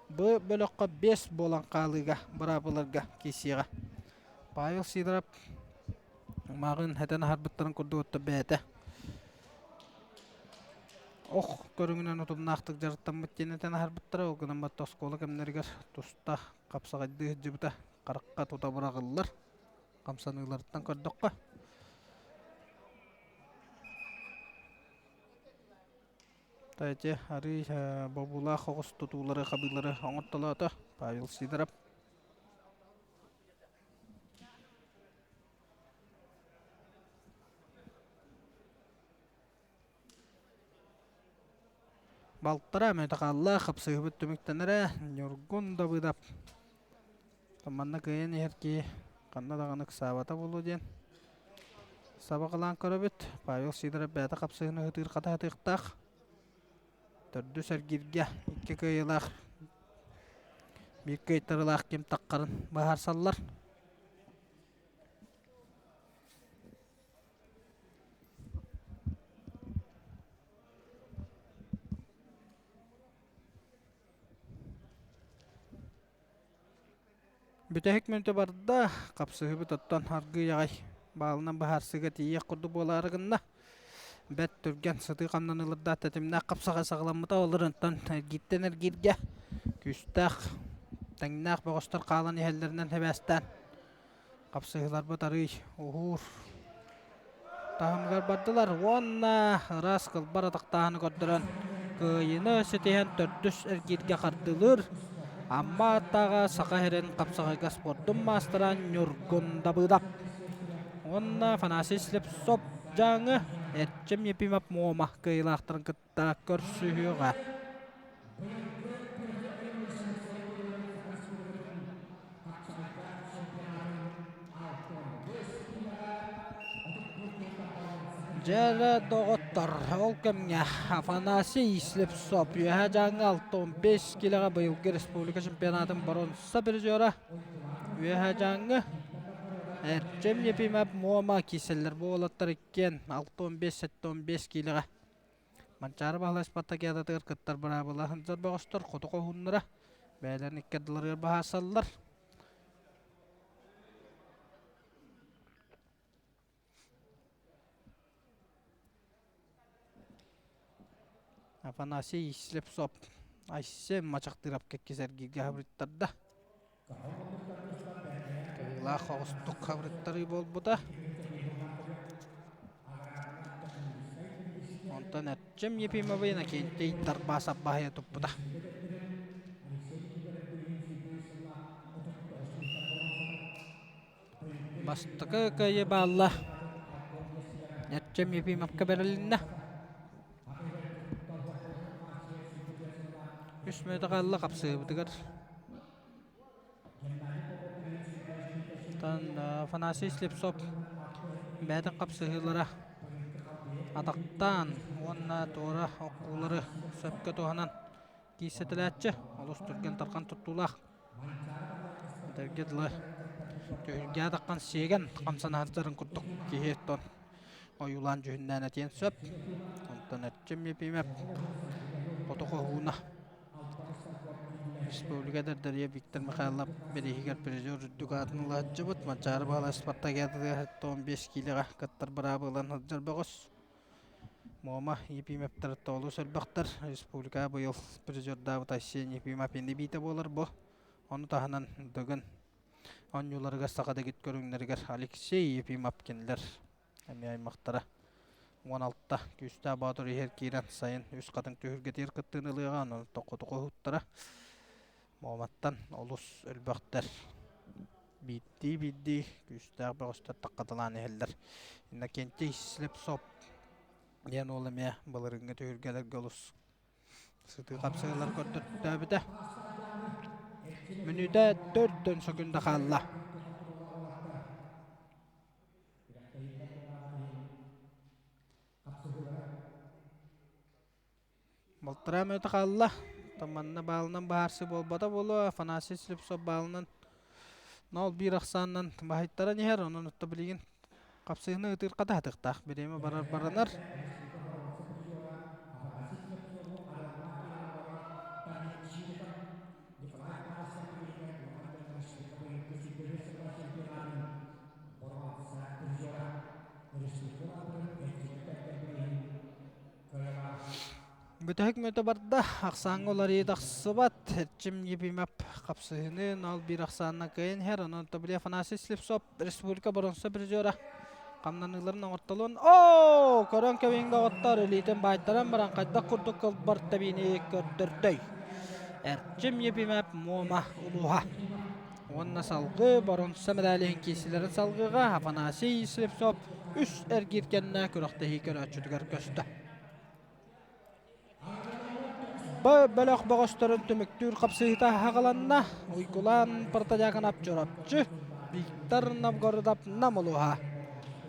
Speaker 1: Б бөлөххө 5 буолан хаалыыга быраабыларга киирсиэҕэ. Павел Сидоров мааҕын этэн аһарбыттарын курдук бэйэтэ ох көрүҥүнэн утумнаахтык дьарыктаммыт диэн этэн аһарбыттара. Ол гынан баран оскуола кэмнэригэр туста хапсаҕайдыы сылдьыбыта харахха тута быраҕыллар. Хамсаныыларыттан көрдөххө. Эти арыый бобуулаах оҕус тутуулары хабыылары оҥортолоото Павел Сидоров. Балтараа мүнүүтэ хаалла, хапсыһыбыт түмүктэнэрэ Ньургун Давыдов манна кыайан иһэр киһи ханна даҕаны ыксаабата буолуо диэн сабаҕалаан көрөбүт. Павел Сидоров бэйэтэ хапсыһыыны ыһытыыр хатаһытыахтаах. Төрдүс эргииргэ икки кыайыылаах, биир кыайтарыылаах ким таххарын быһаарсаллар. Бүтэһик мүнүүтэ барда, хапсыһыыбыт оттон аргыый аҕай баалынан быһаарсыыга тиийиэх курдук буолаары гынна. Бэрт түргэн сытыы хамнаныылардаах тэтимнээх хапсаҕай саҕаламмыта олорунтан эргииртэн эргииргэ күүстээх тэҥнээх бөҕөстөр хаалан иһэллэринэн сибээстээн Хапсыһыыларбыт арыый уһуур таһымыгар бардылар уонна ыраас кылбар атахтааһыны көрдөрөн кыайыыны ситиһэн төрдүс эргииргэ хардыылыыр Амма ааттааҕа Саха сирин хапсаҕайга спордун маастара Ньургун Дабыдап уонна Афанасий Слепцов Дьааҥы Эрчим Ефимов Муома кыайыылаахтарын кытта көрсүһүөҕэ. Дьэ доҕоттор, ол кэмҥэ Афанасий Слепцов Үөһээ Дьааҥы 65 килэҕэ быйылгы республика чемпионатын боруонса призера. Үөһээ Дьааҥы Эрчим Ефимов Муома киирсэллэр. Бу уолаттар иккиэн 65-75 киилэҕэ Манчаары Баһылай спартакиадатыгар кыттар быраабыла сылдьар бөҕөстөр хоту хоһууннара бэйэлэрин икки ардыларыгар быһаарсаллар. Афанасий Слепцов Айсен Мачахтыров кэккис эргииргэ хабырыттарда. Кыһыылаах соҕустук хабырыттарыы буолбута. Онтон Эрчим Ефимовы Иннокентий Тарбасов баһыйа туппута. Бастакы кыайыы баалла Эрчим Ефимовка бэрилиннэ. Үс мүнүүтэ хаалла хапсыһыыбытыгар. Оттон Афанасий Слепцов бэйэтин хапсыһыылара атахтаан уонна туора оккуулары сөпкө туһанан киирсэтэлээччи. Олус түргэн-тарҕан туттуулаах. Этэргэ дылы, түһүлгэ атаххан сиэгэн хамсанаһыттарын курдук киһи оттон ойуулаан дьүһүннээн этиэн сөп. Онтон Эрчим Ефимов хоту хоһууна Республика эдэрдэригэр Виктор Михайлов бирииһигэр призер үрдүк аатын ылааччыбыт. Манчаары Баһылай спартакиадатыгар 15 киилэҕэ кыттар быраабы ылан сылдьар бөҕөс. Муома Ефимовтар олус элбэхтэр. Республика быйыл призердаабыт Айсен Ефимов инни биитэ буолар бу. Ону таһынан Дыгын оонньууларыгар саха дэгит көрүҥнэригэр Алексей Ефимов кинилэр эмиэ аймахтара. 16 күүстээх боотур иһэр киирэн сайын үс хатыҥ түһүлгэтигэр кыттыыны ылыаҕа, онон тоххоту хоһуттара. Муоматтан олус элбэхтэр. Биирдии-биирдии күүстээх бөҕөстөр таххаталаан иһэллэр. Иннокентий Слепцов диэн уол эмиэ былырыыҥҥы түһүлгэлэргэ олус сытыы хапсыһыылар көрдөртөөбүтэ. Мүнүүтэ төрдөн сөкүндэ хаалла. Балтараа мүнүүтэ хаалла. Оттон манна баалынан быһаарсыы буолбата буолуо. Афанасий Слепцов баалынан 0-1 ахсаанынан баһыйтаран иһэр. Онон отто билигин хапсыһыны ытыыр хата хатыахтаах. Бириэмэ барар баранар. Бүтэһик мүнүүтэ барда, ахсааҥҥа уларыйыы тахсыбат. Эрчим Ефимов хапсыһыыны 0-1 ахсаанынан кыайан иһэр. Онон Тобли Афанасий Слепцов республика боруонса призера хамнаныыларын оҥортолуон Оо! Көрөн кэбиҥ доҕоттор, илиитин баайтаран баран хайдах курдук кылбар тэбиини көрдөрдөй. Эрчим Ефимов Муома улууһа. Уонна салгыы боруонса мэдээлиһин киирсиилэрин салгыыга Афанасий Слепцов үс эргиир кэннэ күрэхтэһии көрөөччүтүгэр көстө. Бөлөх бөҕөстөрүн түмүктүүр хапсыһыыта аҕаланна. Уйгулаан Протодьяконов Чурапчы, Виктор Новгородов Нам улууһа.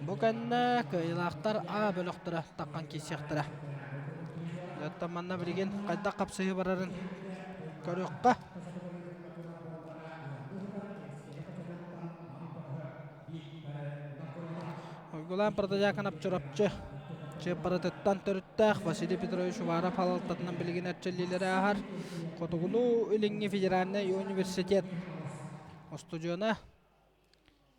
Speaker 1: Бу кэннэ кыайыылаахтар А бөлөхтөрө таххан киирсиэхтэрэ. Оттон манна билигин хайдах хапсыһыы барарын көрүөххэ. Уйгулаан Протодьяконов Чурапчы Чыаппаратыттан төрүттээх Василий Петрович Уваров салалтатынан билигин эрчиллиилэри ааһар Хотугулуу-Илиҥҥи федеральнай университет устудьуона,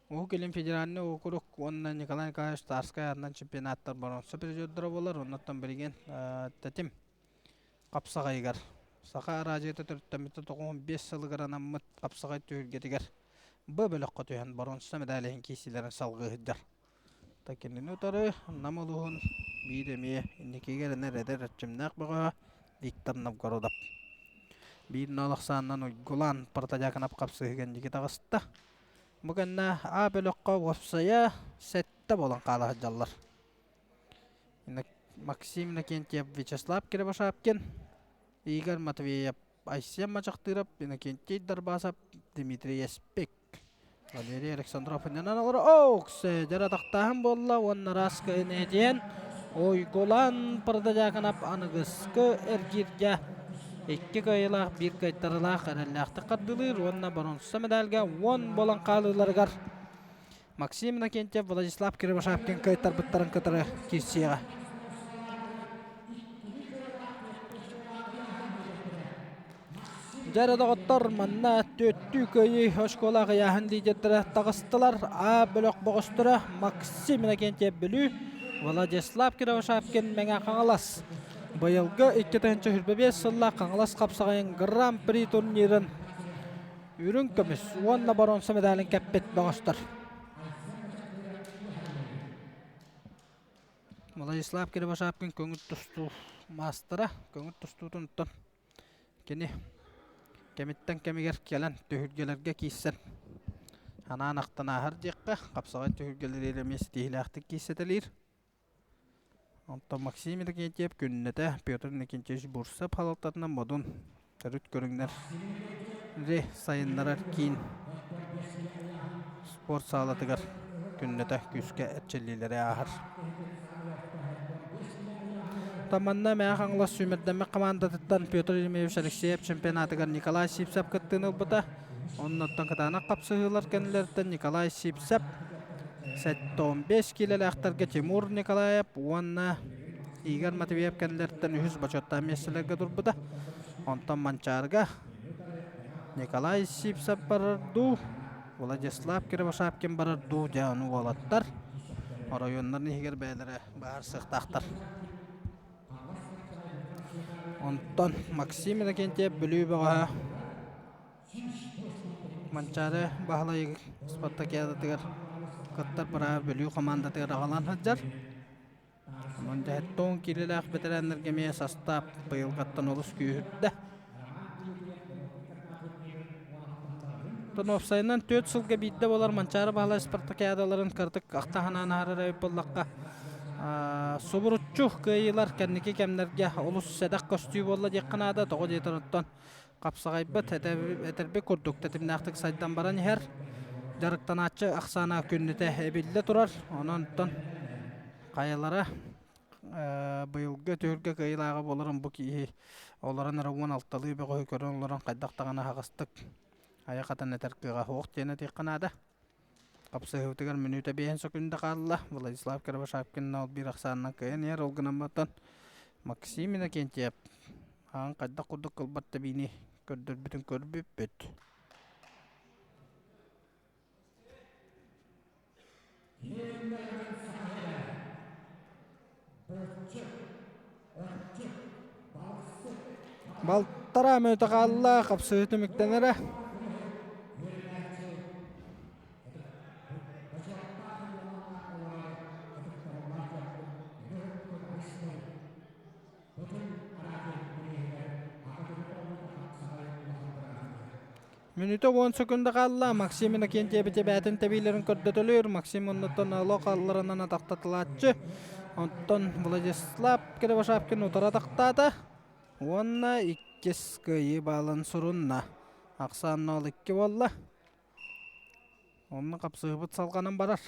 Speaker 1: Уһук Илин федеральнай уокурук уонна Николай Николаевич Тарскай аатынан чемпионаттар боруонса призердара буолар. Оннуттан билигин тэтим хапсаҕайыгар Саха араадьыйата төрүттэммитэ 95 сылыгар анаммыт хапсаҕай түһүлгэтигэр Б бөлөххө түһэн боруонса мэдээлиһин киирсиилэрин салгыы сылдьар. Кинини утары Нам улууһун биир эмиэ инникигэ эрэнэр эдэр эрчимнээх бөҕөһө Виктор Новгородов. Биир нол ахсаанынан Уйгулаан Протодьяконов хапсыһыыга инники таҕыста. Бу кэннэ А бөлөххө уопсайа сэттэ буолан хаала сылдьаллар. Максим Иннокентьев, Вячеслав Кривошапкин, Игорь Матвеев, Айсен Мачахтыров, Иннокентий Дарбасов, Дмитрий Еспик, Валерий Александров иннинэн олоро Оуксе дьара атахтааһын буолла уонна раска инэдиэн Уйгулан Протодьяконов аныгыскы эргииргэ. Икки кыайыылаах, биир кыайтарыылаах эрэллээхтик хардыылыыр уонна боруонса медальга 10 буолан хаалыыларыгар Максим Иннокентьев, Владислав Кривошапкин кыайтарбыттарын кытары киирсиэҕэ. Дьэ эрэ доҕоттор, манна түөттүү кыайыы оскуола аҕыйааһын лидердэрэ таҕыстылар. А бөлөх бөҕөстөрө Максим Иннокентьев Бүлүү, Владислав Кривошапкин Мэҥэ Хаҥалас. Быйылгы 2025 сыллаах Хаҥалас хапсаҕайын Гран-при турнирын үрүҥ көмүс уонна боруонса медалын кэппит бөҕөстөр. Владислав Кривошапкин көҥүл тустуу маастара, көҥүл тустуутун оттон кини кэмиттэн кэмигэр кэлэн түһүлгэлэргэ киирсэн анаан ахтан ааһар диэххэ, хапсаҕай түһүлгэлэри эмиэ ситиһиилээхтик киирсэтэлиир. Онтон Максим Иннокентьев күннэтэ Петр Иннокентьевич Бурцев салалтатынан модун төрүт көрүҥнэр сайыннарар киин спорт саалатыгар күннэтэ күүскэ эрчиллиилэри ааһар. Таманна Мэҥэ Хаҥалас сүүмэрдэммит хамаандатыттан Петр Еремеевич Алексеев чемпионатыгар Николай Сивцев кыттыыны ылбыта. Оннуттан кытаанах хапсыһыылар кэннилэриттэн Николай Сивцев 75 киилэлээхтэргэ Тимур Николаев уонна Игорь Матвеев кэннилэриттэн үһүс бочуоттаах миэстэлэргэ турбута. Онтон Манчаарыга Николай Сивцев барар дуу, Владислав Кривошапкин барар дуу дьэ ону уолаттар оройуоннарын иһигэр бэйэлэрэ быһаарсыахтаахтар. Онтон Максим Иннокентьев Бүлүү бөҕөһө Манчаары Баһылай спартакиадатыгар кыттар бырааба Бүлүү хамаандатыгар аҕалан сылдьар. Онон дьэһэттон киилэлээх бэтэрээннэргэ эмиэ састаап быйылгаттан олус күүһүрдэ. Оттон уопсайынан 4 сылга биирдэ буолар Манчаары Баһылай спартакиадаларын кыратык ахта санаан аһарар эбит буоллахха, субуруччу кыайыылар кэнники кэмнэргэ олус сэдэх көстүү буолла диэххэ наада. Тоҕо диэтэр оттон хапсаҕайбыт этэрбит курдук тэтимнээхтик сайдан баран иһэр. Дьарыктанааччы ахсаана күннэтэ эбиллэ турар. Онон оттон хайалара быйылгы түһүлгэ кыайыылааҕа буоларын бу киһи олорон эрэ 16-лыы бөҕөһү көрөн олорон хайдах даҕаны аһаҕастык айах атан этэр кыаҕа суох диэн этиэххэ наада. Хапсыһыыбытыгар мүнүүтэ биэһин сөкүүндэ хаалла. Владислав Кривошапкин ол биир ахсаанынан кыайан иһэр. Ол гынан баран Максим Иннокентьев Аан хайдах курдук кылбат тэбиини көрдөрбүтүн көрбүппүт. Балтараа мүнүүтэ хаалла, хапсыһыы түмүктэнэрэ. Мүнүүтэ 10 секунда хаалла. Максим Иннокентьевич эбээтин тэбиилэрин көрдөтөлүүр. Максим оннуттан олох алларанан атахтатылааччы. Онтон Владислав Кривошапкин утары атахтаата. Уонна иккис кыайыы баалын сурунна. Ахсаан 0-2 буолла. Онно хапсыһыбыт салҕанан барар.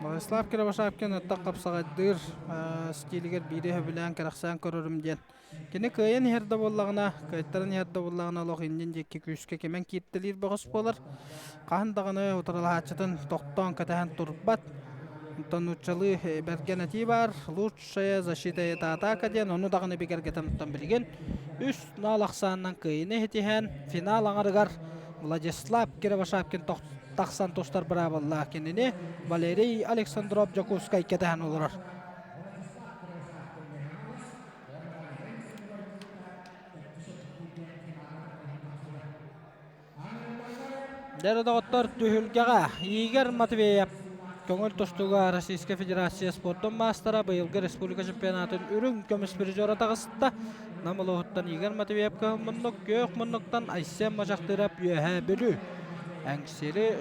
Speaker 1: Владислав Кривошапкин аттах хапсаҕайдыыр стилигэр биири сөбүлээн кэрэхсээн көрөрүм диэн. Кини кыайан иһэр да буоллаҕына, кыайтаран иһэр да буоллаҕына олох иннин диэки күүскэ кимэн кииртэлиир бөҕөс буолар. Хаһан даҕаны утарылаһааччытын тохтоон кэтэһэн турбат. Онтон нууччалыы бэргэн этии баар «Лучшая защита это атака» диэн, ону даҕаны бигэргэтэн оттон билигин 3-0 ахсаанынан кыайыыны ситиһэн финал аҥарыгар Владислав Кривошапкин тахсан тустар быраабыллаах кинини Валерий Александров Дьокуускай кэтэһэн олорор. Дьэ доҕоттор түһүлгэҕэ Игорь Матвеев көҥүл тустууга Российскай Федерация спордун маастара быйылгы республика чемпионатын үрүҥ көмүс призера таҕыста. Нам улууһуттан Игорь Матвеев кыһыл муннук, күөх муннуктан Айсен Мачахтыров Үөһээ Бүлүү. Эҥсиэли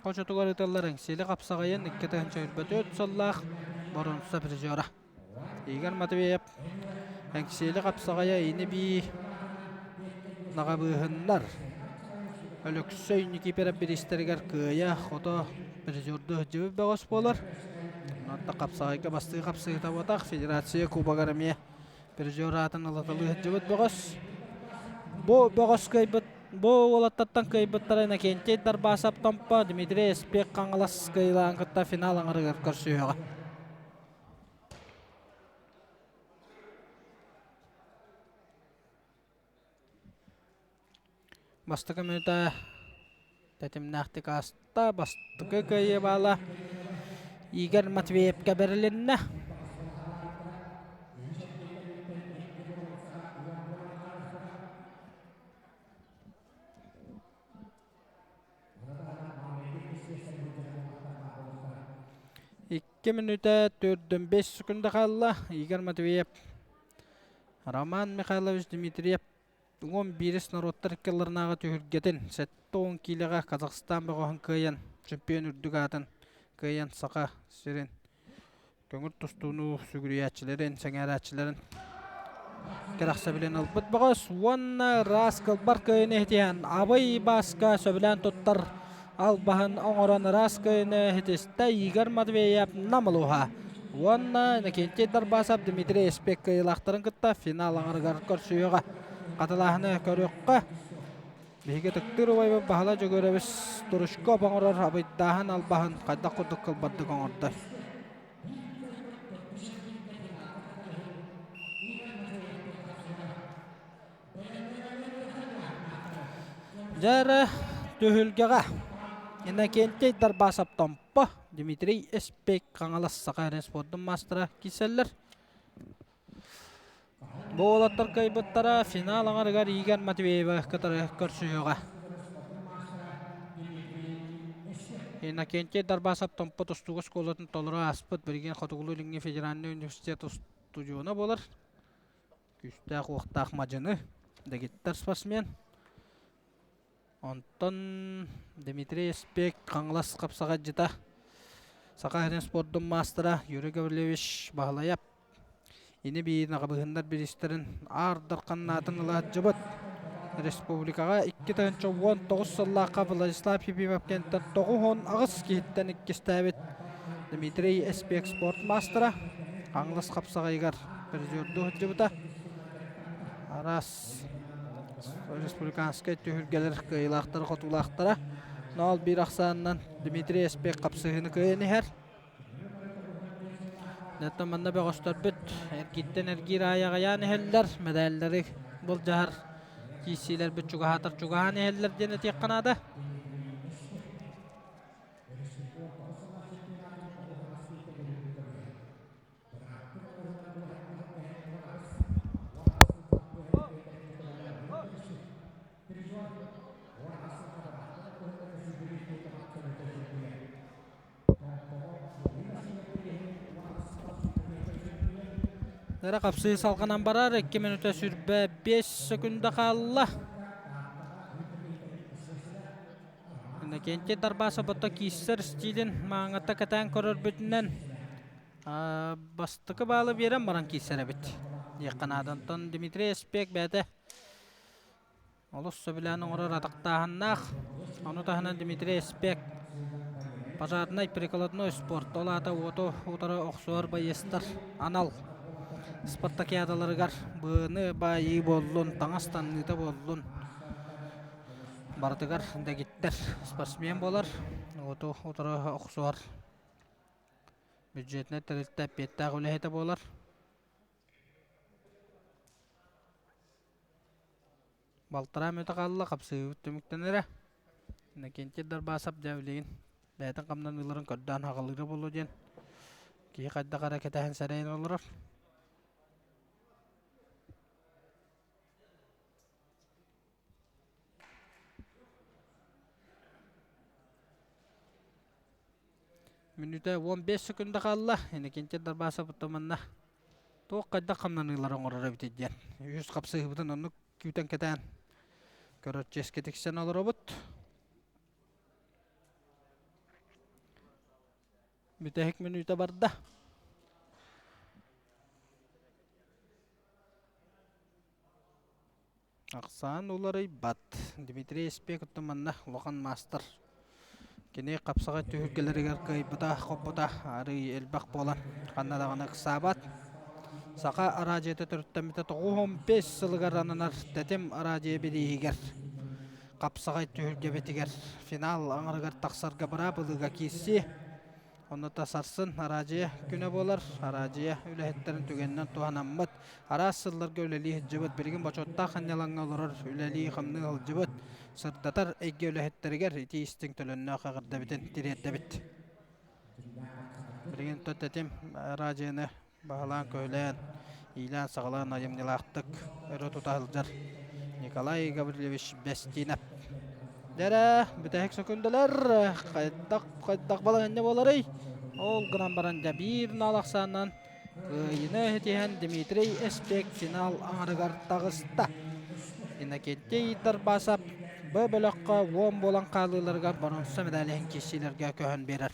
Speaker 1: хочотугар ыытыллар Эҥсиэли хапсаҕайын 2024 сыллаах боруонса призера. Игорь Матвеев Эҥсиэли хапсаҕайа ини-бии наҕабыыһыннар Өлөксөй Никифоров бириистэригэр кыайа хото призердуу сылдьыбыт бөҕөс буолар. Онон хапсаҕайга бастыы хапсыһыта буотах федерация кубогар эмиэ. Призер аатын ылаталыы сылдьыбыт бөҕөс. Бу бөҕөс кыайбыт бу уолаттартан кыайбыттара Иннокентий Дарбасов Томпо, Дмитрий Эспек Хаҥалас кыайыылааҕын кытта финал аҥарыгар көрсүһүөҕэ. Бастакы мүнүүтэ тэтимнээхтик ааста. Бастакы кыайыы баала Игорь Матвеевка бэрилиннэ. 2 мүнүүтэ 4-5 секунда хаалла. Игорь Матвеев, Роман Михайлович Дмитриев 11 норуоттар иккиларынааҕы түһүлгэтин 70 киилэҕэ Казахстан бөҕөһүн кыайан чемпион үрдүк аатын кыайан Саха сирин көҥүл тустууну сүгүрүйээччилэрин, сэҥээрээччилэрин кэрэхсэбилин ылбыт бөҕөс уонна ыраас кылбар кыайыны иһитиһэн Абый Бааска сөбүлээн туттар албаһын оҥорон ыраас кыайыны иһитистэ Игорь Матвеев Нам улууһа уонна Иннокентий Дарбасов Дмитрий Эспек кыайыылаахтарын кытта финал аҥарыгар көрсүһүөҕэ. Хатылааһыны көрүөххэ. Биһиги ытыктыыр убайбыт Баһылай Дьөгүөрэбис Турушков оҥорор абыйдааһын албаһын хайдах курдук кылбардык оҥордо. Дьэ эрэ түһүлгэҕэ Иннокентий Дарбасов Томпо, Дмитрий Эспек Хаҥалас Саха эрэ спордун маастара киирсэллэр. Бу уолаттар кыайбыттара финал аҥарыгар Игорь Матвеевы кытары көрсүһүөҕэ. Иннокентий Дарбасов Томпо тустууга оскуолатын толору ааспыт билигин Хотугулуу-Илиҥҥи федеральнай университет устудьуона буолар. Күүстээх-уохтаах мадьыны, дэгиттэр спортсмен. Онтон Дмитрий Эспек Хаҥалас хапсаҕайдьыта, Саха сирин спордун маастара Юрий Гаврильевич Баһылайап ини-бии наҕабыһыннар бириистэрин Аар Дарханнаатын ылааччыбыт. Республикаҕа 2019 сыллаахха Владислав Ефимов кэнниттэн 98 киһиттэн иккистээбит Дмитрий Эспек спорт маастара Хаҥалас хапсаҕайыгар призердуу сылдьыбыта. Араас республиканскай түһүлгэлэр кыайыылаахтара-хотуулаахтара. 0-1 ахсаанынан Дмитрий Эспек хапсыһыыны кыайан иһэр. Онтон манна бөҕөстөрбүт эргиттэн эргиир аайы аҕыйаан иһэллэр, мэдээллэри былдьаһар киирсиилэрбит чугаһаатар чугаһаан иһэллэр диэн этиэххэ наада. Эрэ хапсыы салҕанан барар, 2 мүнүүтэ 25 секунда хаалла. Иннокентий Дарбасов ото киирсэр стилин мааҥата кэтээн көрөрбүтүнэн бастакы баалы биэрэн баран киирсэр эбит диэххэ наада. Онтон Дмитрий Эспек бэйэтэ олус сөбүлээн оҥорор атахтааһыннаах. Ону таһынан Дмитрий Эспек пожарнай прикладной спорт, ол аата уоту утары охсуһар байыастар анал спартакиадаларыгар быаны баайыы буоллун, таҥас таҥныыта буоллун барытыгар дэгиттэр спортсмен буолар, уоту утары охсуһар бюджетнай тэрилтэ эппиэттээх үлэһитэ буолар. Балтараа мүнүүтэ хаалла, хапсыһыыбыт түмүктэнэрэ. Иннокентий Дарбасов дьэ билигин бэйэтин хамнаныыларын көрдөөн хаҕалыыра буолуо диэн киһи хайдах эрэ кэтэһэн сэрэйэн олорор. Мүнүүтэ 15 секунда хаалла. Иннокентий Дарбасов манна туох хайдах хамнаныылары оҥорор эбитий диэн. Үһүс хапсыһыыбытын оннук күүтэн кэтээн көрөр чиэскэ тиксэн олоробут. Бүтэһик мүнүүтэ барда. Ахсаан уларыйбат. Дмитрий Эспек оттон манна улахан маастар. Кини хапсаҕай түһүлгэлэригэр кыайбыта, хоппута арыый элбэх буолан, ханна даҕаны ыксаабат. Саха араадьыйата төрүттэммитэ 95 сылыгар ананар Тэтим араадьыйа бирииһигэр хапсаҕай түһүлгэбитигэр финал аҥарыгар тахсарга быраап ылыыга киирсии. Онно та сарсын араадьыйа күнэ буолар. Араадьыйа үлэһиттэрин түгэнинэн туһанаммыт, араас сылларга үлэлии сылдьыбыт, билигин бочуоттаах сынньалаҥҥа олорор, үлэлии-хамныы сылдьыбыт, сырдатар эйгэ үлэһиттэригэр итии истиҥ төлөннөөх эҕэрдэбитин тириэрдэбит. Билигин тэтим араадьыйаны баһылаан-көһүлээн, иилээн-саҕалаан айымньылаахтык өрө тута сылдьар Николай Гаврильевич Бэстиинэп. Дьэрэ, бүтэһик сөкүндэлэр хайдах хайдах балаһыанньа буоларый? Ол гынан баран дьэ биир нал ахсаанынан кыайыыны ситиһэн Дмитрий Эспек финал аҥарыгар таҕыста. Иннокентий Дарбасов Б бөлөххө уон буолан хаалыыларыгар боруонса медаль иһин киирсиилэргэ көһөн биэрэр.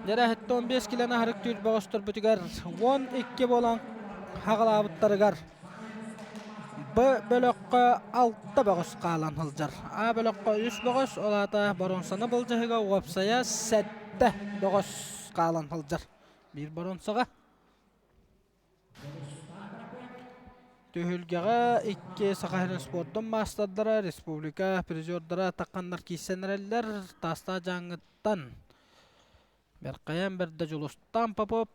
Speaker 1: Дьэрэһиттэ 15 килоны аһарык түүр бөҕөстөрбүтүгэр 12 буолан хаҕалаабыттарыгар Б бөлөххө 6 бөҕөс хаалан сылдьар. А бөлөххө 3 бөҕөс, ол аата боруонсаны былдьаһыга уопсайа 7 бөҕөс хаалан сылдьар. Биир боруонсаҕа Түһүлгэҕэ икки Саха сирин спордун маастардара, республика призердара тахханнар киирсэн эрэллэр. Таастаах Дьааҥыттан Бэркайаан Бэрдэ Дьулустаан Попов,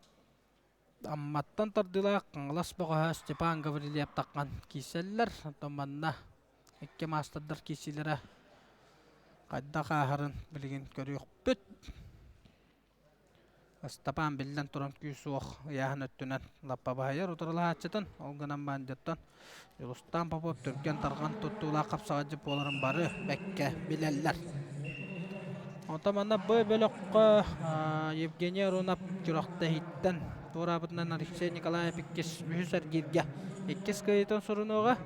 Speaker 1: Амматтан тардыылаах Хаҥалас бөҕөһө Степан Гаврильев таххан киирсэллэр. Оттон манна икки маастардар киирсиилэрэ хайдах ааһарын билигин көрүөхпүт. Ыстапаан биллэн туран күүс-уох ыйааһын өттүнэн лаппа баһыйар утарылаһааччытын, ол гынан бандьыттан Дьулустаан Попов түргэн-тарҕан туттуулаах хапсаҕайдьыт буоларын бары бэккэ билэллэр. Онтон манна Б бөлөххө Евгений Аронов күрэхтэһииттэн туораабытынан Алексей Николаев иккис үһүс эргииргэ иккис кыайыытын сурунуоҕа.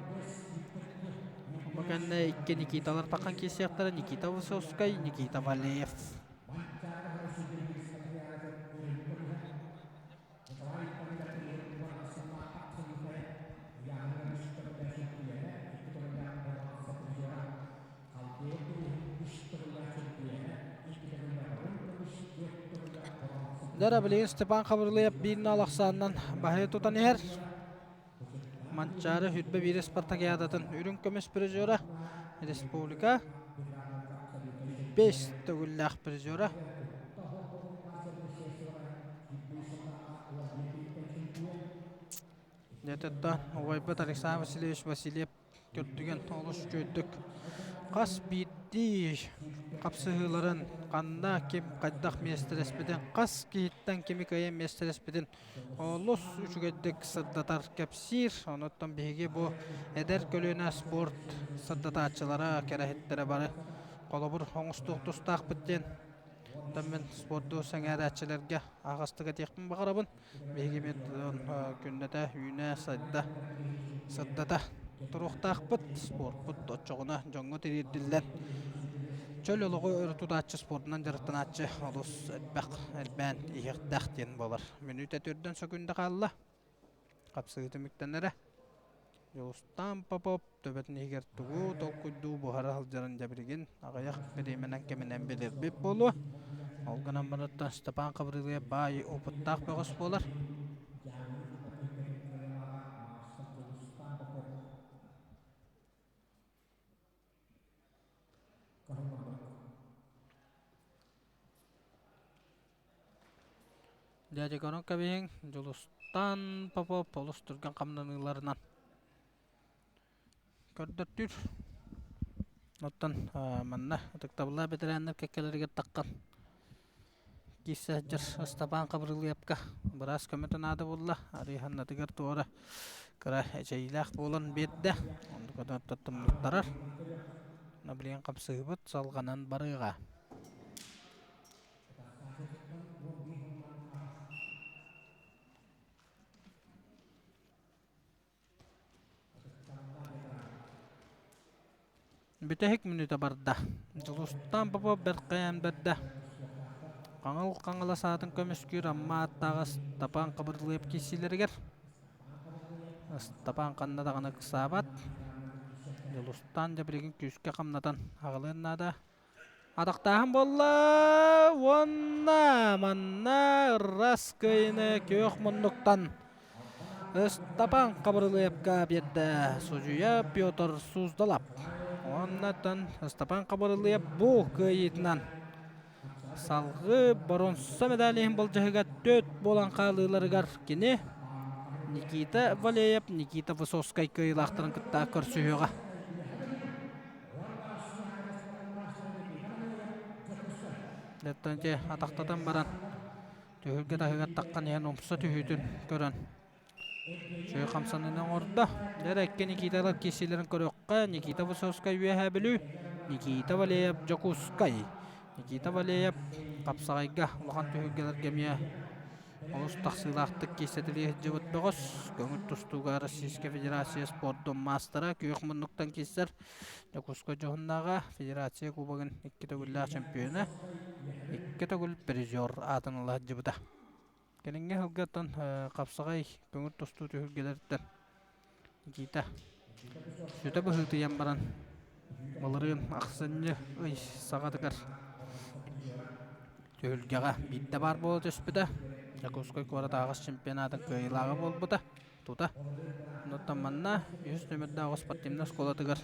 Speaker 1: Бу кэннэ икки Никиталар таххан киирсиэхтэрэ Никита Высоцкай, Никита Валеев. Дьэ, билигин Степан Хабырылыев биир нал ахсаанынан баһыйа тутан иһэр. Манчаары сүүрбэ биирис спартакиадатын үрүҥ көмүс призера, республика бэс төгүллээх призера. Дьэ, убайбыт Александр Васильевич Васильев Төрдүгэн олус үчүгэйдик хас биирдии хапсыһыыларын ханна ким хайдах миэстэлэспитин, хас киһиттэн кими кыайан миэстэлэспитин олус үчүгэйдик сырдатар, кэпсиир. Онуттан биһиги бу эдэр көлүөнэ спорт сырдатааччылара, кэрэһиттэрэ бары холобур оҥостуох тустаахпыт диэн Оттон мин спорду сэҥээрээччилэргэ аһаҕастык этиэхпин баҕарабын. Биһиги күннэтэ үүнэ-сайда, сырдата туруохтаахпыт. Спорпут оччоҕуна дьоҥҥо тириэрдиллэн, чөл олоҕу өрө тутааччы, спордунан дьарыктанааччы олус элбэх, элбээн иһиэхтээх диэн буолар. Мүнүүтэ төрдөн сөкүүндэ хаалла. Хапсыһыы түмүктэнэрэ. Дьулустаан Попов төбөтүн иһигэр тугу толкуйдуу буһара сылдьарын дьэ билигин аҕыйах бириэмэнэн кэминэн билэрбит буолуо. Ол гынан баран Степан Хабырыылыйа баай опыттаах бөҕөс буолар. Дядя көрөн кэбиһиҥ, Дьулустаан Попов олус түргэн хамнаныыларынан көрдөртүүр. Оттон манна ытыктабыллаах бэтэрээннэр кэккэлэригэр таххан киирсэ сылдьар Ыстапаан Хабырылыапка быраас көмөтө наада буолла. Арыйханнатыгар туора кыра эчэйиилээх буолан биэрдэ. Оннук тымныктарар. Билигин хапсыһыбыт салҕанан барыаҕа. Бүтэһик мүнүүтэ барда. Дьулустаан Попов бэркэйэн бэрдэ. Хаҥыл Хаҥалас аатын көмүскүүр Амма ааттааҕа Ыстапаан Хабырылыап киирсиилэригэр. Ыстапаан ханна даҕаны ыксаабат. Дьулустаан дьэ билигин күүскэ хамнатан аҕалыан наада. Атахтааһын буолла уонна манна ырас кыайыны күөх муннуктан Ыстапаан Хабырылыапка биэрдэ судьуйа Петр Суздалап. Уоннаттан Ыстапаан Хабырылыап бу кыайыытынан салгыы боруонса медаль иһин былдьаһыга төрт буолан хаалыыларыгар кини Никита Валеев, Никита Высоцкай кыайыылаахтарын кытта көрсүһүөҕэ. Оттон ити атахтатан баран түһүлгэ таһыгар таххан иһэн умса түһүүтүн көрөн үчүгэй хамсаныыны оҥордо. Дьэ икки Никиталар киирсиилэрин көрүөххэ. Никита Высоцкай Үөһээ Бүлүү, Никита Валеев Дьокуускай. Никита Валеев хапсаҕайга улахан түһүлгэлэргэ эмиэ Олус тахсыылаахтык киирсэтэлии сылдьыбыт бөҕөс, көҥүл тустууга Российскай Федерация спордун маастара, күөх муннуктан киирсэр Дьокуускай дьоһуннааҕа Федерация Кубогын икки төгүллээх чемпиона, икки төгүл призер аатын ыла сылдьыбыта. Кэлиҥҥи сылга хапсаҕай көҥүл тустуу түһүлгэлэриттэн Никита сүтэ быһыытыйан баран былырыын ахсынньы ый саҕатыгар түһүлгэҕэ биирдэ баар буола түспүтэ. Дьокуускай куорат аҕыс чемпионатын кыайыылааҕа буолбута. Тута. Онтон манна үһүс нүөмэрдээх спортивнай оскуолатыгар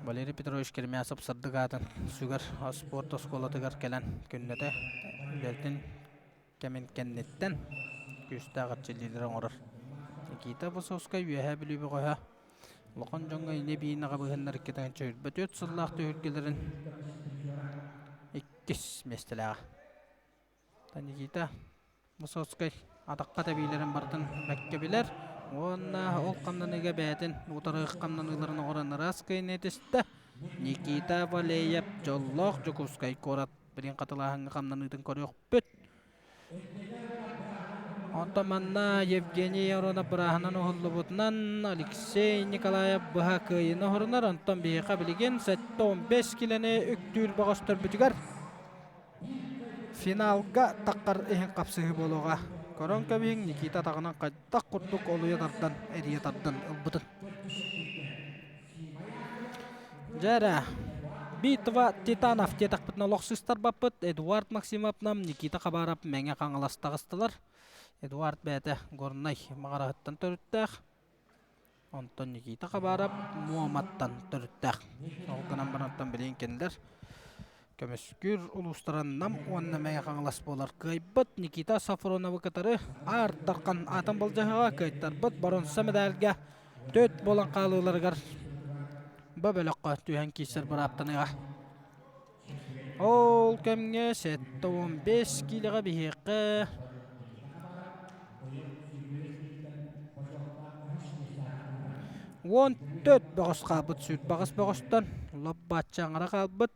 Speaker 1: Валерий Петрович Кермясов сырдык аатын сүгэр спорт оскуолатыгар кэлэн күннэтэ үлэтин кэмин кэнниттэн күүстээх эрчиллиилэри оҥорор. Никита Высоцкай Үөһээ Бүлүү бөҕөһө улахан дьоҥҥо инэ-биин аҕабыһыннар 224 сыллаах түһүлгэлэрин иккис миэстэлээҕэ. Никита Высоцкай атахха тэбиилэрин барытын бэккэ билэр уонна ол хамнаныыга бэйэтин утары хамнаныыларын оҥорон ыраас кыайыыны этистэ. Никита Валеев дьоллоох Дьокуускай куорат билин хатылааһыҥҥа хамнаныытын көрүөхпүт. Онтон манна Евгений Аронов бырааһынан уһуллубутунан Алексей Николаев быһа кыайыыны оһорунар. Онтон биһиэхэ билигин 75 килэни үктүүр бөҕөстөрбүтүгэр финалга таххар иһин хапсыһыы буолуоҕа. Көрөн кэбиһиҥ Никита атаҕынан хайдах курдук олуйа тардан, эрийэ тардан ылбытын. Дьэ эрэ, Битва Титанов диэтэхпитинэ олох сыстарбаппыт. Эдуард Максимов Нам, Никита Хабаров Мэҥэ Хаҥалас таҕыстылар. Эдуард бэйэтэ Горнай Маҕараһыттан төрүттээх. Онтон Никита Хабаров Муоматтан төрүттээх. Ол гынан барантан билигин кинилэр көмүскүүр улуустара Нам уонна Мэҥэ Хаҥалас буолар. Кыайбыт Никита Сафроновы кытары Аар Дархан аатын былдьаһыаҕа кыайтарбыт боруонса медальга Төрт буолан хаалыыларыгар бу бөлөххө түһэн киирсэр бырааптаныаҕа. Ол кэмҥэ 75 киилэҕэ биһиэхэ 14 бөҕөс хаалбыт сүүрбэҕис бөҕөстөн лоп бааччы аҥара хаалбыт.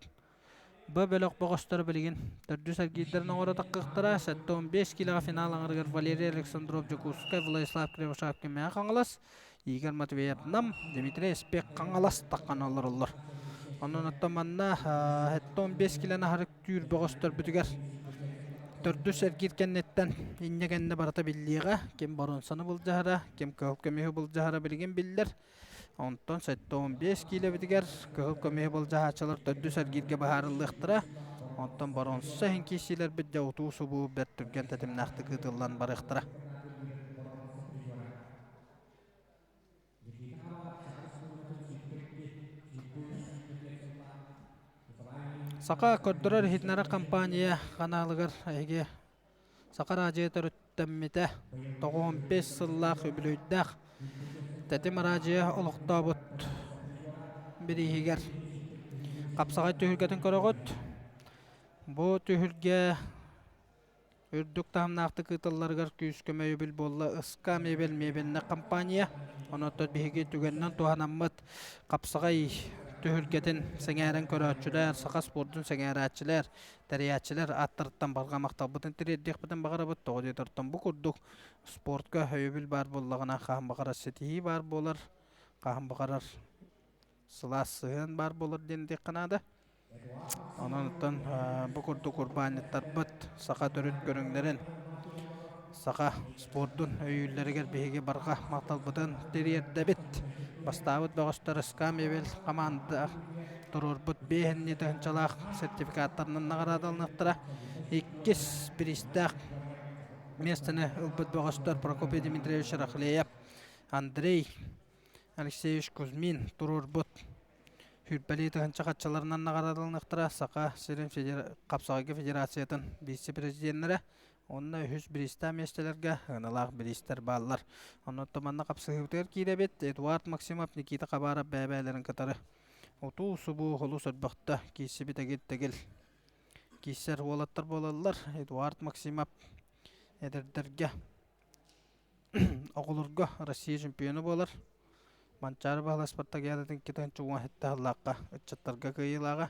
Speaker 1: Б бөлөх бөҕөстөрө билигин төрдүс эргиирдэрин оҥоро таххыахтара. 75 киилэҕэ финал аҥарыгар Валерий Александров Дьокуускай, Владислав Кривошапкин Мэҥэ Хаҥалас, Игорь Матвеев Нам, Дмитрий Эспек Хаҥалас таххан олороллор. Онон оттон манна 75 килэни аһары түүр бөҕөстөрбүтүгэр төрдүс эргиир кэнниттэн инньэ кэннэ барыта биллиэҕэ. Ким боруонсаны былдьаһара, ким кыһыл көмүһү былдьаһара билигин биллэр. Онтон 75 киилэбитигэр кыһыл көмүһү былдьаһааччылар төрдүс эргииргэ быһаарыллыахтара. Онтон боруонса иһин киирсиилэрбит дьэ утуу-субуу бэрт түргэн тэтимнээхтик ыытыллан барыахтара. Саха көрдөрөр-иһитиннэрэр компания ханаалыгар эһиги Саха араадьыйа төрүттэммитэ 95 сыллаах үбүлүөйдээх Тэтим араадьыйа олохтообут бирииһигэр хапсаҕай түһүлгэтин көрөҕүт. Бу түһүлгэ үрдүк таһымнаахтык ыытылларыгар күүс-көмө өйөбүл буолла СК мебель мебельнай компания. Онон биһиги түгэнинэн туһанаммыт хапсаҕай түһүлгэтин сэҥээрэн көрөөччүлэр, саха спордун сэҥээрээччилэр Тэрийээччилэр ааттарыттан барҕа махталбытын тириэрдиэхпитин баҕарабыт. Тоҕо диэтэр бу курдук спортка өйөбүл баар буоллаҕына хаһан баҕарар ситиһии баар буолар, хаһан баҕарар сылаас сыһыан баар буолар диэн этиэххэ наада. Онон оттон бу курдук урбаанньыттарбыт саха төрүт көрүҥнэрин, саха спордун өйүүллэригэр биһиги барҕа махталбытын тириэрдэбит. Бастаабыт бөҕөстөр СК Мебель команда. туруорбут биэһинни тыһыынчалаах сертификаттарынан наҕараадаланыахтара. Иккис бириистээх миэстэни ылбыт бөҕөстөр Прокопий Дмитриевич Рахлеев, Андрей Алексеевич Кузьмин туруорбут сүүрбэлии тыһыынча хаччаларынан наҕараадаланыахтара. Саха сирин хапсаҕайга федерациятын вице-президеннэрэ уонна үһүс бириистээх миэстэлэргэ ыаналаах бириистэр бааллар. Онон манна хапсыһыыбытыгар киирэбит. Эдуард Максимов, Никита Хабаров бэйэ-бэйэлэрин кытары утуу-субуу олус өрбөхтө киирсибит эгил-тэгил киирсэр уолаттар буолаллар. Эдуард Максимов эдэрдэргэ оҕолорго Россия чемпиона буолар. Манчаары Баһылай спартакиадатын 2017 сыллаахха ыччаттарга кыайыылааҕа.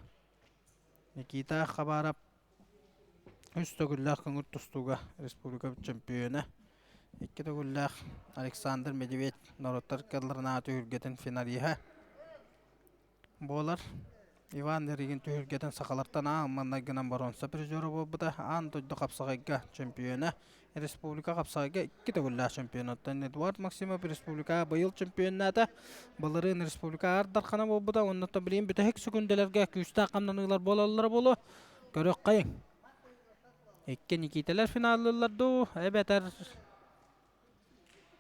Speaker 1: Никита Хабаров үс төгүллээх көҥүл тустууга республика чөмпүйүөнэ, икки төгүллээх Александр Медведь норуоттар ыккардыларынааҕы түһүлгэтин финалиһа буолар. Иван Ярыгин түһүлгэтин сахалартан аан маҥнайгынан боруонса призера буолбута. Аан дойду хапсаҕайга чөмпүйүөнэ, республика хапсаҕайга икки төгүллээх чемпионаттан Эдуард Максимов республика быйыл чемпионнаата. Былырыын республика Аар Дархана буолбута. Оннуттан билигин бүтэһик сөкүндэлэргэ күүстээх хамнаныылар буолаллара буолуо. Көрүөххэйиҥ. Икки Никитэлэр финаллыыллар дуу, эбэтэр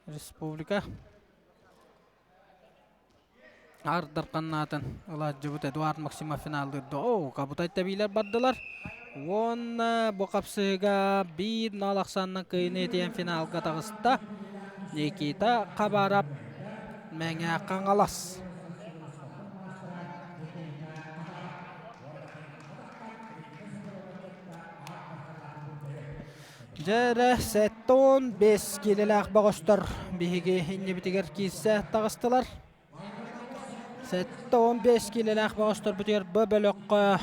Speaker 1: республика Аар Дарханнаатын ылааччыбыт Эдуард Максимов финаллыыр дуу. Оо, кабытай тэбиилэр бардылар. Уонна бу хапсыһыга биир нал ахсаанынан кыайыыны этийэн финалга таҕыста. Никита Хабаров Мэҥэ Хаҥалас. Дьэ эрэ, 75 киилэлээх бөҕөстөр биһиги иннибитигэр киирсэ таҕыстылар. 75 киилэлээх бөҕөстөрбүтүгэр Б бөлөххө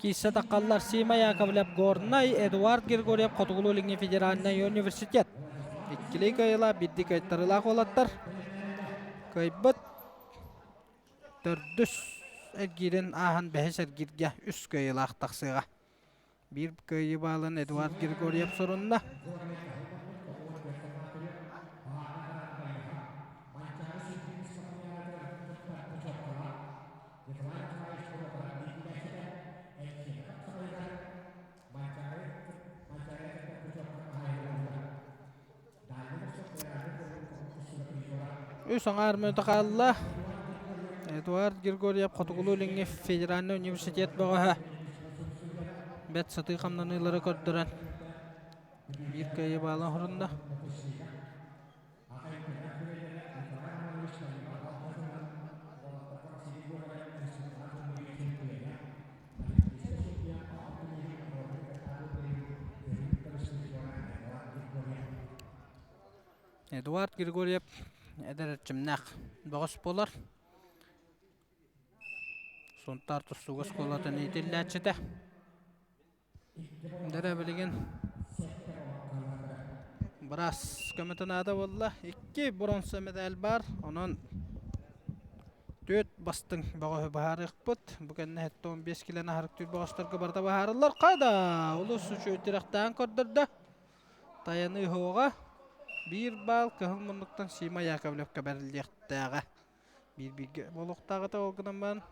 Speaker 1: киирсэ таххаллар Сима Яковлев Горнай, Эдуард Григорьев Хотугулуу-Илиҥҥи федеральнай университет. Иккилии кыайыылаах, биирдии кыайтарыылаах уолаттар кыайбыт. Төрдүс эргиирин ааһан бэһис эргииргэ үс кыайыылаах тахсыаҕа. Биир кыайыы баалын Эдуард Григорьев сурунна. Үс аҥаар мүнүүтэ хаалла. Эдуард Григорьев Хотугулуу-Илиҥҥи федеральнай университет бөҕөһө бэрт сытыы хамнаныылары көрдөрөн биир кыайыы баалын оһорунна. Эдуард Григорьев эдэр эрчимнээх бөҕөс буолар. Сунтаар тустууга оскуолатын иитиллээччитэ. Дэрэ билигин быраас көмөтө наада буолла. Икки бронза медаль баар. Онон түөрт бастыҥ бөҕөһү быһаарыахпыт. Бу кэннэ 75 килоны аһарыктыыр бөҕөстөргө барыта быһаарыллар. Хайда улус үчүгэй тирэхтээн көрдөрдө. Тайаныы уһуоҕа. Биир баал кыһыл муннуктан Сима Яковлевка бэриллиэхтээҕэ. Биир бииргэ буолуохтааҕыта ол гынан баран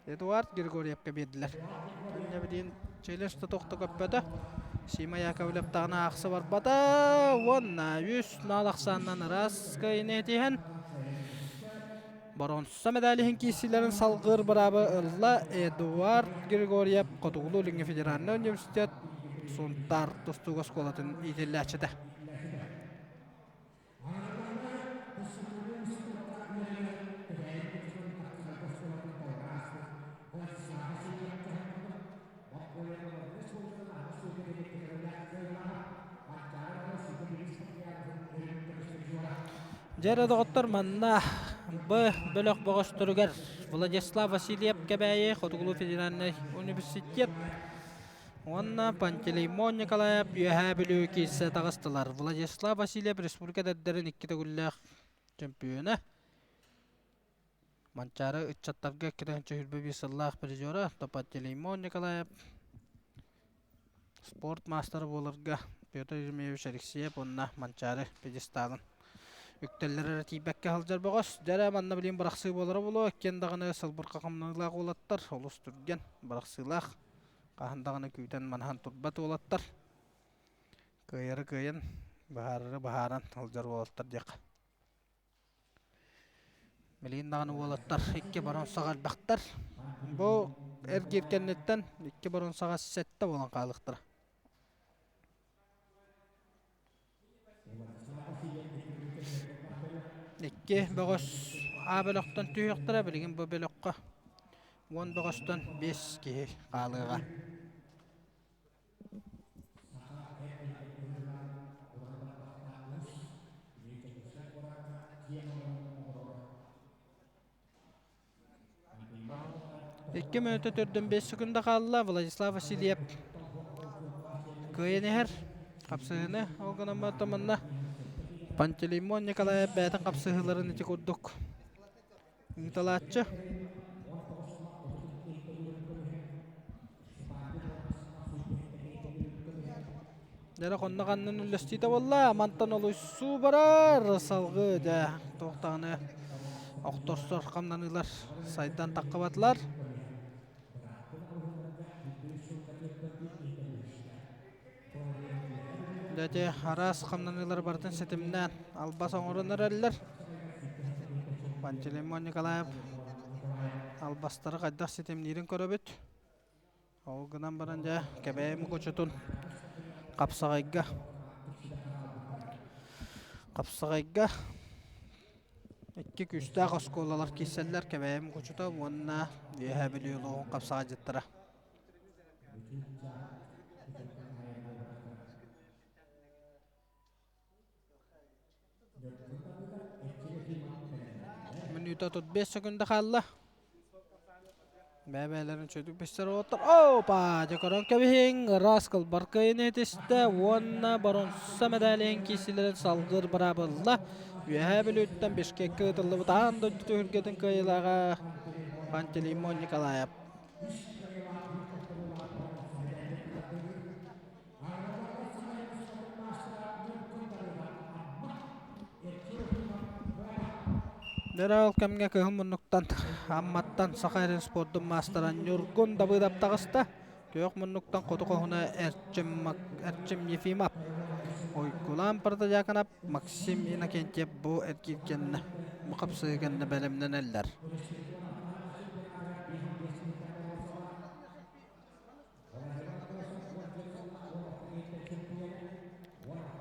Speaker 1: Эдуард Григорьевка биэрдилэр. Инньэ билигин челлендж да тохто көппөтө. Сима Яковлев даҕаны аахса барбата уонна үс нал ахсаанынан ыраас кыайыыны этиһэн боруонса медаль иһин киирсиилэрин салгыыр быраабы ылла Эдуард Григорьев Хотугулуу-Илиҥҥи федеральнай университет Сунтаар тустуук оскуолатын иитиллээччитэ. Дьэ эрэ доҕоттор манна Б бөлөх бөҕөстөрүгэр Владислав Васильев Кэбээйи Хотугулуу федеральнай университет Уонна Пантелеймон Николаев Үөһээ Бүлүү киирсэ таҕыстылар. Владислав Васильев республика эдэрдэрин икки төгүллээх чөмпүйүөнэ. Манчаары ыччаттарга 2021 сыллаах призера Пантелеймон Николаев спорт маастара буоларга Петр Еремеевич Алексеев уонна Манчаары пьедесталын. Үктэллэр эрэ тиийбэккэ сылдьар бөҕөс. Дьэ эрэ манна билигин бырахсыы буолара буолуо. Иккиэн даҕаны сылбырҕа хамнаныылаах уолаттар олус түргэн, бырахсыылаах. Хаһан даҕаны күүтэн манаһан турбат уолаттар. Кыайары кыайан, быһаарары быһааран сылдьар уолаттар диэххэ. Билигин даҕаны уолаттар икки боруонсаҕа элбэхтэр. Бу эргиир кэнниттэн икки боруонсаҕа сэттэ буолан хаалыахтара. Икки бөҕөс А бөлөхтөн түһүөхтэрэ, билигин бу бөлөххө 10 бөҕөстөн 5 киһи хаалыаҕа. Икки мүнүүтэ төрдүн 5 секунда хаалла. Владислав Васильев кыайан иһэр. Хапсыһыыны ол гынан манна Пантелеймон Николаев бэйэтин хапсыһыыларын ити курдук ыыталааччы. Дьэ хонно ханнын үллэстиитэ буолла. Мантан олуйсуу барар. Салгыы дьэ туох даҕаны охторсор хамнаныылар сайдан таххыбатылар. Дьэ ити араас хамнаныылар барытын ситимнээн албас оҥорон эрэллэр. Пантелеймон Николаев албастары хайдах ситимниирин көрөбүт. Ол гынан баран дьэ Кэбээйи Мукучутун хапсаҕайга хапсаҕайга икки күүстээх оскуолалар киирсэллэр Кэбээйи Мукучута уонна Үөһээ Бүлүү улууһун хапсаҕайдьыттара. Мүнүүтэ 35 секунда хаалла. Бэйэ-бэйэлэрин үчүгэйдик билсэр уолаттар. Опа! Дьэ көрөн кэбиһиҥ, ыраас кылбаркайын этистэ уонна боруонса мэдээлин киисилэрин салгыыр быраабылла. Үөһээ Бүлүүттэн Бишкеккэ ыытыллыбыт аан дойду түһүлгэтин кыайыылааҕа Пантелеймон Николаев. Дьэ ол кэмҥэ кыһыл муннуктан Амматтан Саха эрин спордун маастара Ньургун Давыдов таҕыста. Күөх муннуктан хоту хоһуна Эрчим, Эрчим Ефимов, Уйгулаан Протодьяконов, Максим Иннокентьев бу эргиир кэннэ, бу хапсыһыы кэннэ бэлэмнэнэллэр.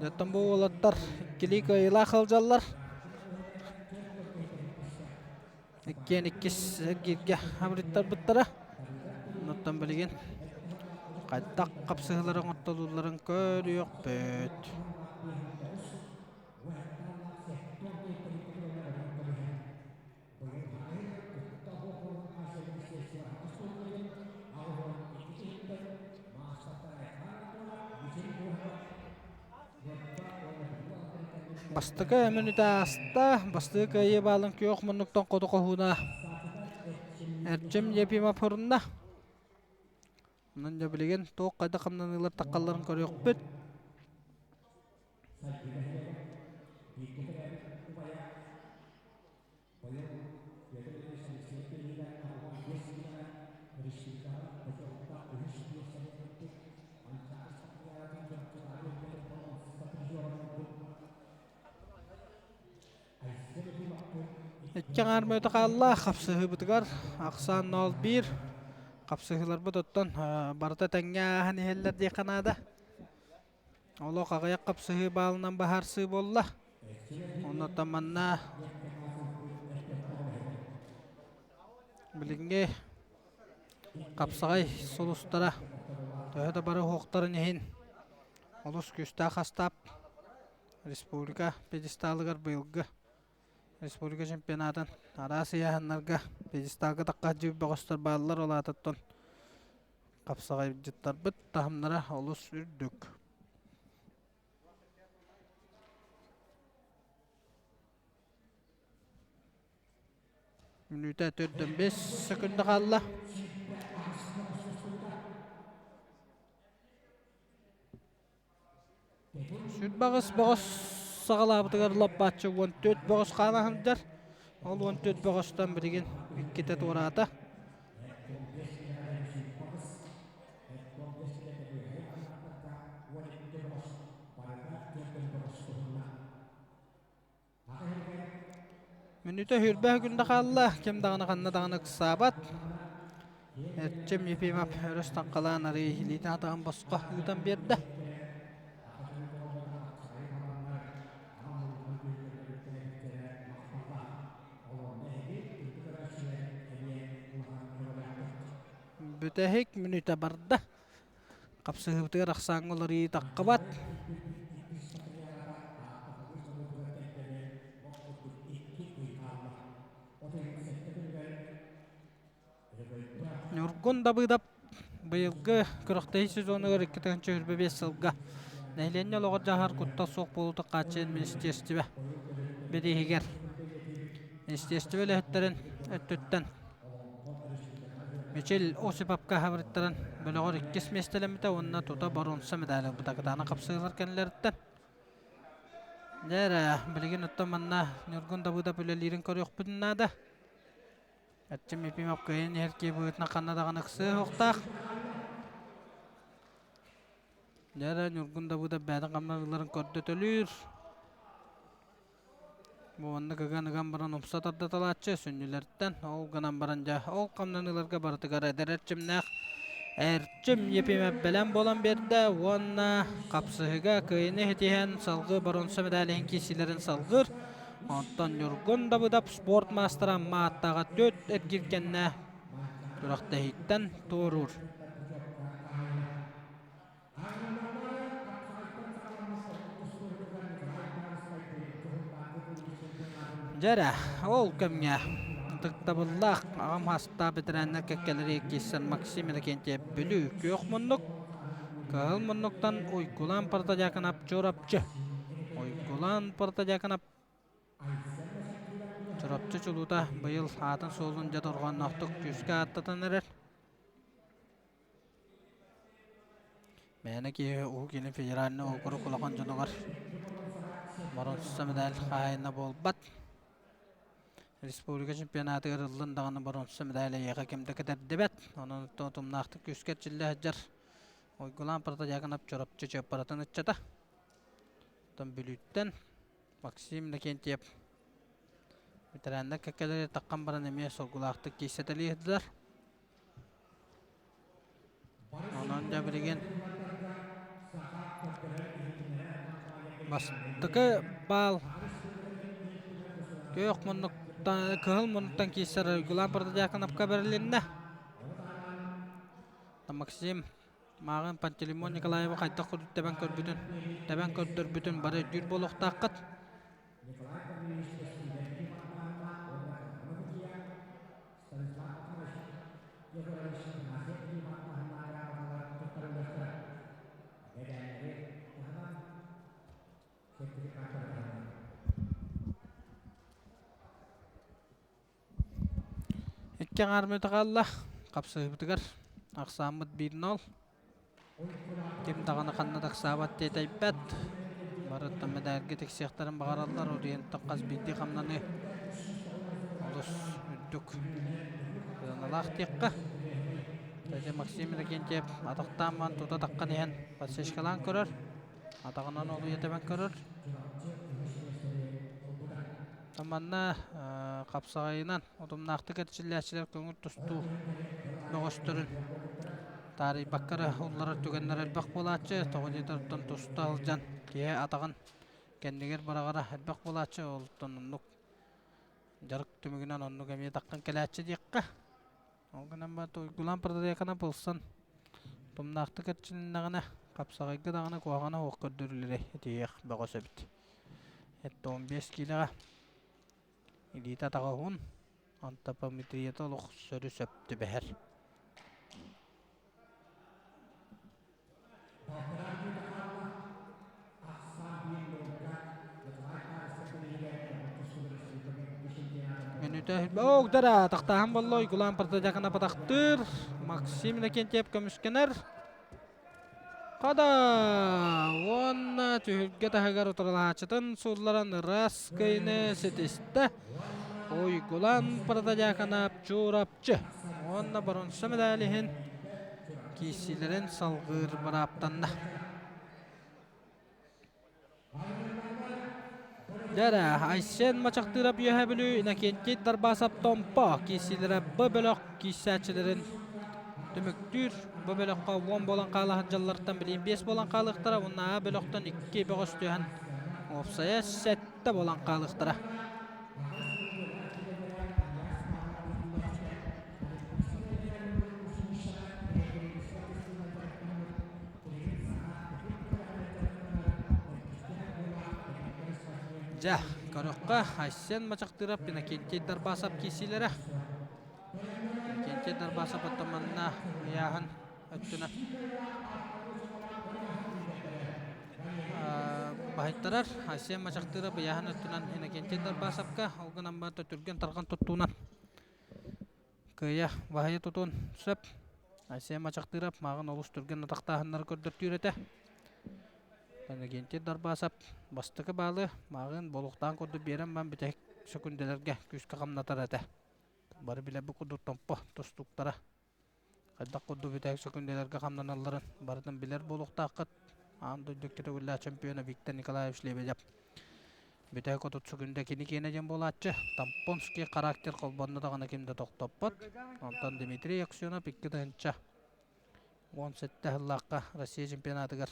Speaker 1: Оттон бу уолаттар иккилии кыайыылаах сылдьаллар. Иккиэн иккис эргииргэ абырыттарбыттара. Оттон билигин хайдах хапсыһыылары оҥортолуулларын көрүөхпүт. Бастакы мүнүүтэ ааста. Бастакы кыайыы баалын күөх муннуктан хоту хоһууна Эрчим Ефимов хорунна. Онон дьэ билигин туох хайдах хамнаныылар таххалларын көрүөхпүт. Икки аҥаар мүнүүтэ хаалла хапсыһыыбытыгар ахсаан 0-1 хапсыһыыларбыт оттон барыта тэҥҥэ ааһан иһэллэр диэххэ наада. Олох аҕыйах хапсыһыы баалынан баһаарсыы буолла. Оннуттан манна билиҥҥи хапсаҕай сулустара төһө да бары уһуктарын иһин олус күүстээх хастаап республика пьедесталыгар быйылгы республика чемпионатын араас ыйааһыннарга пьедесталга тахха сылдьыбыт бөҕөстөр бааллар ол аатыттан Хапсаҕайдьыттарбыт таһымнара олус үрдүк. Мүнүүтэ 4-5 секунда хаалла. Сүрбаҕыс бөҕөс. саҕалаабытыгар лаппааччы 14 бөҕөс хаала сылдьар. Ол 14 бөҕөстөн билигин иккитэ туораата. Мүнүүтэ сүүрбэ күндэ хаалла, ким даҕаны ханна даҕаны ыксаабат. Эрчим Ефимов өрүс таҥхалаан арыы илиитин атаҕын босхо ыытан биэрдэ. Бүтэһик мүнүүтэ барда. Хапсыһыыбытыгар ахсааҥҥа уларыйыы таххыбат. Ньургун Дабыдап быйылгы күрэхтэһии сезонугар 2025 сылга нэһилиэнньэ олоҕор дьаһар куттал суох буолуута хааччыйар министиэристибэ бирииһигэр министиэристибэ үлэһиттэрин өттүттэн Мичил Осиповка хабырыттаран бөлөҕөр иккис миэстэлэммитэ уонна тута боруонса медаль ылбыта кытаанах хапсыһыылар кэннилэриттэн. Дьэ эрэ, билигин оттон манна Ньургун Давыдов үлэлиирин көрүөхпүтүн наада. Эрчим Ефимов кыайан иһэр киһи быһыытынан ханна даҕаны ыксыа суохтаах. Дьэ эрэ, Ньургун Давыдов бэйэтин хамнаныыларын көрдөтөлүүр. Бу маннык ыган-ыган баран умса тардаталааччы сүнньүлэриттэн, ол гынан баран дьэ, ол хамнаныыларга барытыгар эдэр эрчимнээх Эрчим Епимов бэлэм буолан биэрдэ уонна хапсыһыыга кыайыыны ситиһэн салгыы боруонса медалиһын киирсиилэрин салгыыр. Онтон Ньургун Давыдов спорт маастара Мааттаҕа түөрт эргиир кэннэ күрэхтэһииттэн туоруур. Дьэ эрэ, ол кэмҥэ ытыктабыллаах аҕам саастаах бэтэрээннэр кэккэлэри киирсэн Максим Иннокентьев Бүлүү күөх муннук, кыһыл муннуктан Уйгулаан Протодьяконов Чурапчы. Уйгулаан Протодьяконов Чурапчы чулуута быйыл аатын-суолун дьэ дорҕоонноохтук күүскэ ааттатан эрэр. Мээнэ киһи Уһук Илин федеральнай уокурук улахан дьонугар боруонса медаль хаһаайына буолбат. Республика чемпионатыгар ыллын даҕаны боруонса медаль эйиэхэ ким да кэтэрдибэт. Онон утумнаахтык күүскэ эрчиллэ сылдьар Уйгулаан Протодьяконов Чурапчы Чыаппаратын ыччата. Оттон Бүлүүттэн Максим Иннокентьев ветераннар кэккэлэри таххан баран эмиэ соргулаахтык киирсэтэлии сылдьар. Онон дьэ билигин бастакы баал күөх муннуктан кыһыл муннуктан киирсэр Уйгулаан Протодьяконовка бэрилиннэ. Максим мааҕын Пантелеймон Николаевы хайдах курдук тэбэн көрбүтүн, тэбэн көрдөрбүтүн бары өйдүүр буолуохтааххыт. Икки аҥаар мүнүүтэ хаалла. Хапсыһыыбытыгар ахсааммыт 1-0. Ким даҕаны ханна да ыксаабат тиэтэйбэт. Барыттан мэдээлгэ тиксиэхтэрин баҕараллар. Ориентан хас биирдии хамнаныы олус үрдүк сыаналаах диэххэ. Кстати, Максим Иннокентьев атахтаан тута таххан иһэн подсечкалаан көрөр. Атаҕынан олуйа тэбэн көрөр. Манна хапсаҕайынан утумнаахтык эрчиллээччилэр көҥүл тустуу бөҕөстөрүн таарыйбакка эрэ улларар түгэннэр элбэх буолааччы. Тоҕо диэтэр туста сылдьан киһи атаҕын кэннигэр быраҕара элбэх буолааччы. Олтон оннук дьарык түмүгүнэн оннук эмиэ таххан кэлээччи диэххэ. Ол гынан баран Уйгулаан Протодьяконов ылсан утумнаахтык эрчилиннэҕинэ хапсаҕайга даҕаны куһаҕана суох көрдөрүүлэри итийиэх бөҕөс эбит. 75 киилэҕэ илиитэ атаҕа уһун, антропометрията олох сөрү-сөп түбэһэр. Мүнүүтэ Оогдара тахтааһын болло Уйгулаан Протодьяконов атахтыыр. Максим Иннокентьев көмүскэнэр. Хада уонна түһүлгэ таһыгар утарылаһааччытын суулларан ыраас кыайыыны ситистэ. Уйгулан Протодьяконов Чурапчы уонна боруонса медаль иһин киирсиилэрин салгыыр бырааптанна. Дьэ Айсен Мачахтыырап Үөһээ Бүлүү, Иннокентий Дарбасов Томпо киирсиилэрэ Б бөлөх киирсээччилэрин түмүктүүр. Бу бөлөххө 10 буолан хаала сылдьаллартан билигин 5 буолан хаалыахтара уонна А бөлөхтөн 2 бөҕөс түһэн уопсайа 7 буолан хаалыахтара. Дьэ, көрөххө, Айсен Мачахтыров, Иннокентий Дарбасов киирсиилэрэ. Иннокентий Дарбасов оттон манна ыйааһын өттүнэн баһыйтарар. Айсен Мачахтыров ыйааһын өттүнэн Иннокентий Дарбасовка, ол гынан баран түргэн-тарҕан туттуунан Кыайа, баһыйа тутуон сөп. Айсен Мачахтыырап мааҕын олус түргэн атахтааһыннары көрдөртүүр этэ. Иннокентий Дарбасов бастакы баалы мааҕын болуктаан курдук биэрэн баран бүтэһик сөкүндэлэргэ күүскэ хамнатар этэ. Бары билэрбит курдук Томпо тустууктара хайдах курдук бүтэһик сөкүндэлэргэ хамнаналларын барытын билэр буолуохтааххыт. Аан дойду икки төгүллээх чемпиона Виктор Николаевич Лебедев Бүтэһик 30 секунда кини киэнэ диэн буолааччы. Тампонский характер холбонно даҕаны ким да тохтоппот. Онтон Дмитрий Аксенов 2017 сыллаахха Россия чемпионатыгар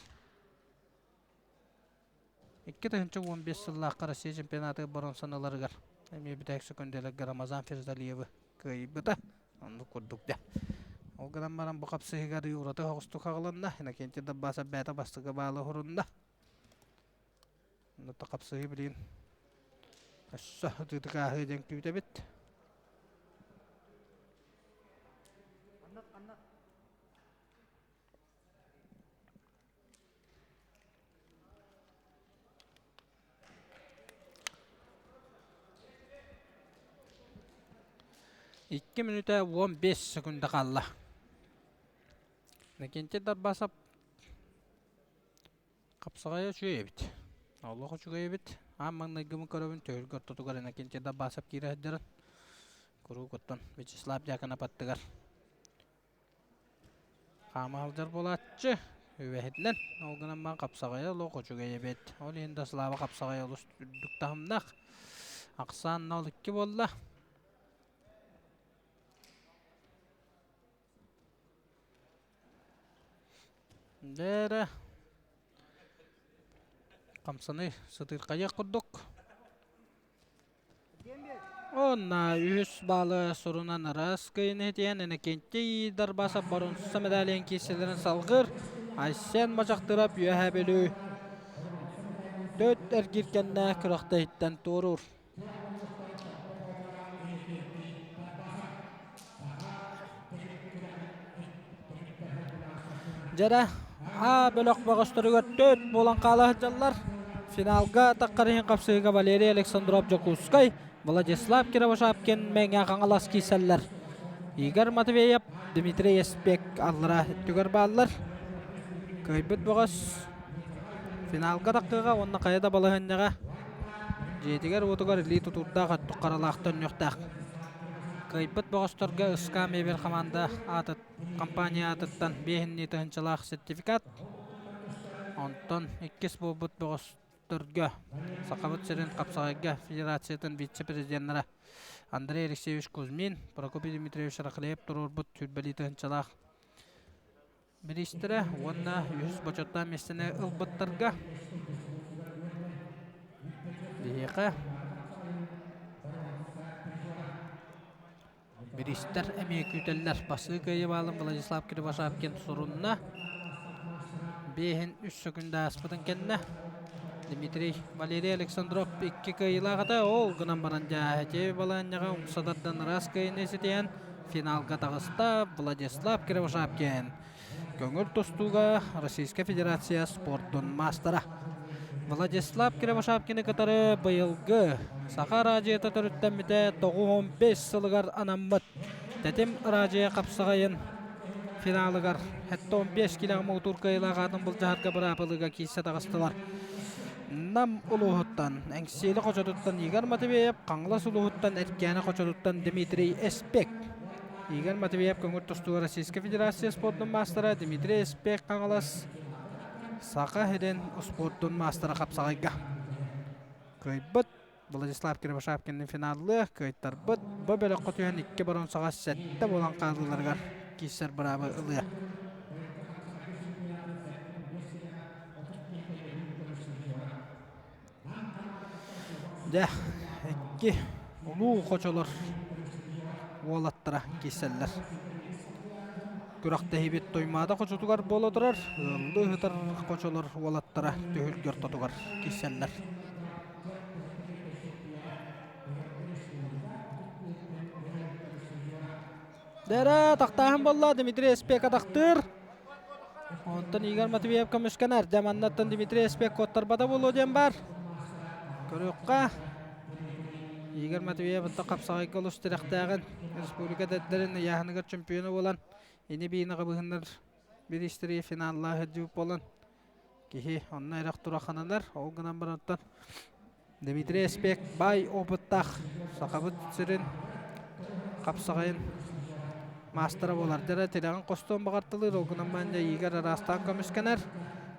Speaker 1: 2015 сыллаахха Россия чемпионатыгар боруонсаны ыларыгар эмиэ бүтэһик секундаларга Рамазан Ферзалиевы кыайбыта. Оннук курдук дэ. Ол гынан баран бу хапсыһыгар ураты оҕустук хаҕылынна. Иннокентий Доббасов бэйэтэ бастакы баалы уһурунна. Онно хапсыһыы билигин өссө ытыытык ааһыы диэн күүтэбит. Икки мүнүүтэ 15 секунда хаалла. Иннокентий Дарбасов Хапсаҕайа үчүгэй эбит. Олох үчүгэй эбит. Аан маҥнайгыбын көрөбүн түһүлгэ ортотугар Иннокентий Дабасов киирэ сылдьарын. Куруук оттон Вячеслав Дьяконов аттыгар хаама сылдьар буолааччы. Үбэһитинэн. Ол гынан баран хапсаҕайа олох үчүгэй эбит. Ол иһин да Слава хапсаҕайа олус үрдүк таһымнаах. Ахсаан 0-2 буолла. Дээрэ хамсаныы сытыырхайыах курдук. Уонна үһүс баалы сурунан араас кыйын этиэн Иннокентий Дарбасов боруонса медалиен киирсэлэрин салгыр Айсен Мачахтырап Үөһээ Бүлүү төрт эргиир кэннэ күрэхтэһиттэн туоруур. Дьэрэ, А бөлөх бөҕөстөрүгэр төрт буолан хаала сылдьаллар. Финалга таххар иһин хапсыһыыга Валерий Александров Дьокуускай, Владислав Кировошапкин Мэҥэ Хаҥалас киирсэллэр. Игорь Матвеев, Дмитрий Еспек аллара өттүгэр бааллар. Кыайбыт бөҕөс финалга таххыыга уонна хайа да балаһыанньаҕа Дьиэтигэр-уотугар илии тутуурдаах өттүк харалаах төннүөхтээх. Кыайбыт бөҕөстөргө СК Мебель хамаанда аатыт, компания аатыттан биэһиннии тыһыынчалаах сертификат. Онтон иккис буолбут бөҕөстөргө Сахабыт сирин хапсаҕайга федерациятын вице-президеннэрэ Андрей Алексеевич Кузьмин, Прокопий Дмитриевич Рахлеев туруорбут сүүрбэлии тыһыынчалаах Миниистирэ уонна үһүс бочуоттаах миэстэни ылбыттарга биһиэхэ бириистэр эмиэ күүтэллэр. Басыы кыайыы Владислав Кривошапкин сурунна. Биэһин үс сөкүндэ ааспытын кэннэ Дмитрий Валерий Александров икки кыайыылаах этэ. Ол гынан баран дьэ балаһыанньаҕа умса тардан ыраас кыайыыны ситиһэн Финалга таҕыста Владислав Кривошапкин. Көҥүл тустууга Российскай Федерация спордун маастара. Владислав Кривошапкины кытары быйылгы Саха араадьыйата төрүттэммитэ 95 сылыгар анаммыт Тэтим араадьыйа хапсаҕайын. финалыгар 75 килэҕэ муҥутуур кыайыылаах аатын былдьаһарга быраабылыга киирсэ таҕыстылар. Нам улууһуттан Эҥсиэли хочотуттан Игорь Матвеев, Хаҥалас улууһуттан Эркээни хочотуттан Дмитрий Эспек. Игорь Матвеев көҥүл тустууга Российскай Федерация спордун маастара Дмитрий Эспек Хаҥалас Саха сирин успуордун маастара хапсаҕайга кыайбыт. Владислав Кривошапкинныын финаллыа кыайтарбыт. Бу бөлөххө түһэн икки боруонсаҕа сэттэ буолан хаалыыларыгар киирсэр быраабы ылыа. Дьэ, икки улуу хочолор уолаттара киирсэллэр. Күрэхтэһиибит Туймаада хочотугар буола турар, ыаллыы ыһытар хочолор уолаттара түһүлгэ ортотугар киирсэллэр. Дэрэ, тахтааһын буолла, Дмитрий Эспек атахтыыр. Онтон Игорь Матвеев көмүскэнэр. Дьэ, маннаттан Дмитрий Эспек куоттарбата буолуо диэн баар. Көрүөххэ. Игорь Матвеев оттон хапсаҕайга олус тирэхтээҕин, республика эдэрдэрин ыйааһыныгар чемпиона буолан, ини-биини хабыһыннар бириистэри финаллаах сылдьыбыт буолан, киһи онно эрэх турахананар. Ол гынан баран оттон Дмитрий Эспек баай опыттаах Сахабыт сирин хапсаҕайын маастара буолар. Дьэ тирэҕин хостуон баҕартылыыр, ол гынан баран дьэ Игорь араастаан көмүскэнэр.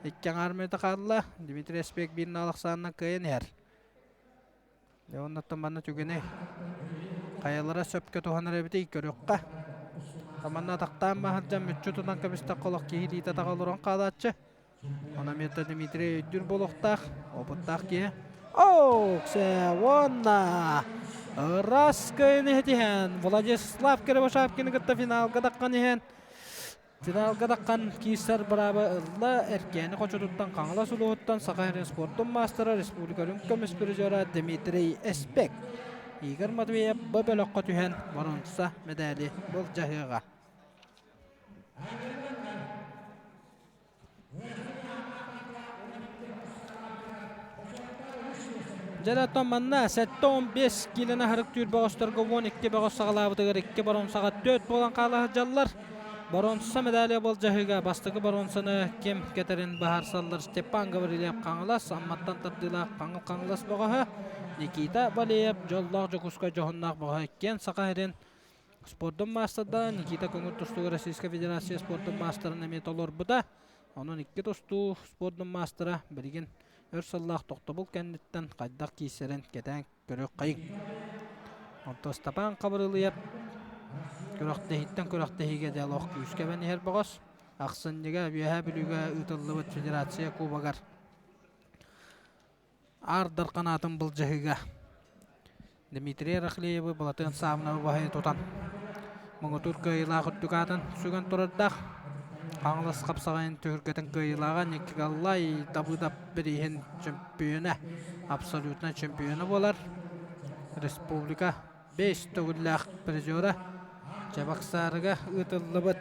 Speaker 1: Икки аҥаар мүнүүтэ хаалла. Дмитрий Эспек биир наал ахсаанынан кыайан иһэр. Дьэ оннуттан манна түгэни хайалара сөпкө туһанар эбитий көрүөххэ. Манна атахтаан баһырдьан мүччү тутан кэбистэххэ олох киһи илиитэ атаҕа олорон хаалааччы. Онон Дмитрий өйдүүр буолуохтаах, опыттаах киһи. Ооксе уонна ыраас кыайыны иһитиһэн Владислав Кривошапкины кытта финалга таххан иһэн финалга таххан киирсэр бырааба ылла Эркээни хочотуттан Хаҥалас улууһуттан Саха сирин спордун маастара республика үрүҥ көмүс призера Дмитрий Эспек. Игорь Матвеев бу бөлөххө түһэн боруонса мэдээли былдьаһыаҕа. Дьэ оттон манна 75 киилэни аһарык түүр бөҕөстөргө 12 бөҕөс саҕалаабытыгар икки боруонсаҕа 4 буолан хаала сылдьаллар. Боруонса медалия болдьаһыыга бастакы боруонсаны ким кэтэрин быһаарсаллар Степан Гаврильев Хаҥалас, Амматтан тардыылаах Хаҥыл Хаҥалас бөҕөһө, Никита Валеев Дьоллоох Дьокуускай дьоһуннаах бөҕөһө иккиэн Саха сирин Спордун маастарда Никита көҥүл тустууга Российскай Федерация спордун маастарын эмиэ толорбута. Онон икки тустуу спордун маастара билигин өр сыллаах тохтобул кэнниттэн хайдах киирсэрин кэтээн көрүөххэйиҥ. Онтон Степан Хабырылыйап күрэхтэһииттэн күрэхтэһиигэ диалог күүскэ эбэн иһэр бөҕөс. Ахсынньыга Үөһээ Бүлүүгэ ыытыллыбыт Федерация Кубогар Аар Дархан аатын былдьаһыыга Дмитрий Рахлеевы Былатыан Саабынабы баһыйа тутан муҥутуур кыайыылаах үрдүк аатын сүгэн турардаах Хаҥалас хапсаҕайын түһүлгэтин кыайыылааҕа Николай Давыдов бирииһин чөмпүйүөнэ, абсолютнай чемпиона буолар. Республика бэс төгүллээх призера Чебоксарыга ыытыллыбыт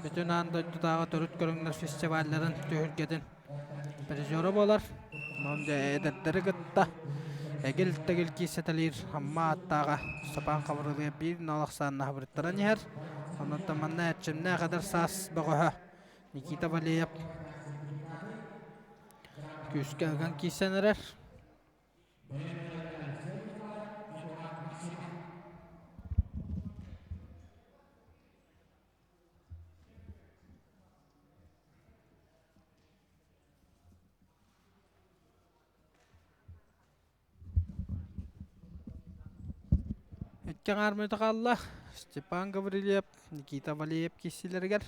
Speaker 1: бүтүн аан дойдутааҕы төрүт көрүҥнэр фестивалларын түһүлгэтин призера буолар. Онон дьэ эдэрдэри кытта эгил-тэгил киирсэтэлиир Амма ааттааҕа Степан Хабырылыйа биир нал ахсааннаах бырыттаран иһэр. Онон манна эрчимнээх эдэр саас бөҕөһө Никита Валеев күүскэ ыган киирсэн эрэр. Икки аҥаар мүнүүтэ хаалла. Степан Гаврильев, Никита Валеев киирсиилэригэр.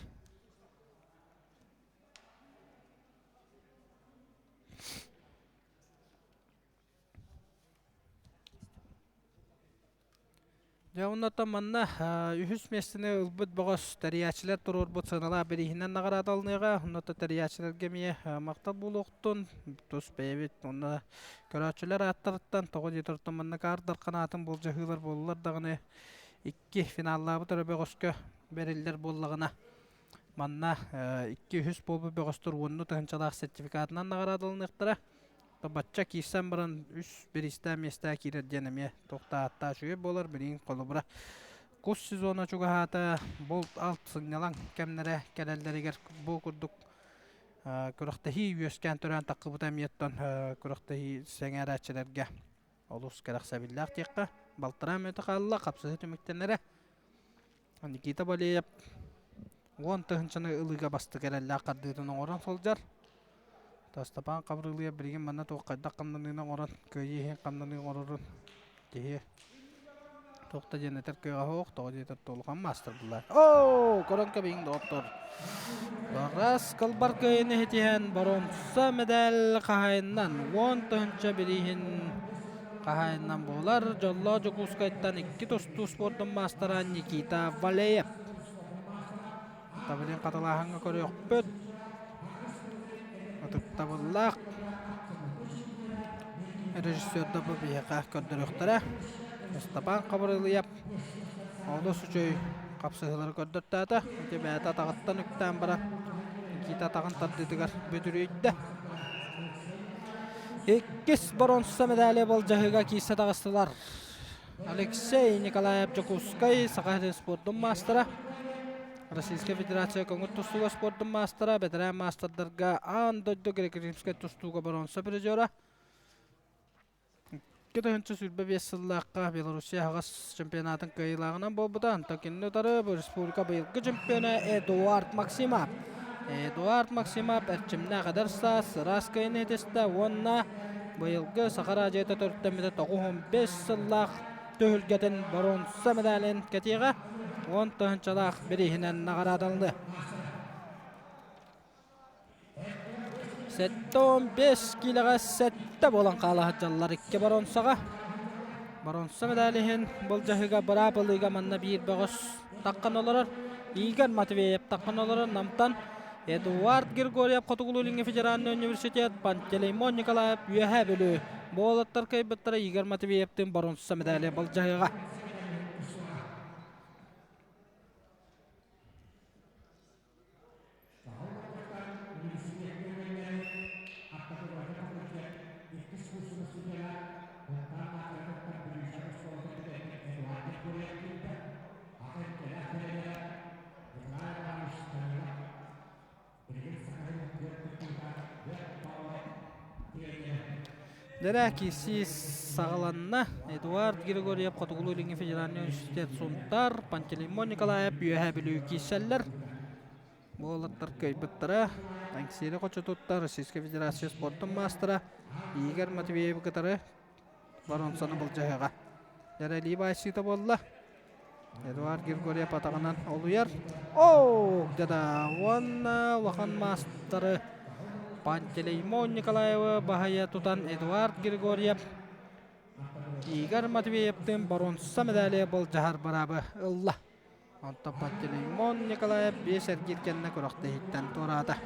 Speaker 1: Дьэ оннуттан манна үһүс миэстэни ылбыт бөҕөс тэрийээччилэр туруорбут сыаналаах бирииһинэн наҕараадаланыаҕа. Оннуттан тэрийээччилэргэ эмиэ махтал буолуохтун. Тус бэйэбит уонна көрөөччүлэр ааттарыттан тоҕо диэтэр оттон манна каардар ханаатын былдьаһыылар буоллулар даҕаны икки финаллаабыт эрэ бөҕөскө бэриллэр буоллаҕына манна икки үһүс буолбут бөҕөстөр уонну тыһыынчалаах сертификатынан наҕараадаланыахтара. Бачча киирсэн баран үс бириистээх миэстэҕэ киирэр диэн эмиэ туох да ааттаах үчүгэй буолар. Билигин холобура Кус сезона чугаһаата, булт-алт сынньалаҥ кэмнэрэ кэлэллэригэр бу курдук күрэхтэһии үөскээн төрөөн таххыбыта эмиэттэн күрэхтэһии сэҥээрээччилэргэ олус кэрэхсэбиллээх диэххэ. Балтараа мүнүүтэ хаалла, хапсыһыы түмүктэнэрэ. Никита Балеев 10 тыһыынчаны ылыыга бастакы эрэллээх хардыытын оҥорон сылдьар. Степан Хабырыылыйа билигин манна туох хайдах хамнаныыны оҥорон, кыайыы иһин хамнаныы оҥорорун киһи туох да диэн этэр кыаҕа суох, тоҕо диэтэр улахан маастар буллар. Оо, көрөн кэбиһиҥ доҕоттор. Барас кылбар кыайыыны иһитиһэн боруонса мэдээл хаһаайынынан 10 тыһыынча бирииһин хаһаайынынан буолар. Дьоллоох Дьокуускайтан икки тустуу спордун маастара Никита Валеев. Табылын хатылааһыҥҥа көрүөхпүт. Ытыктабыллаах режиссердар бу биһиэхэ көрдөрүөхтэрэ. Ыстапаан Хабырылыйап олус үчүгэй хапсыһыылары көрдөртөөтө. Ити бэйэтэ атаҕыттан үктээн баран Никита атаҕын тардыытыгар бүдүрүйдэ. Иккис боруонса медали былдьаһыыга киирсэ таҕыстылар. Алексей Николаев Дьокуускай Саха сирин спордун маастара, Российскай Федерация көҥүл тустууга спордун маастара, бэтэрээн маастардарга аан дойду греко-римскэй тустууга боруонса призера. 2025 сыллаахха Белоруссия аһаҕас чемпионатын кыайыылааҕынан буолбута. Онтон кинини утары республика быйылгы чемпиона Эдуард Максимов. Эдуард Максимов эрчимнээх эдэр саас ыраас кыайыыны ситистэ уонна быйылгы Саха араадьыйата төрүттэммитэ 95 сыллаах түһүлгэтин боруонса медалин кэтиэҕэ 10 тыһыынчалаах бирииһинэн наҕараадаланды. 75 киилэҕэ сэттэ буолан хаала сылдьаллар икки боруонсаҕа. Боруонса медаль иһин былдьаһыыга быраап ылыыга манна биир бөҕөс таххан олорор. Игорь Матвеев таххан олорор Намтан Эдуард Григорьев Хотугулуу-Илиҥҥи федеральнай университет Пантелеймон Николаев Үөһээ Бүлүү буолаттар кыайбыттара Игорь Матвеевтыын боруонса медали былдьаһыаҕа. Дэрэ киирсии саҕаланна. Эдуард Григорьев Хотугулуу-Илиҥҥи федеральнай университет Сунтаар, Пантелеймон Николаев Үөһээ Бүлүү киирсэллэр. Бу уолаттар кыайбыттара. Таҥсири хочотуттар Российскай Федерация спордун маастара Игорь Матвеевы кытары боруонсаны былдьаһыаҕа. Дэрэлии баайсыыта буолла. Эдуард Григорьев атаҕынан олуйар. Оо, где-то уонна улахан маастары Пантелеймон Николаевы баһыйа тутан Эдуард Григорьев Игорь Матвеевтыын боруонса медали былдьаһар быраабы ылла. Онтон Пантелеймон Николаев биэс эргиир кэннэ күрэхтэһииттэн туораата.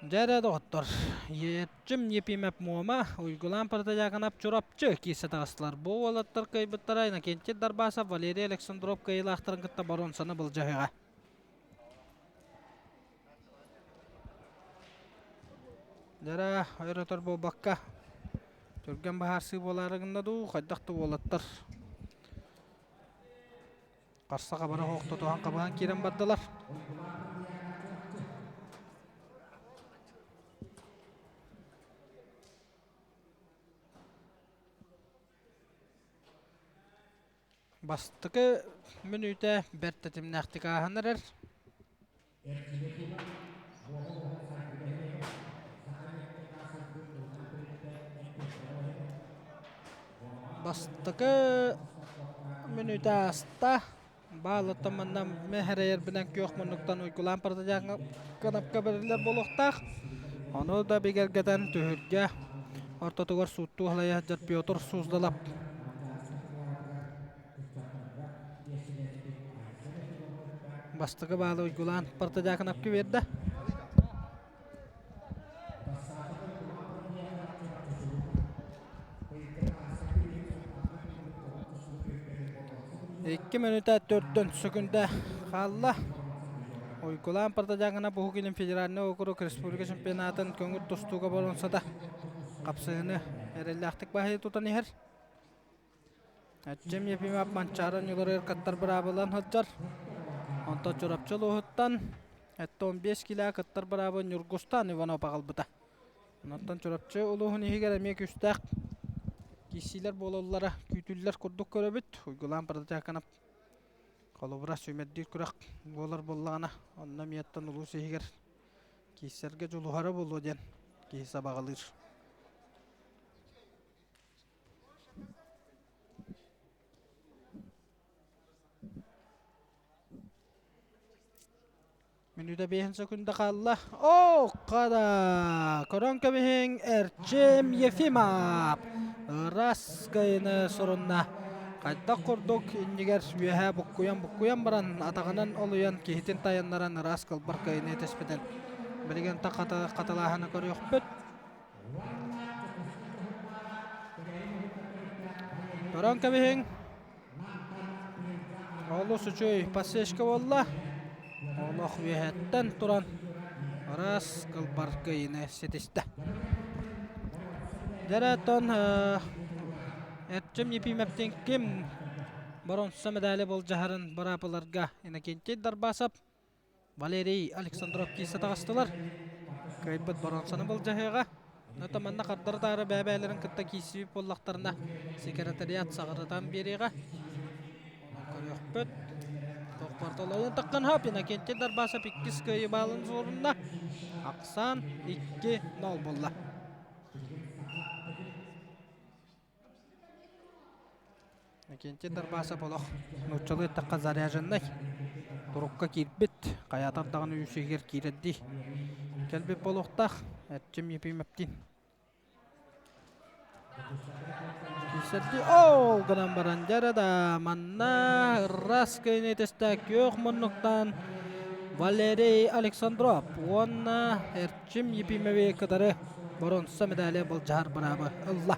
Speaker 1: Дьэ эрэ, доҕоттор, Эрчим Епимов Муома, Уйгулаан Протодьяконов Чурапчы киирсэ таҕыстылар. Бу уолаттар кыайбыттара Иннокентий Дарбасов, Валерий Александров кыайыылаахтарын кытта боруонсаны былдьаһыаҕа. Дьэ эрэ, өр-өтөр буолбакка, түргэн быһаарсыы буолаары гынна дуу, хайдах да уолаттар Харса хабара охтотуһан хабыһан киирэн бардылар. Бастакы мүнүүтэ бэрт тэтимнээхтик ааһан эрэр. Бастакы мүнүүтэ ааста. Баалыттан манна мэһэрэйэрбинэн күөх муннуктан уйгулаан партизаҥҥа кынапка бэриллэр буолуохтаах. Ону да бигэргэтэн түһүлгэ ортотугар сууттуу халайа сылдьар Петр Суздалап Бастакы баалы уйгулаан Партадьаакынапка биэрдэ. 2 мүнүүтэ 4 сөкүндэ хаалла. Уйгулаан Протодьаҥына Уһук Илин федеральнай уокурук республика чемпионатын көҥүл тустууга боруонсата хапсыһыыны эрэллээхтик баһыйа тутан иһэр. Эрчим Ефимов Манчаары ньуларыгар кыттар быраабылан сылдьар. Онтон Чурапчы улууһуттан эттэ 15 килэ кыттар быраабы Ньургустан Иванов аҕалбыта. Онтон Чурапчы улууһун иһигэр эмиэ күүстээх киирсиилэр буолаллара күүтүллэр курдук көрөбүт. Уйгулаан Протодьяконов Холобура, сүүмэрдиир күрэх буолар буоллаҕына, онно эмиэттэн улуус иһигэр киирсэргэ дьулуһара буолуо диэн киһи сабаҕалыыр. Мүнүүтэ биэһин сөкүндэ хаалла. Оо, хада! Көрөн кэбиһиҥ, Эрчим Ефимов! Ыраас кыайыны сурунна. Хайдах курдук иннигэр үөһэ буккуйан-буккуйан баран, атаҕынан олуйан, киһитин тайаннаран ыраас кылбар кыайыны түспүтүн билигин хатылааһыны көрүөхпүт. Көрөн кэбиһиҥ. Олус үчүгэй подсечка буолла. Олох үөһэттэн туран ыраас кылбар кыайыыны ситистэ. Дьэ оттон Эрчим Ефимовтин ким боронса медали былдьаһарын быраапыларга Иннокентий Дарбасов, Валерий Александров киирсэ таҕыстылар. Кыайбыт боруонсаны былдьаһыаҕа. Оттон манна хардары-таары бэйэ-бэйэлэрин кытта киирсибит буоллахтарына, секретариат саҕарытан биэриэҕэ. Онон көрүөхпүт. Тохпортолойон таххан хоп, Иннокентий Дарбасов иккис кыайыы баалын суорунна. Ахсаан 2-0 буолла. Иннокентий Дарбасов олох нууччалыы эттэххэ заряженнай турукка киирбит, хайаатар даҕаны үс иһигэр киирэрдии кэлбит буолуохтаах. Эрчим Ефимовтиин киирсэрдии ол гынан баран дьэ да манна ыраас кыайыыны тэстэ күөх муннуктан Валерий Александров уонна Эрчим Ефимови кытары боруонса медали былдьаһар быраабы ылла.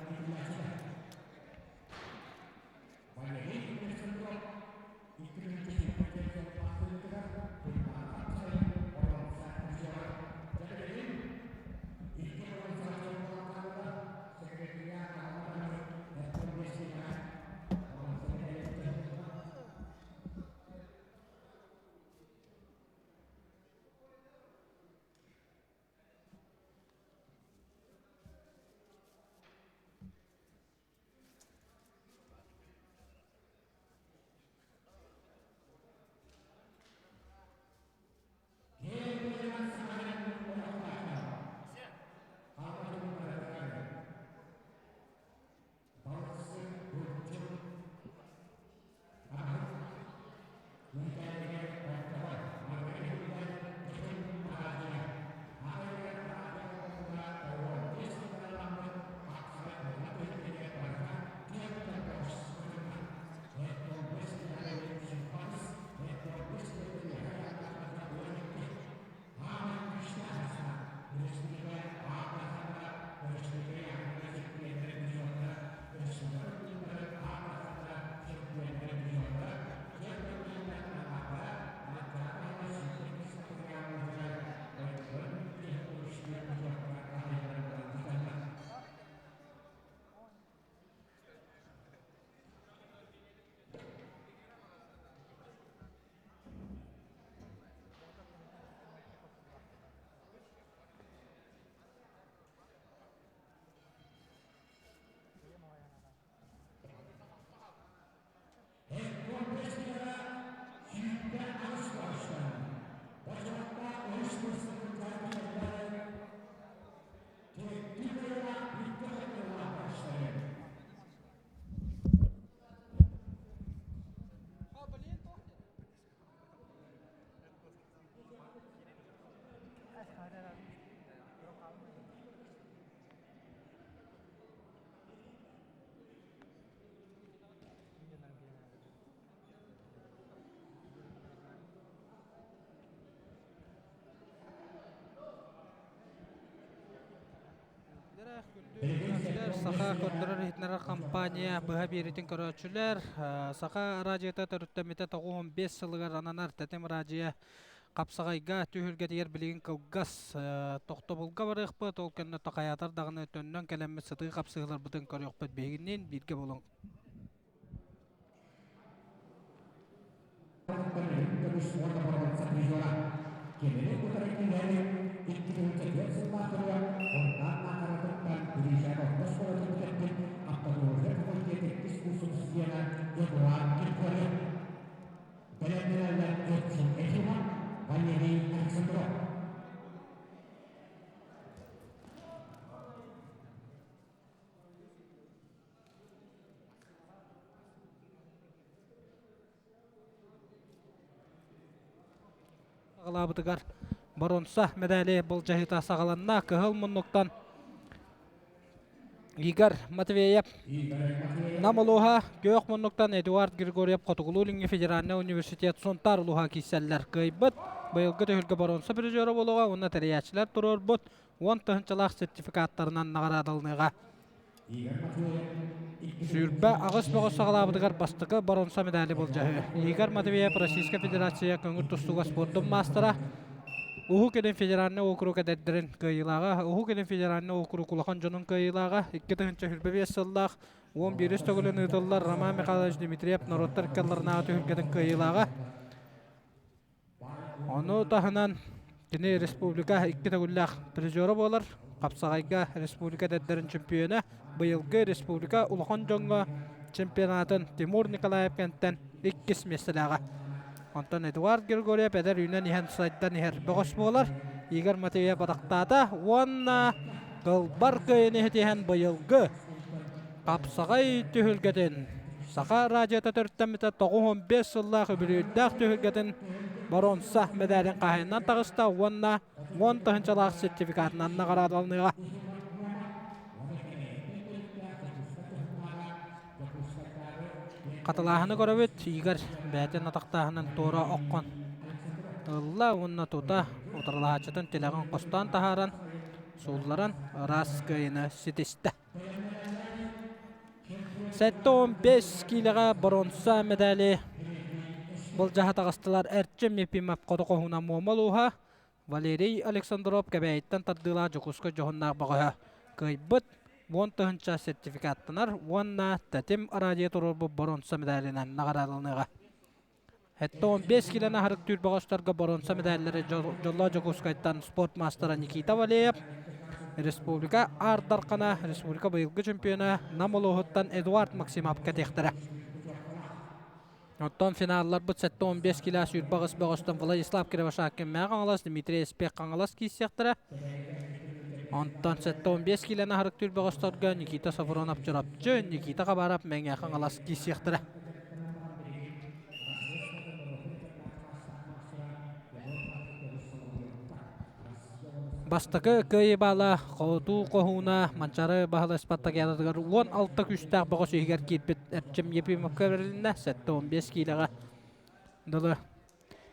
Speaker 1: Саха көрдөрөр-иһитиннэрэр компания быһа биэриитин көрөөччүлэр Саха радиота төрүттэммитэ 95 сылыгар ананар Тэтим радио. Хапсаҕайга түһүлгэтигэр билигин кылгас тохтобулга барыахпыт, ол кэннэ хайаатар даҕаны төннөн кэлэммит сытыы хапсыһыыларбытын көрүөхпүт биһигинниин бииргэ буолуҥ.
Speaker 2: Кинини утары кинилэри 2004 сыллаахтарыгар Ордаан Наахаратыттан Бүлүүчээн орто оскуолатын бүтэрбит автономия факультет иккис курсун студена Эдуард Киркоров бэлэмнэнэллэр Эрчим Ефимов, Валерий Александров.
Speaker 1: Саҕалаабытыгар боруонса мэдээли былдьаһыыта саҕаланна. Кыһыл муннуктан Игорь Матвеев Нам улууһа, күөх муннуктан Эдуард Григорьев Хотугулуу-Илиҥҥи федеральнай университет Сунтаар улууһа киирсэллэр. Кыайбыт быйылгы түһүлгэ боруонса призера буолуоҕа уонна тэрийээччилэр туруорбут 10 тыһыынчалаах сертификаттарынан наҕараадаланыаҕа. 28 бөҕөс саҕалаабытыгар бастакы боруонса медали былдьаһыы. Игорь Матвеев Российскай Федерация көҥүл тустууга спордун маастара, Уһук Илин федеральнай уокурук эдэрдэрин кыайыылааҕа, Уһук Илин федеральнай уокурук улахан дьонун кыайыылааҕа, 2025 сыллаах 11 төгүлүн ыытыллар Роман Михайлович Дмитриев норуоттар ыккалларынааҕы түһүлгэтин кыайыылааҕа. Ону таһынан кини республика икки төгүллээх призера буолар. Хапсаҕайга республика эдэрдэрин чемпиона, быйылгы республика улахан дьоҥҥо чемпионатын Тимур Николаев кэнтэн иккис миэстэлээҕэ. Онтон Эдуард Григорьев эдэр үүнэн иһэн сайдан иһэр бөҕөс буолар. Игорь Матвеев атахтаата уонна кылбар кыайыны иһитиһэн быйылгы Хапсаҕай түһүлгэтин Саха радиота төрүттэммитэ 95 сыллаах үбүлүөйдээх түһүлгэтин боруонса мэдээлин хаһайынан таҕыста уонна 10 тыһыынчалаах сертификатынан наҕараадаланыаҕа. Хатылааһыны көрөбүт, Игорь бэйэтин атахтааһынын туора оххон ылла уонна тута утарылаһааччытын тилэҕин хостоон таһааран, суулларан ыраас кыайыыны ситистэ. 75 киилэҕэ боруонса медали былдьаһа таҕыстылар Эрчим Ефимов хоту хоһууна Муома улууһа, Валерий Александров Кэбээйиттэн тардыылаах Дьокуускай дьоһуннаах бөҕөһө кыайбыт 10 тыһыынча сертификаттанар уонна Тэтим радио туруорбут боруонса медалынан наҕараадаланыаҕа. 75 килоны аһарык түүр бөҕөстөргө боруонса медаллары Дьоллоох Дьокуускайтан спорт маастара Никита Валеев, республика Аар Дархана, республика быйылгы чемпиона Нам улууһуттан Эдуард Максимов кэтиэхтэрэ. Оттон финалларбыт 75 кило 28 бөҕөстөн Владислав Кривошапкин Мэҥэ Хаҥалас, Дмитрий Эспек Хаҥалас киирсиэхтэрэ. Онтон 75 килоны аһарыктыыр бөҕөстөргө Никита Софронов Чурапчы, Никита Хабаров Мэҥэ Хаҥалас киирсиэхтэрэ. Бастакы кыайыы баала Хотуу хоһууна Манчаары Баһылай Спартакиадатыгар 16 күүстээх бөҕөс иһигэр киирбит Эрчим Ефимовка бэрилиннэ 75 киилэҕэ дылы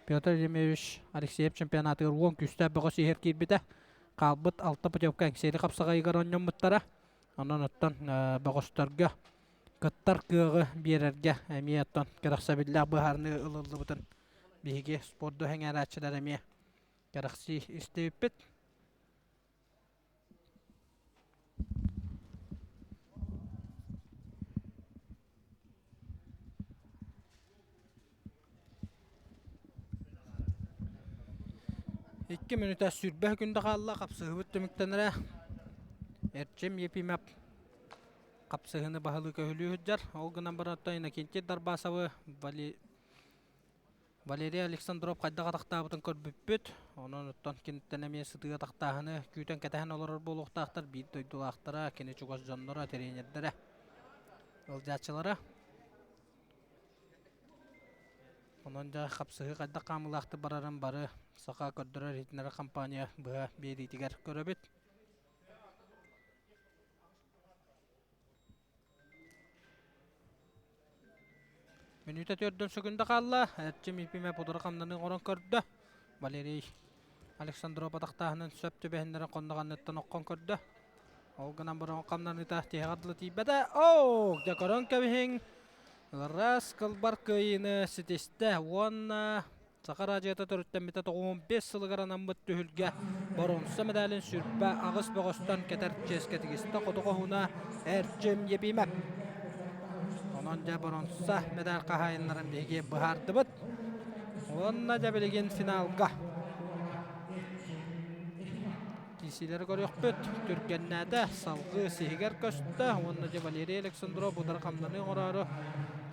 Speaker 1: Петр Еремеевич Алексеев чемпионатыгар 10 күүстээх бөҕөс иһигэр киирбитэ. Хаалбыт 6 путевка Эҥсиэли хапсаҕайыгар оонньоммуттара. Онон оттон бөҕөстөргө кыттар кыаҕы биэрэргэ эмиэ оттон кэрэхсэбиллээх быһаарыныы ылыллыбытын биһиги спорду сэҥээрээччилэр эмиэ кэрэхсии истибиппит. Икки мүнүүтэ 20 күндэ хаалла, хапсыһыбыт түмүктэнэрэ. Эрчим Ефимов хапсыһыыны баһылыы көһүлүү сылдьар. Ол гынан баран Иннокентий Дарбасовы Валерий Александров хайдах атахтаабытын көрбүппүт. Онон оттон киниттэн эмиэ сытыы атахтааһыны күүтэн кэтэһэн олорор буолуохтаахтар биир дойдулаахтара, кини чугас дьонноро, тренердэрэ, ыалдьааччылара. Онон дьэ хапсыһыы хайдах хаамыылаахтык барарын бары саха көрдөрөр-иһитиннэрэр компания быһа биэриитигэр көрөбүт. Мүнүүтэ төрдүн сөкүндэ хаалла. Эрчим Ефимов утары хамнаныы оҥорон көрдө. Валерий Александров атахтааһынын сөп түбэһиннэрэн хонноҕанныттан оххон көрдө. Ол гынан баран хамнаныыта тиһэҕэр дылы тиийбэтэ. Оо, дьэ көрөн кэбиһиҥ. Ыраас кылбар кыайыыны ситистэ уонна Саха араадьыйата төрүттэммитэ 95 сылыгар анаммыт түһүлгэ боруонса медалын 28 бөҕөстөн кэтэр чиэскэ тигистэ хоту хоһууна Эрчим Епимов. Онон дьэ боруонса медаль хаһаайыннарын биһиги быһаардыбыт. Уонна дьэ билигин финалга Киирсиилэри көрүөхпүт. Түргэннээтэ, салгыы сиһигэр көстө уонна дьэ Валерий Александров утары хамнаныы оҥороору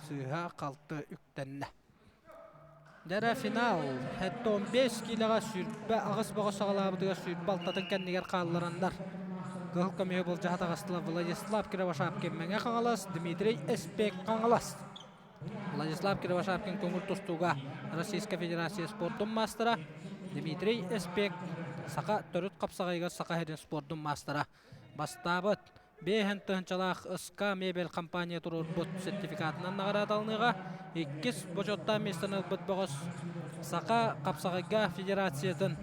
Speaker 1: сыыһа-халты үктэннэ. Дьэрэ финал. 75 киилэҕэ 28 бөҕө саҕалаабытыгар 26-тын кэннигэр хааллараннар кыһыл көмүһү былдьаһа таҕыстылар Владислав Кривошапкин Мэҥэ Хаҥалас, Дмитрий Эспек Хаҥалас. Владислав Кривошапкин көҥүл тустууга Российскай Федерация спордун маастара, Дмитрий Эспек саха төрүт хапсаҕайыгар Саха сирин спордун маастара. Бастаабыт биэһэн тыһыынчалаах СК мебель компания туруорбут сертификатынан наҕараадаланыаҕа. Иккис бочуоттаах миэстэни ылбыт бөҕөс Саха хапсаҕайга федерациятын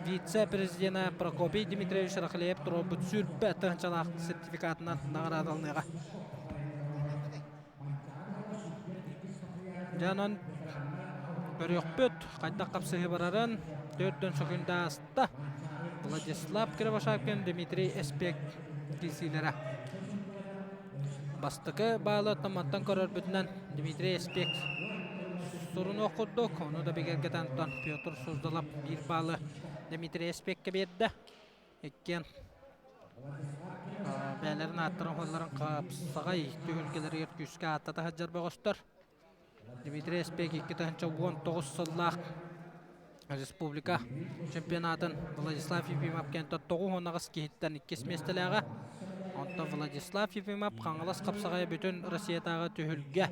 Speaker 1: вице-президенэ Прокопий Дмитриевич Рахлеев туруорбут 20 тыһыынчалаах сертификатынан наҕараадаланыаҕа. Дьэ онон көрүөхпүт хайдах хапсыһыы барарын. Төрдөн сөкүндэ ааста. Владислав Кривошапкин, Дмитрий Эспек киирсиилэрэ. Бастакы баалы мантан көрөрбүтүнэн Дмитрий Эспек сурунуох курдук, ону да бигэргэтэн Петр Суздалов биир баалы Дмитрий Эспеккэ биэрдэ. Иккиэн бэйэлэрин ааттарын-суолларын хапсаҕай түһүлгэлэригэр күүскэ ааттата сылдьар бөҕөстөр. Дмитрий Эспек 2019 сыллаах республика чемпионатын Владислав Ефимов кэнтэ 98 киһиттэн иккис миэстэлээҕэ. Онтон Владислав Ефимов Хаҥалас хапсаҕайа бүтүн Россиятааҕы түһүлгэ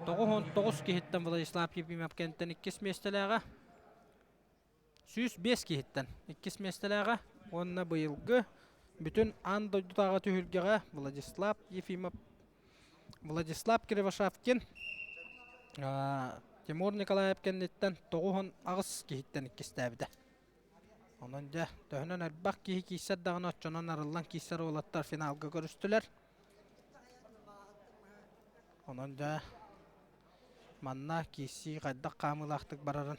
Speaker 1: 99 киһиттэн Владислав Ефимов кэнтэн иккис миэстэлээҕэ. 105 киһиттэн иккис миэстэлээҕэ уонна быйылгы бүтүн аан дойдутааҕы түһүлгэҕэ Владислав Ефимов, Владислав Кривошапкин, Тимур Николаев кэнниттэн 98 киһиттэн иккистээбитэ. Онон дьэ, төһөнөн элбэх киһи киирсэр даҕаны оччонон арыллан киирсэр уолаттар финалга көрүстүлэр. Онон дьэ, манна киирсии хайдах хаамыылаахтык барарын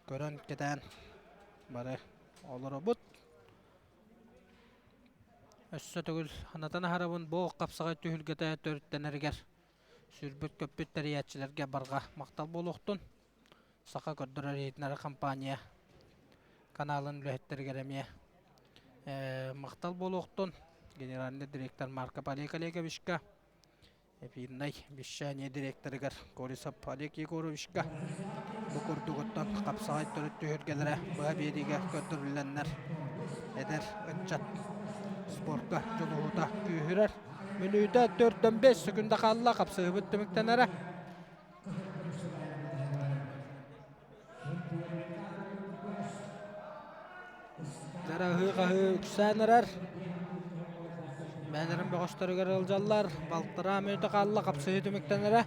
Speaker 1: көрөн кэтээн бары олоробут. Өссө төгүл санатан аһарабын бу хапсаҕай түһүлгэтэ төрүттэнэригэр сүүрбүт-көппүт тэрийээччилэргэ барҕа махтал буолуохтун. Саха көрдөрөр иһитиннэрэр компания каналын үлэһиттэригэр эмиэ махтал буолуохтун. Генеральный директор Марко Олег Олеговичка Эфирнай вещание директорыгар Колесов Олег Егоровичка бу курдугуттан хапсаҕай төрүт түһүлгэлэрэ быһа биэриигэ көрдөрүллэннэр эдэр ыччат спорка дьулуһуута күүһүрэр. Мүнүүтэ 4-5 секунда хаалла хапсыһыбыт түмүктэнэрэ. Дьараһыы-хаһыы үксээн эрэр. Бэйэлэрин бөҕөстөрүгэр ыалдьаллар. Балтараа мүнүүтэ хаалла, хапсыһыы түмүктэнэрэ.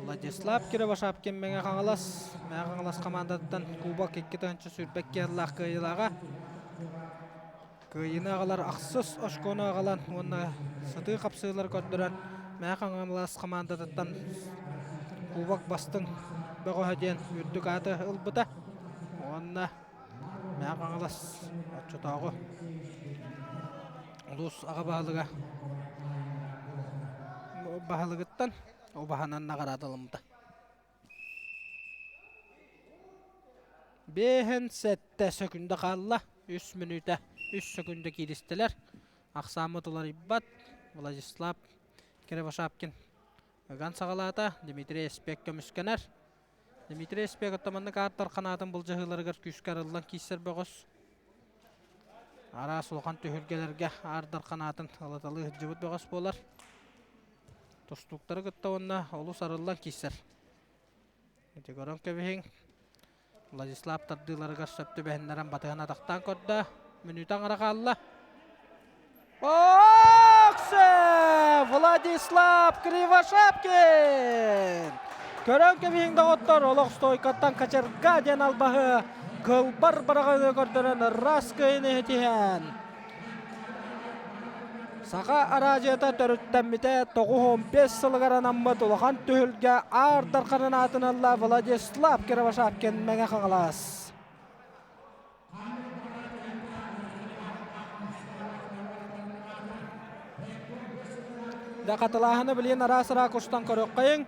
Speaker 1: Владислав Кривошапкин Мэҥэ Хаҥалас Мэҥэ Хаҥалас хамаандатыттан кубок 2022 сыллаах кыайыылааҕа. Кыайыыны аҕалар ахсыс очкону аҕалан уонна сытыы хапсыылары көрдөрөн Мэҥэ Хаҥалас хамаандатыттан кубок бастыҥ бөҕөһө диэн үрдүк ааты ылбыта. Уонна Мэҥэ Хаҥалас оччотооҕу улуус аҕа баһылыга баһылыгыттан убаһанан наҕараадаламмыта. Биэһин сэттэ сөкүндэ хаалла. Үс мүнүүтэ үс сөкүндэ кииристилэр. Ахсааммыт уларыйбат. Владислав Кривошапкин ыган саҕалаата. Дмитрий Эспек көмүскэнэр. Дмитрий Эспек оттоманнык ааттар ханаатын былдьаһыыларыгар күүскэ арыллан киирсэр бөҕөс. Араас улахан түһүлгэлэргэ аардар ханаатын ылаталыы сылдьыбыт бөҕөс буолар. Тустууктары кытта уонна олус арыллан киирсэр. Ити көрөн кэбиһиҥ. Владислав тардыыларыгар сөп түбэһиннэрэн батыһан атахтаан көрдө. Мүнүүтэ аҥара хаалла. Оксе! Владислав Кривошапкин! Көрөн кэбиһиҥ доҕоттор, олох стойкаттан кочерга диэн албаһы кылбар быраҕыыны көрдөрөн ыраас кыайыыны иһитиһэн. Саха араадьыйата төрүттэммитэ 95 сылыгар анаммыт улахан түһүлгэ Аар Дарханын аатын ылла Владислав Кировошапкин Мэҥэ Хаҥалас. Да хатылааһыны билиэн араас-араас кустан көрүөххэйиҥ.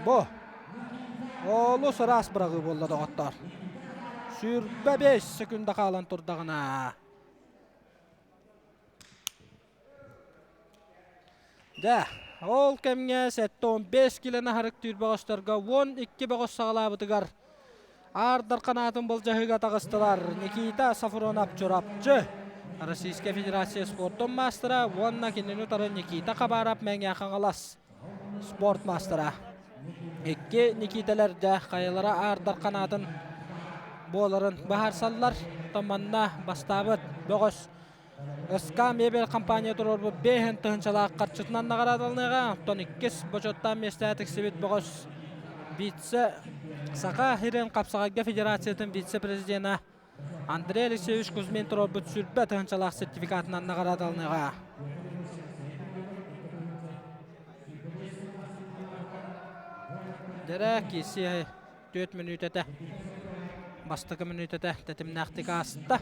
Speaker 1: Бу олус ыраас быраҕыы буолла доҕоттоор. 25 секунда хаалан турдаҕына. Дьэ, ол кэмҥэ 75 килэни аһарык түүр бөҕөстөргө 12 бөҕөс саҕалаабытыгар Аар Дархан аатын былдьаһыыга таҕыстылар Никита Сафронов Чурапчы, Российскай Федерация спордун маастара уонна кинини утары Никита Хабаров Мэҥэ Хаҥалас спорт маастара. Икки Никитэлэр дьэ хайалара Аар Дархан аатын буоларын быһаарсаллар. Оттон манна бастаабыт бөҕөс СК мебель компания туруорбут 5 тыһыынчалаах харчытынан наҕараадаланыаҕа. Оттон иккис бочуоттаах миэстэҕэ тиксибит бөҕөс вице Саха сирин хапсаҕайга федерациятын вице-президенэ Андрей Алексеевич Кузьмин туруорбут 20 тыһыынчалаах сертификатынан наҕараадаланыаҕа. Дэрэ киирсии 4 мүнүүтэтэ бастакы мүнүүтэтэ тэтимнээхтик ааста.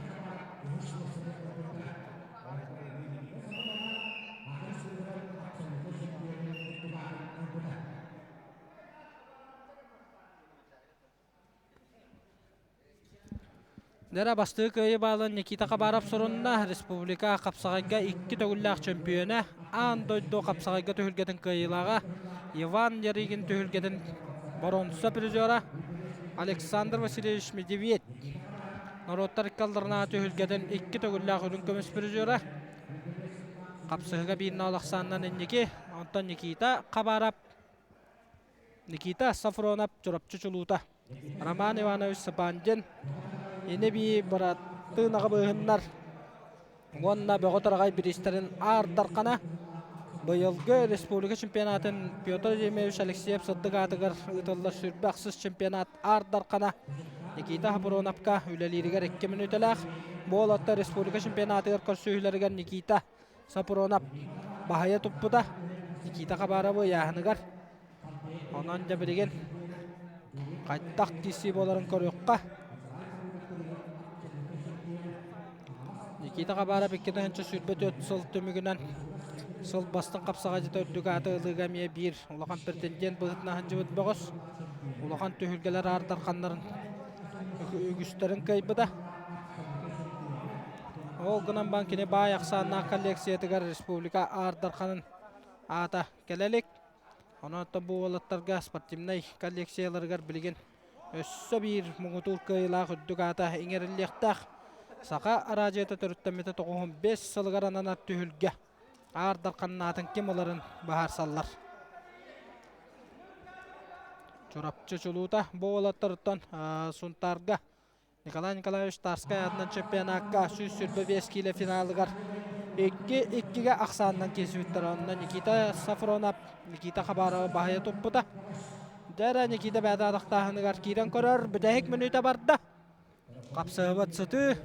Speaker 1: Дэрэ бастакы кыайыы баалын Никита Хабаров сурунна. Республика хапсаҕайга икки төгүллээх чөмпүйүөнэ, аан дойду хапсаҕайга түһүлгэтин кыайыылааҕа Иван Ярыгин түһүлгэтин боруонса призера Александр Васильевич Медведь норуоттар икки алларынааҕы түһүлгэтин икки төгүллээх үрүҥ көмүс призера хапсыһыга биир ноол ахсаанынан инники, онтон Никита Хабаров Никита Сафронов Чурапчы чулуута Роман Иванович Сапандин ини-бии быраттыы наҕабыыһыннар уонна Бөҕө Тараҕай бириистэрин Аар Дархана быйылгы республика чемпионатын Петр Еремеевич Алексеев сырдык аатыгар ыытыллар сүүрбэ ахсыс чемпионат Аар Дархана Никита Хапроновка үлэлииригэр 2 мүнүүтэлээх. Буолатта республика чемпионатыгар көрсүһүүлэригэр Никита Сапронов баһыйа туппута. Никита Хабаровы ыйааһыныгар. Онон дьэ билигин хайдах киирсии буоларын көрүөххэ. Никита Хабаров 2024 сыл түмүгүнэн сыл бастыҥ хапсаҕайдьыта үрдүк ааты ылыыга эмиэ биир улахан претендент быһыытынан сылдьыбыт бөҕөс. Улахан түһүлгэлэр аардарханнарын үгүстэрин кыайбыта. Ол гынан баран кини баай ахсааннаах коллекциятыгар республика Аар Дарханын аата кэлэ илик. Онон бу уолаттарга спортивнай коллекцияларыгар билигин өссө биир муҥутуур кыайыылаах үрдүк аата иҥэриллиэхтээх. Саха араадьыйата төрүттэммитэ 95 сылыгар ананар түһүлгэ Аар Дарханын аатын ким ыларын быһаарсаллар. Чурапчы чулуута бу уолаттарыттан Сунтаарга Николай Николаевич Тарскай аатынан чемпионакка 125 киилэ финалыгар 2-2-гэ ахсаанынан киирсибиттэр. Онно Никита Сафронов Никита Хабарова баһыйа туппута. Дьэ Никита бэйэтэ атахтааһыныгар киирэн көрөр. Бүтэһик мүнүүтэ барда. Хапсыһыбыт сытыы.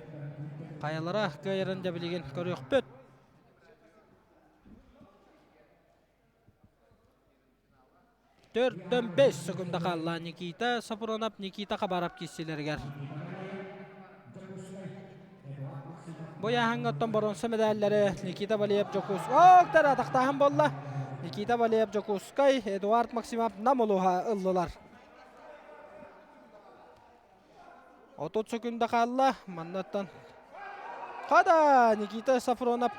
Speaker 1: Хайалара кыайарын дьэ билигин көрүөхпүт. Төрдөн 5 секунда хаалла Никита Сапронов, Никита Хабаров киирсиилэригэр. Бу ыйааһыҥҥа оттон боруонса медаллары Никита Валиев Дьокуус... Октор атахтааһын буолла. Никита Валиев Дьокуускай, Эдуард Максимов Нам улууһа ыллылар. 30 секунда хаалла. Маннаттан Хада! Никита Сафронов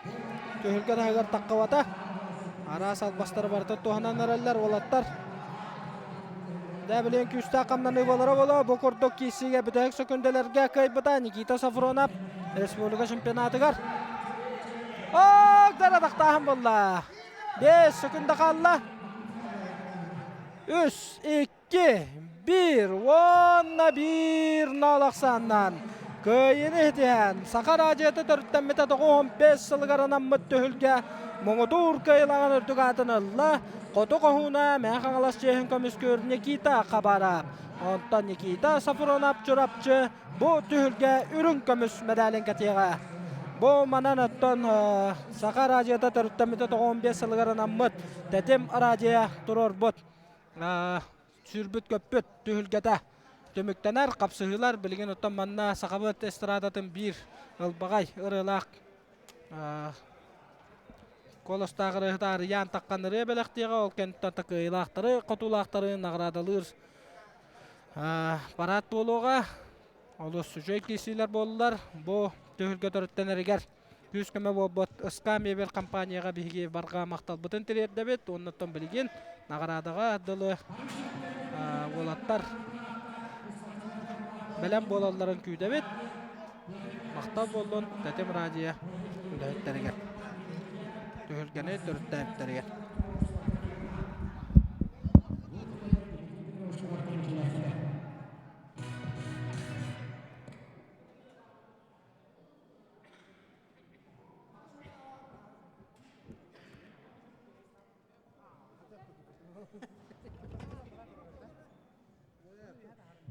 Speaker 1: түһүлгэ таһыгар таххыбата. Араас албастары барыта туһанан эрэллэр уолаттар. Дэ билигин күүстээх хамнаныы буолара буолуо. Бу курдук киирсиигэ бүтэһик сөкүндэлэргэ кыайбыта Никита Сафронов республика чемпионатыгар. Ок, атахтааһын буолла. 5 секунда хаалла. 3, 2, 2, 1 уонна 1 нол ахсааннаан кыайыыны ситиһэн Саха араадьыйата төрүттэммитэ 95 сылыгар анаммыт түһүлгэ муҥутуур кыайыылааҕын үрдүк аатын ылла Хоту хоһууна Мэҥэ Хаҥалас чиэһин көмүскүүр Никита Хабаров. Онтон Никита Сафронов Чурапчы бу түһүлгэ үрүҥ көмүс мэдээлин кэтиэҕэ. Бу манан оттон Саха радиота төрүттэммитэ 95 сылыгар анаммыт Тэтим радио туруорбут сүүрбүт-көппүт түһүлгэтэ түмүктэнэр. Хапсыһыылар билигин оттон манна сахабыт эстрадатын биир ылбаҕай ырыалаах куоластаах ырыаһыта Арыйаан Таххан ырыа бэлэхтиэҕэ, ол кэнниттэн такыайылаахтары, хотуулаахтары наҕараадалыыр парад буолуоҕа. Олус үчүгэй киирсиилэр буоллулар. Бу түһүлгэ төрүттэнэригэр күүс-көмө буолбут СК мебель компанияҕа биһиги барҕа махталбытын тириэрдэбит. Уоннаттан билигин наҕараадаҕа дылы уолаттар бэлэм буолалларын күүтэбит. Махтал буоллун Тэтим радио үлэһиттэригэр, түһүлгэни төрүттээбиттэригэр.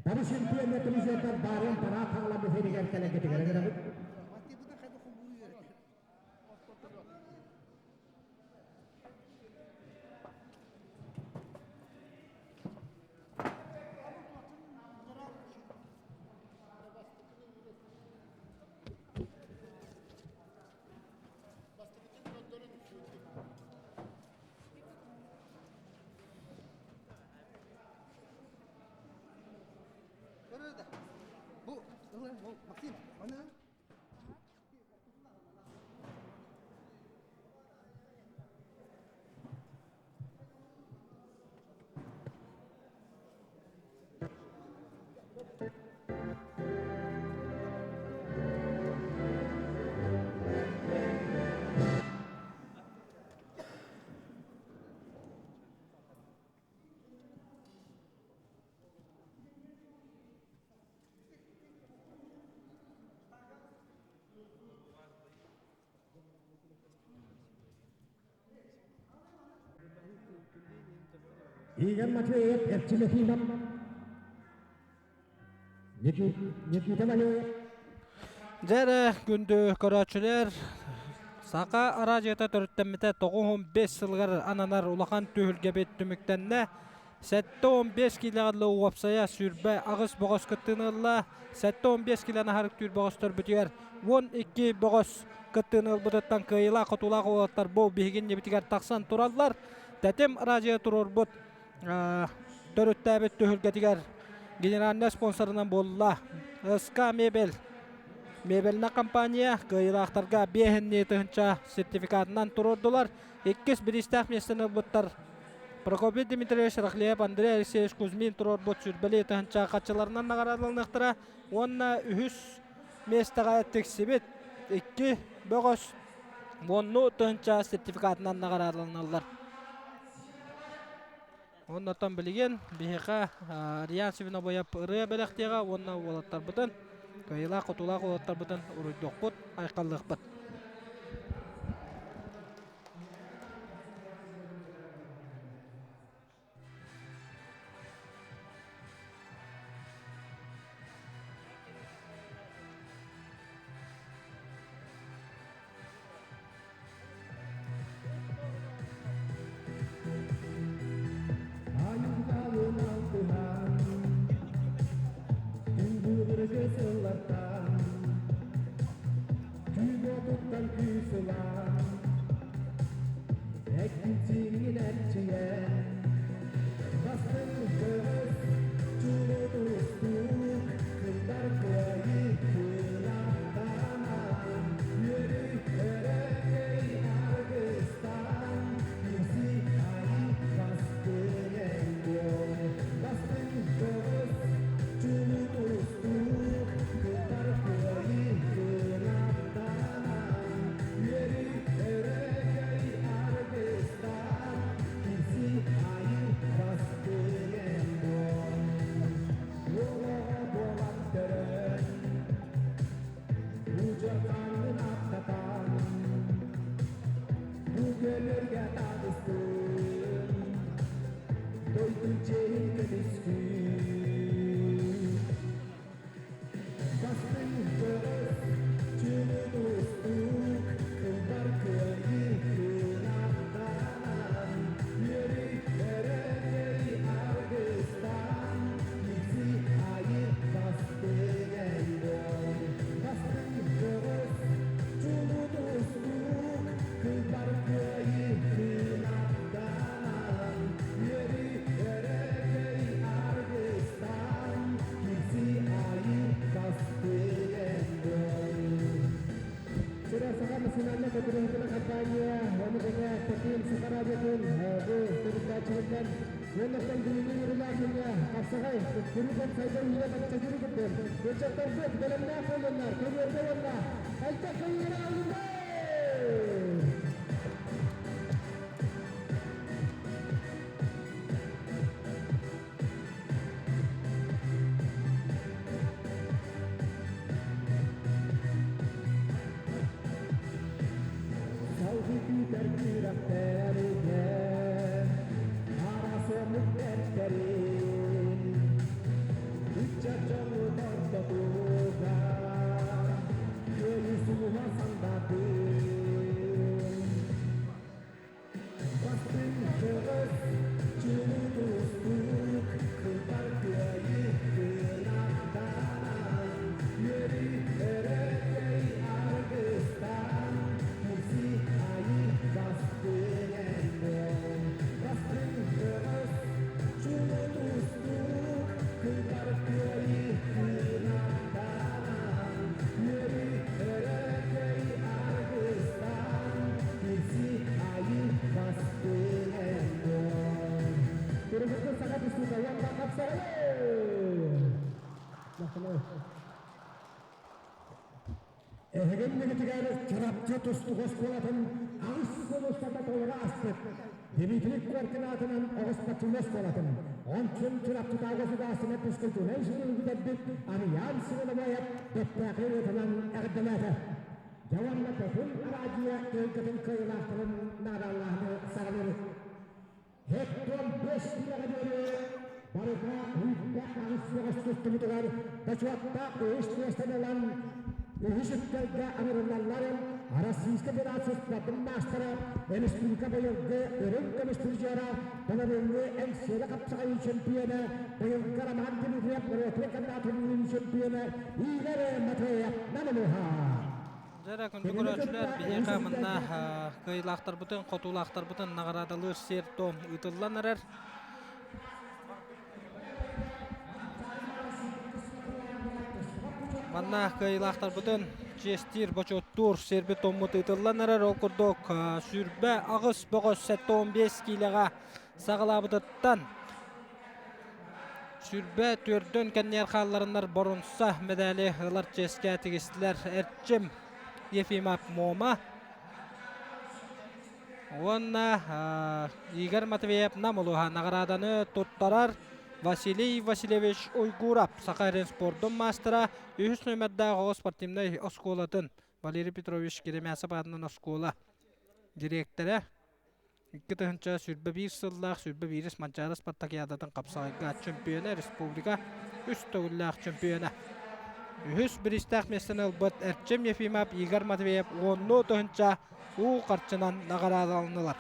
Speaker 2: Бары чемпионна призердар баарын параат хаалан эфиригэр кэлэргитигэр ыҥырабыт. Игорь Матвеев, Эрчим Ефимов, Никита Валеев.
Speaker 1: Дьэ эрэ, күндү көрөөччүлэр, Саха араадьыйата төрүттэммитэ 95 сылыгар ананар улахан түһүлгэбит түмүктэннэ. 75 киилэҕэ дылы уопсайа 28 бөҕөс кыттыыны ылла. 75 киилэни аһарык түүр бөҕөстөрбүтүгэр 12 бөҕөс кыттыыны ылбытыттан кыайыылаах-хотуулаах уолаттар бу биһиги иннибитигэр тахсан тураллар. Тэтим радио туруорбут төрүттээбит түһүлгэтигэр генеральнай спонсорынан буолла СК Мебель. Мебельна компания кыайыылаахтарга биэһинни тыһынча сертификатынан туруордулар. Иккис бириистээх миэстэни ылбыттар Прокопий Дмитриевич Рахлеев, Андрей Алексеевич Кузьмин туруорбут сүүрбэлии тыһынча хаччыларынан наҕараадаланыахтара уонна үһүс миэстэҕэ тиксибит икки бөҕөс уонну тыһынча сертификатынан наҕараадаланаллар. Оннотон билигин биһиэхэ Риан Свинобоев ырыа бэлэхтиэҕэ уонна уолаттарбытын, кыайыылаах-хотуулаах уолаттарбытын уруйдуохпут, айхаллыахпыт.
Speaker 2: Айылҕалыын алтыһан, күн былыргы сыллартан, күүгэ туттан күүс ылан, эккин-сииҥҥин эрчийэн, бастыҥ көҕүс, чулуу тустуук, кындар кыайыы кынаттанан, үөрүү өрөгөй аргыстан, киирсии айыы бастыҥ эн буол, бастыҥ көҕүс, чулуу тустуук, кындар кыайыы кынаттанан, үөрүү өрөгөй аргыстан, киирсии айыы бастыҥ эн буол. Хапсаҕай, күрүтэн сайдан иһэ бачча курдук. Ыччаттарбыт бэлэмнээх буоллуннар, көбүөргэ уонна элбэх кыайыыны ыллыннар! Салгыы күүтэр күрэхтэригэр араас омук бэртэрин ыччат дьону ортотугар кыайыы сулуһа сандатын. Бастыҥ көҕүс чулуу тустуук кылбар кыайыы кынаттанан үөрүү өрөгөй аргыстаан курси айыы бастыҥ эн буол. Бастыҥ көҕүс чулуу тустуук кылбар кыайыы кынаттанан үөрүү өрөгөй аргыстаан Кирси айыы бастыҥ эн буол. Көрүҥүттэн саха тустуута уонна хапсаҕайы! Эһигин мигитигэр Чурапчы тустуук оскуолатын 8 сыл устата толору ааспыт Дмитрий Коркин аатынан оҕус спортивнай оскуолатын, онтун Чурапчытааҕы государственнай физкультурнай институтун бүтэрбит Арыйаан Семеноваев бэртээхэй ырыатынан эҕэрдэлээтэ. Дьэ уонна Тэтим араадьыйа түһүлгэтин кыайыылаахтарын наадалааһыны саҕалыыбыт. Һэттон бэс киилэҕэ диэри барыта 28 соҕус тустубутугар бочуоттаах үһүс миэстэни ылан үһүс үктэлгэ ыҥырыллаллар Российскай Федерация спордун маастара, республика быйылгы үрүҥ көмүс призера, былырыыҥҥы Эҥсиэли хапсаҕайыы чемпиона, быйылгы Роман Дмитриев норуотун кандидатын чемпиона Игорь Матвеев Намылыха.
Speaker 1: Дьэ күндү көрөөччүлэр, биһиэхэ манна кыайыылаахтарбытын, хотуулаахтарбытын наҕараадалыыр сиэр-туом ыытыллан эрэр. Манна кыайыылаахтарбытын чиэстиир, бочуоттуур сиэрбит-туоммут ыытыллан эрэр. Ол курдук 28 бөҕөс 75 киилэҕэ саҕалаабытыттан 24-өн кэнниэр хаалларыннар боруонса мэдээли ылар чиэскэ тигистилэр Эрчим Ефимов Муома уонна Игорь Матвеев Нам улууһа. Наҕарааданы туттарар Василий Васильевич Уйгуров, Саха сирин спордун маастара, үһүс нүөмэрдээх оҕо спортивнай оскуолатын Валерий Петрович Керемясов аатынан оскуола дириэктэрэ. 2021 сыллаах 21 Манчаары спартакиадатын хапсаҕайга чөмпүйүөнэ, республика үс төгүллээх чөмпүйүөнэ. Үһүс бириистээх миэстэни ылбыт Эрчим Ефимов, Игорь Матвеев уоннуу тыһыынча уу харчынан наҕараадаланнылар.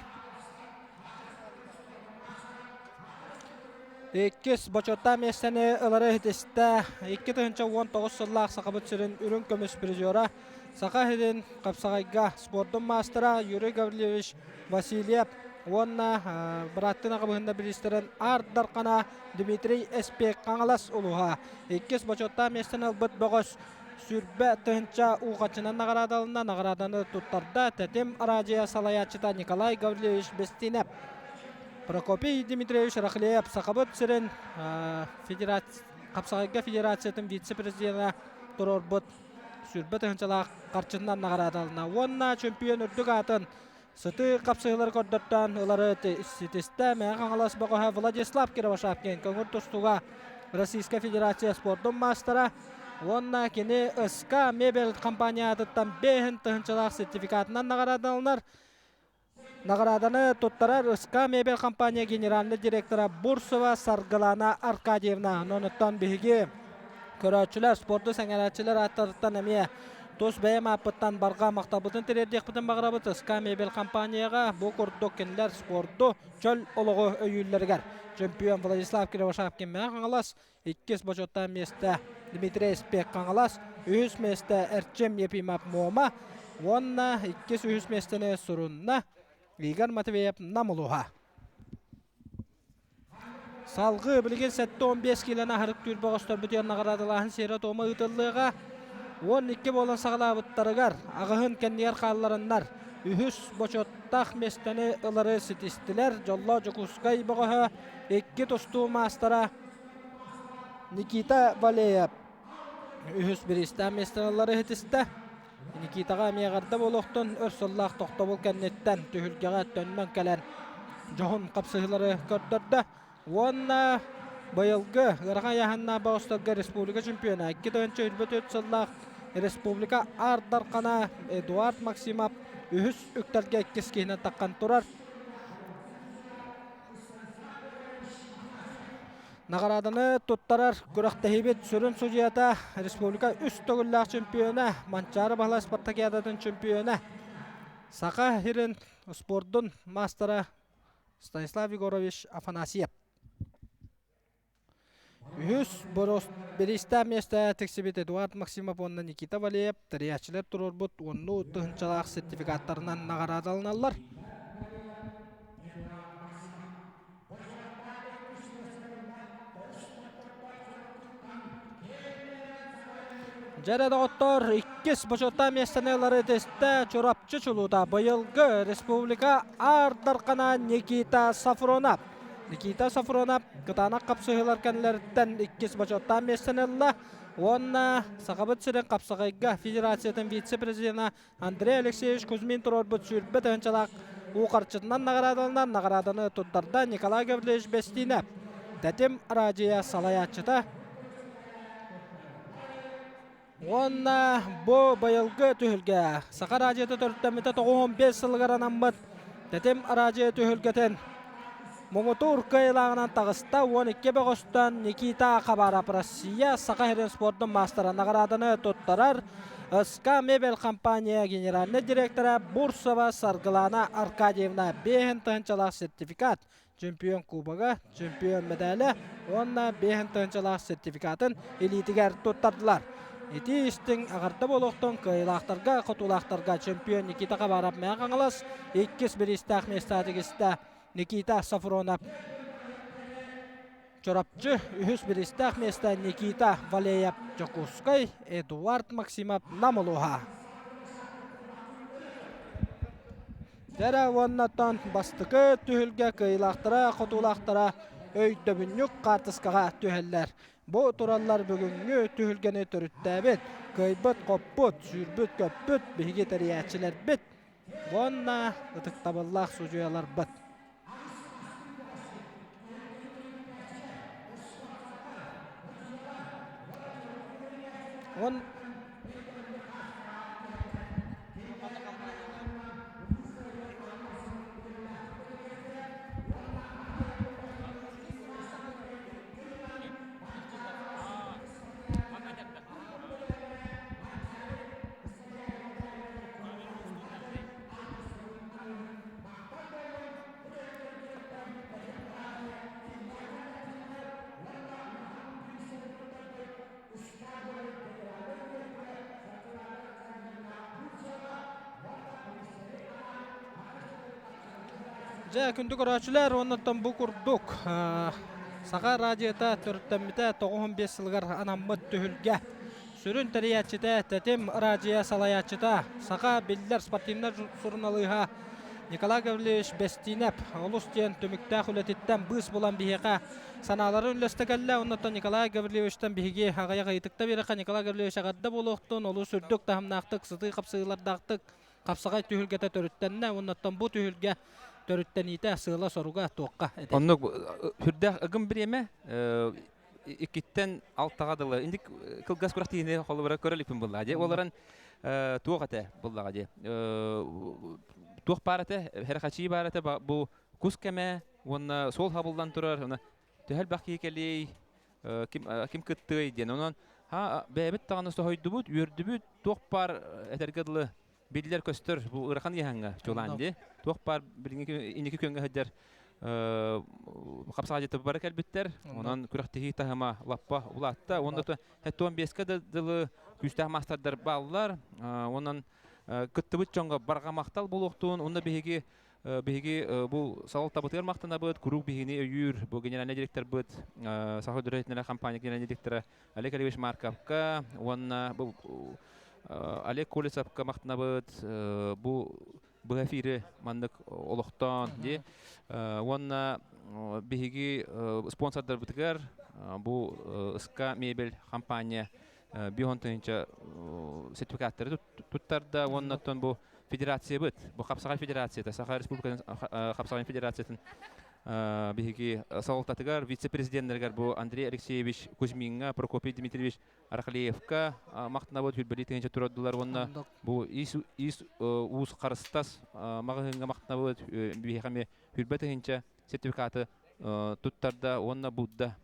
Speaker 1: Иккис бочуоттаах миэстэни ылары ситистэ 2019 сыллаах Сахабыт сирин үрүҥ көмүс призера, Саха сирин хапсаҕайга спордун маастара Юрий Гаврильевич Васильев уонна бырааттын аҕабыһында бириистэрин Аар Дархана Дмитрий Эспек Хаҥалас улууһа. Иккис бочуоттаах миэстэни ылбыт бөҕөс 20 тыһыынча уухаччынан наҕараадаланна. Наҕарааданы туттарда Тэтим араадьыйа салайааччыта Николай Гаврильевич Бестинев. Прокопий Дмитриевич Рахлеев Сахабыт сирин хапсаҕайга федерациятын вице-президенэ туруорбут 20 тыһыынчалаах харчытынан наҕараадаланна уонна чөмпүйүөн үрдүк аатын сытыы хапсыһыылары көрдөртөөн ылары ситистэ Мэҥэ Хаҥалас бөҕөһө Владислав Кировошапкин көҥүл тустууга Российскай Федерация спордун маастара уонна кини СК мебель компаниятыттан 5 тыһыынчалаах сертификатынан наҕараадаланар. Наҕарааданы туттарар СК мебель компания генеральный директора Бурсова Саргылана Аркадьевна. Онон биһиги көрөөччүлэр, спорду сэҥээрээччилэр ааттарыттан эмиэ тус бэйэм ааппыттан барҕа махталбытын тириэрдиэхпитин баҕарабыт СК мебель компанияҕа бу курдук кинилэр спорду, чөл олоҕу өйүүллэригэр. Чемпион Владислав Кривошапкин Мэҥэ Хаҥалас, иккис бочуоттаах миэстэ Дмитрий Спек Хаҥалас, үһүс миэстэ Эрчим Ефимов Муома уонна иккис үһүс миэстэни сурунна Игорь Матвеев Нам улууһа. Салгыы билигин 75 киилэни аһарык түүр бөҕөстөрбүтүгэр наҕараадалааһын сиэрэ-туома ыытыллыаҕа. 12 буолан саҕалаабыттарыгар аҕыһын кэннигэр хаалларыннар үһүс бочуоттаах миэстэни ылары ситистилэр. Дьоллоох Дьокуускай бөҕөһө икки тустуу маастара. Никита Валеев үһүс бириистээх миэстэлэри иһитистэ. Никитаҕа эмиэ эҕэрдэ буолуохтун өр сыллаах тохтобул кэнниттэн түһүлгэҕэ төннөн кэлэн дьоһун хапсыһыылары көрдөрдө. Уонна быйылгы ыарахан ыйааһыннаах бөҕөстөргө республика чемпиона 2024 сыллаах республика Аар Дархана Эдуард Максимов үһүс үктэлгэ иккис киһинэн таххан турар. Наҕарааданы туттарар күрэхтэһиибит сүрүн судьуйата республика үс төгүллээх чемпиона, Манчаары Баһылай спартакиадатын чемпиона, Саха сирин спордун маастара Станислав Егорович Афанасьев. Үһүс бириистээх миэстэ тиксибит Эдуард Максимов уонна Никита Валеев тэрийээччилэр туруорбут уоннуу тыһыынчалаах сертификаттарынан наҕараадаланаллар. Дьэрэ доҕоттор, иккис бочуоттаах миэстэни ылары тестэ Чурапчы чулуута быйылгы республика Аар Дархана Никита Сафронов. Никита Сафронов кытаанах хапсыһыылар кэннилэриттэн иккис бочуоттаах миэстэни ылла уонна Сахабыт сирин хапсаҕайга федерациятын вице-президена Андрей Алексеевич Кузьмин туруорбут сүүрбэ тыһыынчалаах уу харчытынан наҕараадаланан наҕарааданы туттарда Николай Гаврильевич Бэстиинэп, Тэтим араадьыйа салайааччыта. Уонна бу быйылгы түһүлгэ Саха араадьыйата төрүттэммитэ 95 сылыгар анаммыт Тэтим араадьыйа түһүлгэтин муҥутуур кыайыылааҕынан таҕыста 12 бөҕөстөн Никита Хабаров Россия Саха сирин спордун маастара наҕарааданы туттарар СК Мебель компания генеральнай директора Бурсова Саргылана Аркадьевна биэһин тыһыынчалаах сертификат, чемпион кубога, чемпион медаля уонна биэһин тыһыынчалаах сертификатын илиитигэр туттардылар. Ити истиҥ аҕарда буолуохтун кыайыылаахтарга, хотуулаахтарга чемпион Никита Хабаров Мэҥэ Хаҥалас иккис бириистээх миэстэҕэ тигистэ. Никита Сафронов Чурапчы үһүс бириистээх миэстэ Никита Валеев Дьокуускай, Эдуард Максимов Нам улууһа. Дэрэ уоннаттан бастакы түһүлгэ кыайыылаахтара, хотуулаахтара өйдөбүнньүк хаартыскаҕа түһэллэр. Бу тураллар бүгүҥҥү түһүлгэни төрүттээбит, кыайбыт-хоппут, сүүрбүт-көппүт биһиги тэрийээччилэрбит уонна ытыктабыллаах судьуйаларбыт. Он Дьэ, күндү көрөөччүлэр, уоннаттан бу курдук Саха радиота төрүттэммитэ 95 сылыгар анаммыт түһүлгэ Сүрүн тэрийээччитэ Тэтим радио салайааччыта, саха биллэр спортивнай суруналыыһа Николай Гаврильевич Бэстиинэп олус диэн түмүктээх үлэтиттэн быыс булан биһиэхэ санааларын үллэстэ кэллэ. Оннуттан Николай Гаврильевичтан биһиги аҕыйах ыйытыкта биэрэххэ Николай Гаврильевич эҕэрдэ буолуохтун, олус үрдүк таһымнаахтык, сытыы хапсыһыылардаахтык хапсаҕай түһүлгэтэ төрүттэннэ. Оннуттан бу түһүлгэ төрүттэниитэ сыала-соруга туохха этэй?
Speaker 3: Оннук сүрдээх ыгым бириэмэ иккиттэн алтаҕа дылы инник кылгас күрэхтиини холобура көрө иликпин буллаҕа дии олорон туох этэ буллаҕа дии туох баар этэ хэрхачыы баар этэ бу кус кэмэ уонна суол хабыллан турар уонна төһө элбэх киһи кэлиэй ким ким кыттыай диэн онон ха бэйэбит даҕаны соһуйдубут үөрдүбүт туох баар этэргэ дылы биллэр көстөр бу ыарахан ыйааһыҥҥа чуолаан дии туох баар билиҥҥи инники күөҥҥэ сылдьар хапсаҕайдьыттар бары кэлбиттэр онон күрэхтэһии таһыма лаппа улаатта уонна хэттуон биэскэ да дылы күүстээх маастардар бааллар онон кыттыбыт дьоҥҥо барҕа махтал буолуохтун уонна биһиги биһиги бу салалтабытыгар махтанабыт куруук биһигини өйүүр бу генеральный директорбыт Саха Үдүрэ компания генеральный директора Олег Олегович Марковка уонна бу Олег Колесовка махтанабыт бу быһа эфири маннык олохтоон дии уонна биһиги спонсордарбытыгар Бу СК мебель компания бион тыһыынча сертификаттары туттарда уонна оттон бу федерациябыт, бу Хапсаҕай федерацията, Саха Республикатын Хапсаҕай федерациятын биһиги салалтатыгар, вице-президеннэригэр бу Андрей Алексеевич Кузьмиҥҥа, Прокопий Дмитриевич Арахлеевка махтанабыт хүрбэлии тыһыынча турардылар уонна бу ис ис уус харыстас маҕаһыыҥҥа махтанабыт биһиэхэ эмиэ хүрбэ тыһыынча сертификаты туттарда уонна Будда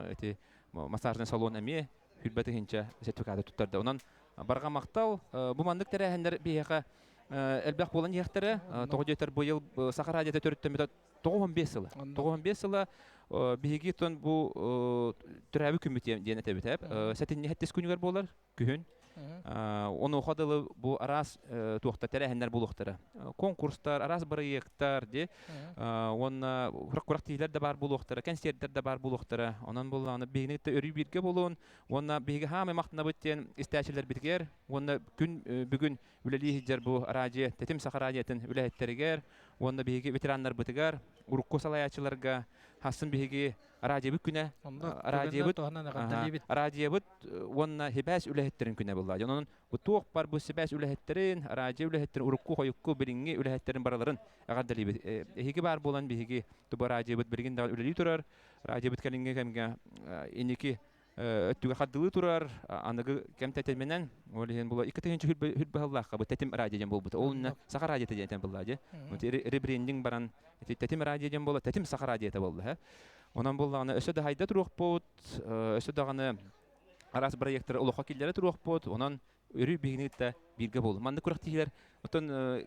Speaker 3: эти массажный салон эмиэ хүрбэ тыһыынча сертификаты туттарда. Онон барҕа махтал. Бу маннык тэрээһиннэр биһиэхэ элбэх буолан иһиэхтэрэ. Тоҕо диэтэр быйыл Саха радиота төрүттэммитэ 95 сыла. 95 сыла биһиги тон бу төрөөбүт күммүт диэн этэбит. Сэтинньи сэттис күнүгэр буолар күһүн. Онуоха дылы бу араас туохта тэрээһиннэр буолуохтара. Конкурстар, араас бырайыактар ди уонна күрэхтэһиилэр да баар буолуохтара, кэнсиэрдэр да баар буолуохтара. Онон буоллаҕына биһигини кытта өрүү бииргэ буолуон уонна биһиги хаамай махтанабыт диэн истээччилэрбитигэр уонна күн бүгүн үлэлии сылдьар бу радио Тэтим Саха радиотын үлэһиттэригэр уонна биһиги ветераннарбытыгар, урукку салайааччыларга хассын биһиги радиобыт күнэ, радиобыт, радиобыт уонна сибээс үлэһиттэрин күнэ буолла. Онон бу туох бар бу сибээс үлэһиттэрин, радио үлэһиттэрин, урукку хойукку билиҥҥи үлэһиттэрин барыларын эҕэрдэлиибит. Эһиги баар буолан биһиги тубу радиобыт билигин да үлэлии турар, радиобыт кэлиҥҥи кэмҥэ инники өттүгэр хардылыы турар аныгы кэм тэтиминэн ол иһин була 2000 хүрбэһыллаахха бу тэтим радио диэн буолбута ол иннэ саха радиота диэн буолла дии ребрендинг баран тэтим радио диэн буолла тэтим саха радиота буолла онон буоллаҕына өссө да хайда туруохпут өссө даҕаны араас проекттары олоххо киллэрэ туруохпут онон өрүү биһигини кытта бииргэ буолу маннык күрэхтэһиилэр оттон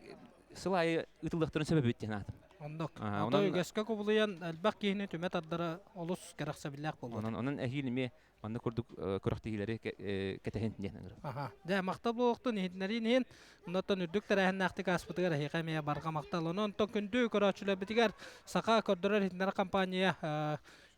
Speaker 3: сыл аайы ыытыллыахтарын сөп эбит диэн аатым.
Speaker 1: Оннук. Ото үгэскэ кубулуйан элбэх киһини түмэ тардара олус кэрэхсэбиллээх буолуо.
Speaker 3: Онон онон эһиил эмиэ маннык курдук күрэхтэһиилэри кэтэһин диэн ыҥырым.
Speaker 1: Аха. Дьэ, махтал буолуохтун иһитиннэриин иһин. Оннуттан үрдүк тэрээһиннээхтик ааспытыгар эһиэхэ эмиэ барҕа махтал. Онон онтон күндү көрөөччүлэрбитигэр Саха көрдөрөр иһитиннэрэр компания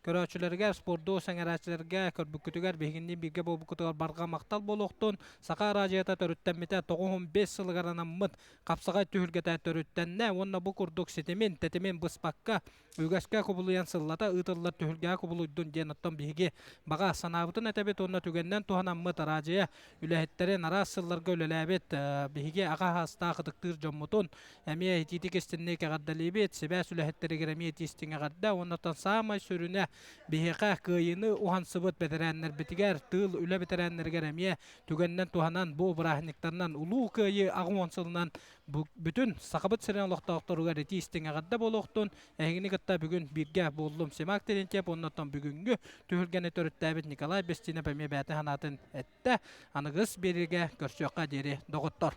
Speaker 1: Көрөөччүлэригэр, спорду сэҥэрээччилэргэ көрбүккүтүгэр биһигинниин бииргэ буолбуккутугар барҕа махтал буолуохтун. Саха араадьыйата төрүттэммитэ 95 сылыгар анаммыт хапсаҕай түһүлгэтэ төрүттэннэ уонна бу курдук ситимин, тэтимин быспакка үгэскэ кубулуйан сыллата ыытыллар түһүлгэҕэ кубулуйдун диэн оттон биһиги баҕа санаабытын этэбит уонна түгэнинэн туһанаммыт араадьыйа үлэһиттэрин араас сылларга үлэлээбит биһиги аҕа саастаах ытыктыыр дьоммутун Эмиэ итиитик истинник эҕэрдэлиибит, сибээс үлэһиттэригэр эмиэ итии-истиҥ эҕэрдэ уонна саамай сүрүнэ биһиэхэ кыайыыны уһансыбыт бэтэрээннэрбитигэр, тыыл үлэ бэтэрээннэригэр эмиэ түгэнинэн туһанан бу бырааһынньыктарынан Улуу Кыайыы 80 сылынан бүтүн Сахабыт сирин олохтоохторугар итии-истиҥ эҕэрдэ буолуохтун. Эһигини кытта бүгүн бииргэ буоллум Семак Терентьев уонна бүгүҥҥү түһүлгэни төрүттээбит Николай Бестинов эмиэ бэйэтин санаатын эттэ. Аныгыс биэриигэ көрсүөххэ диэри доҕоттор.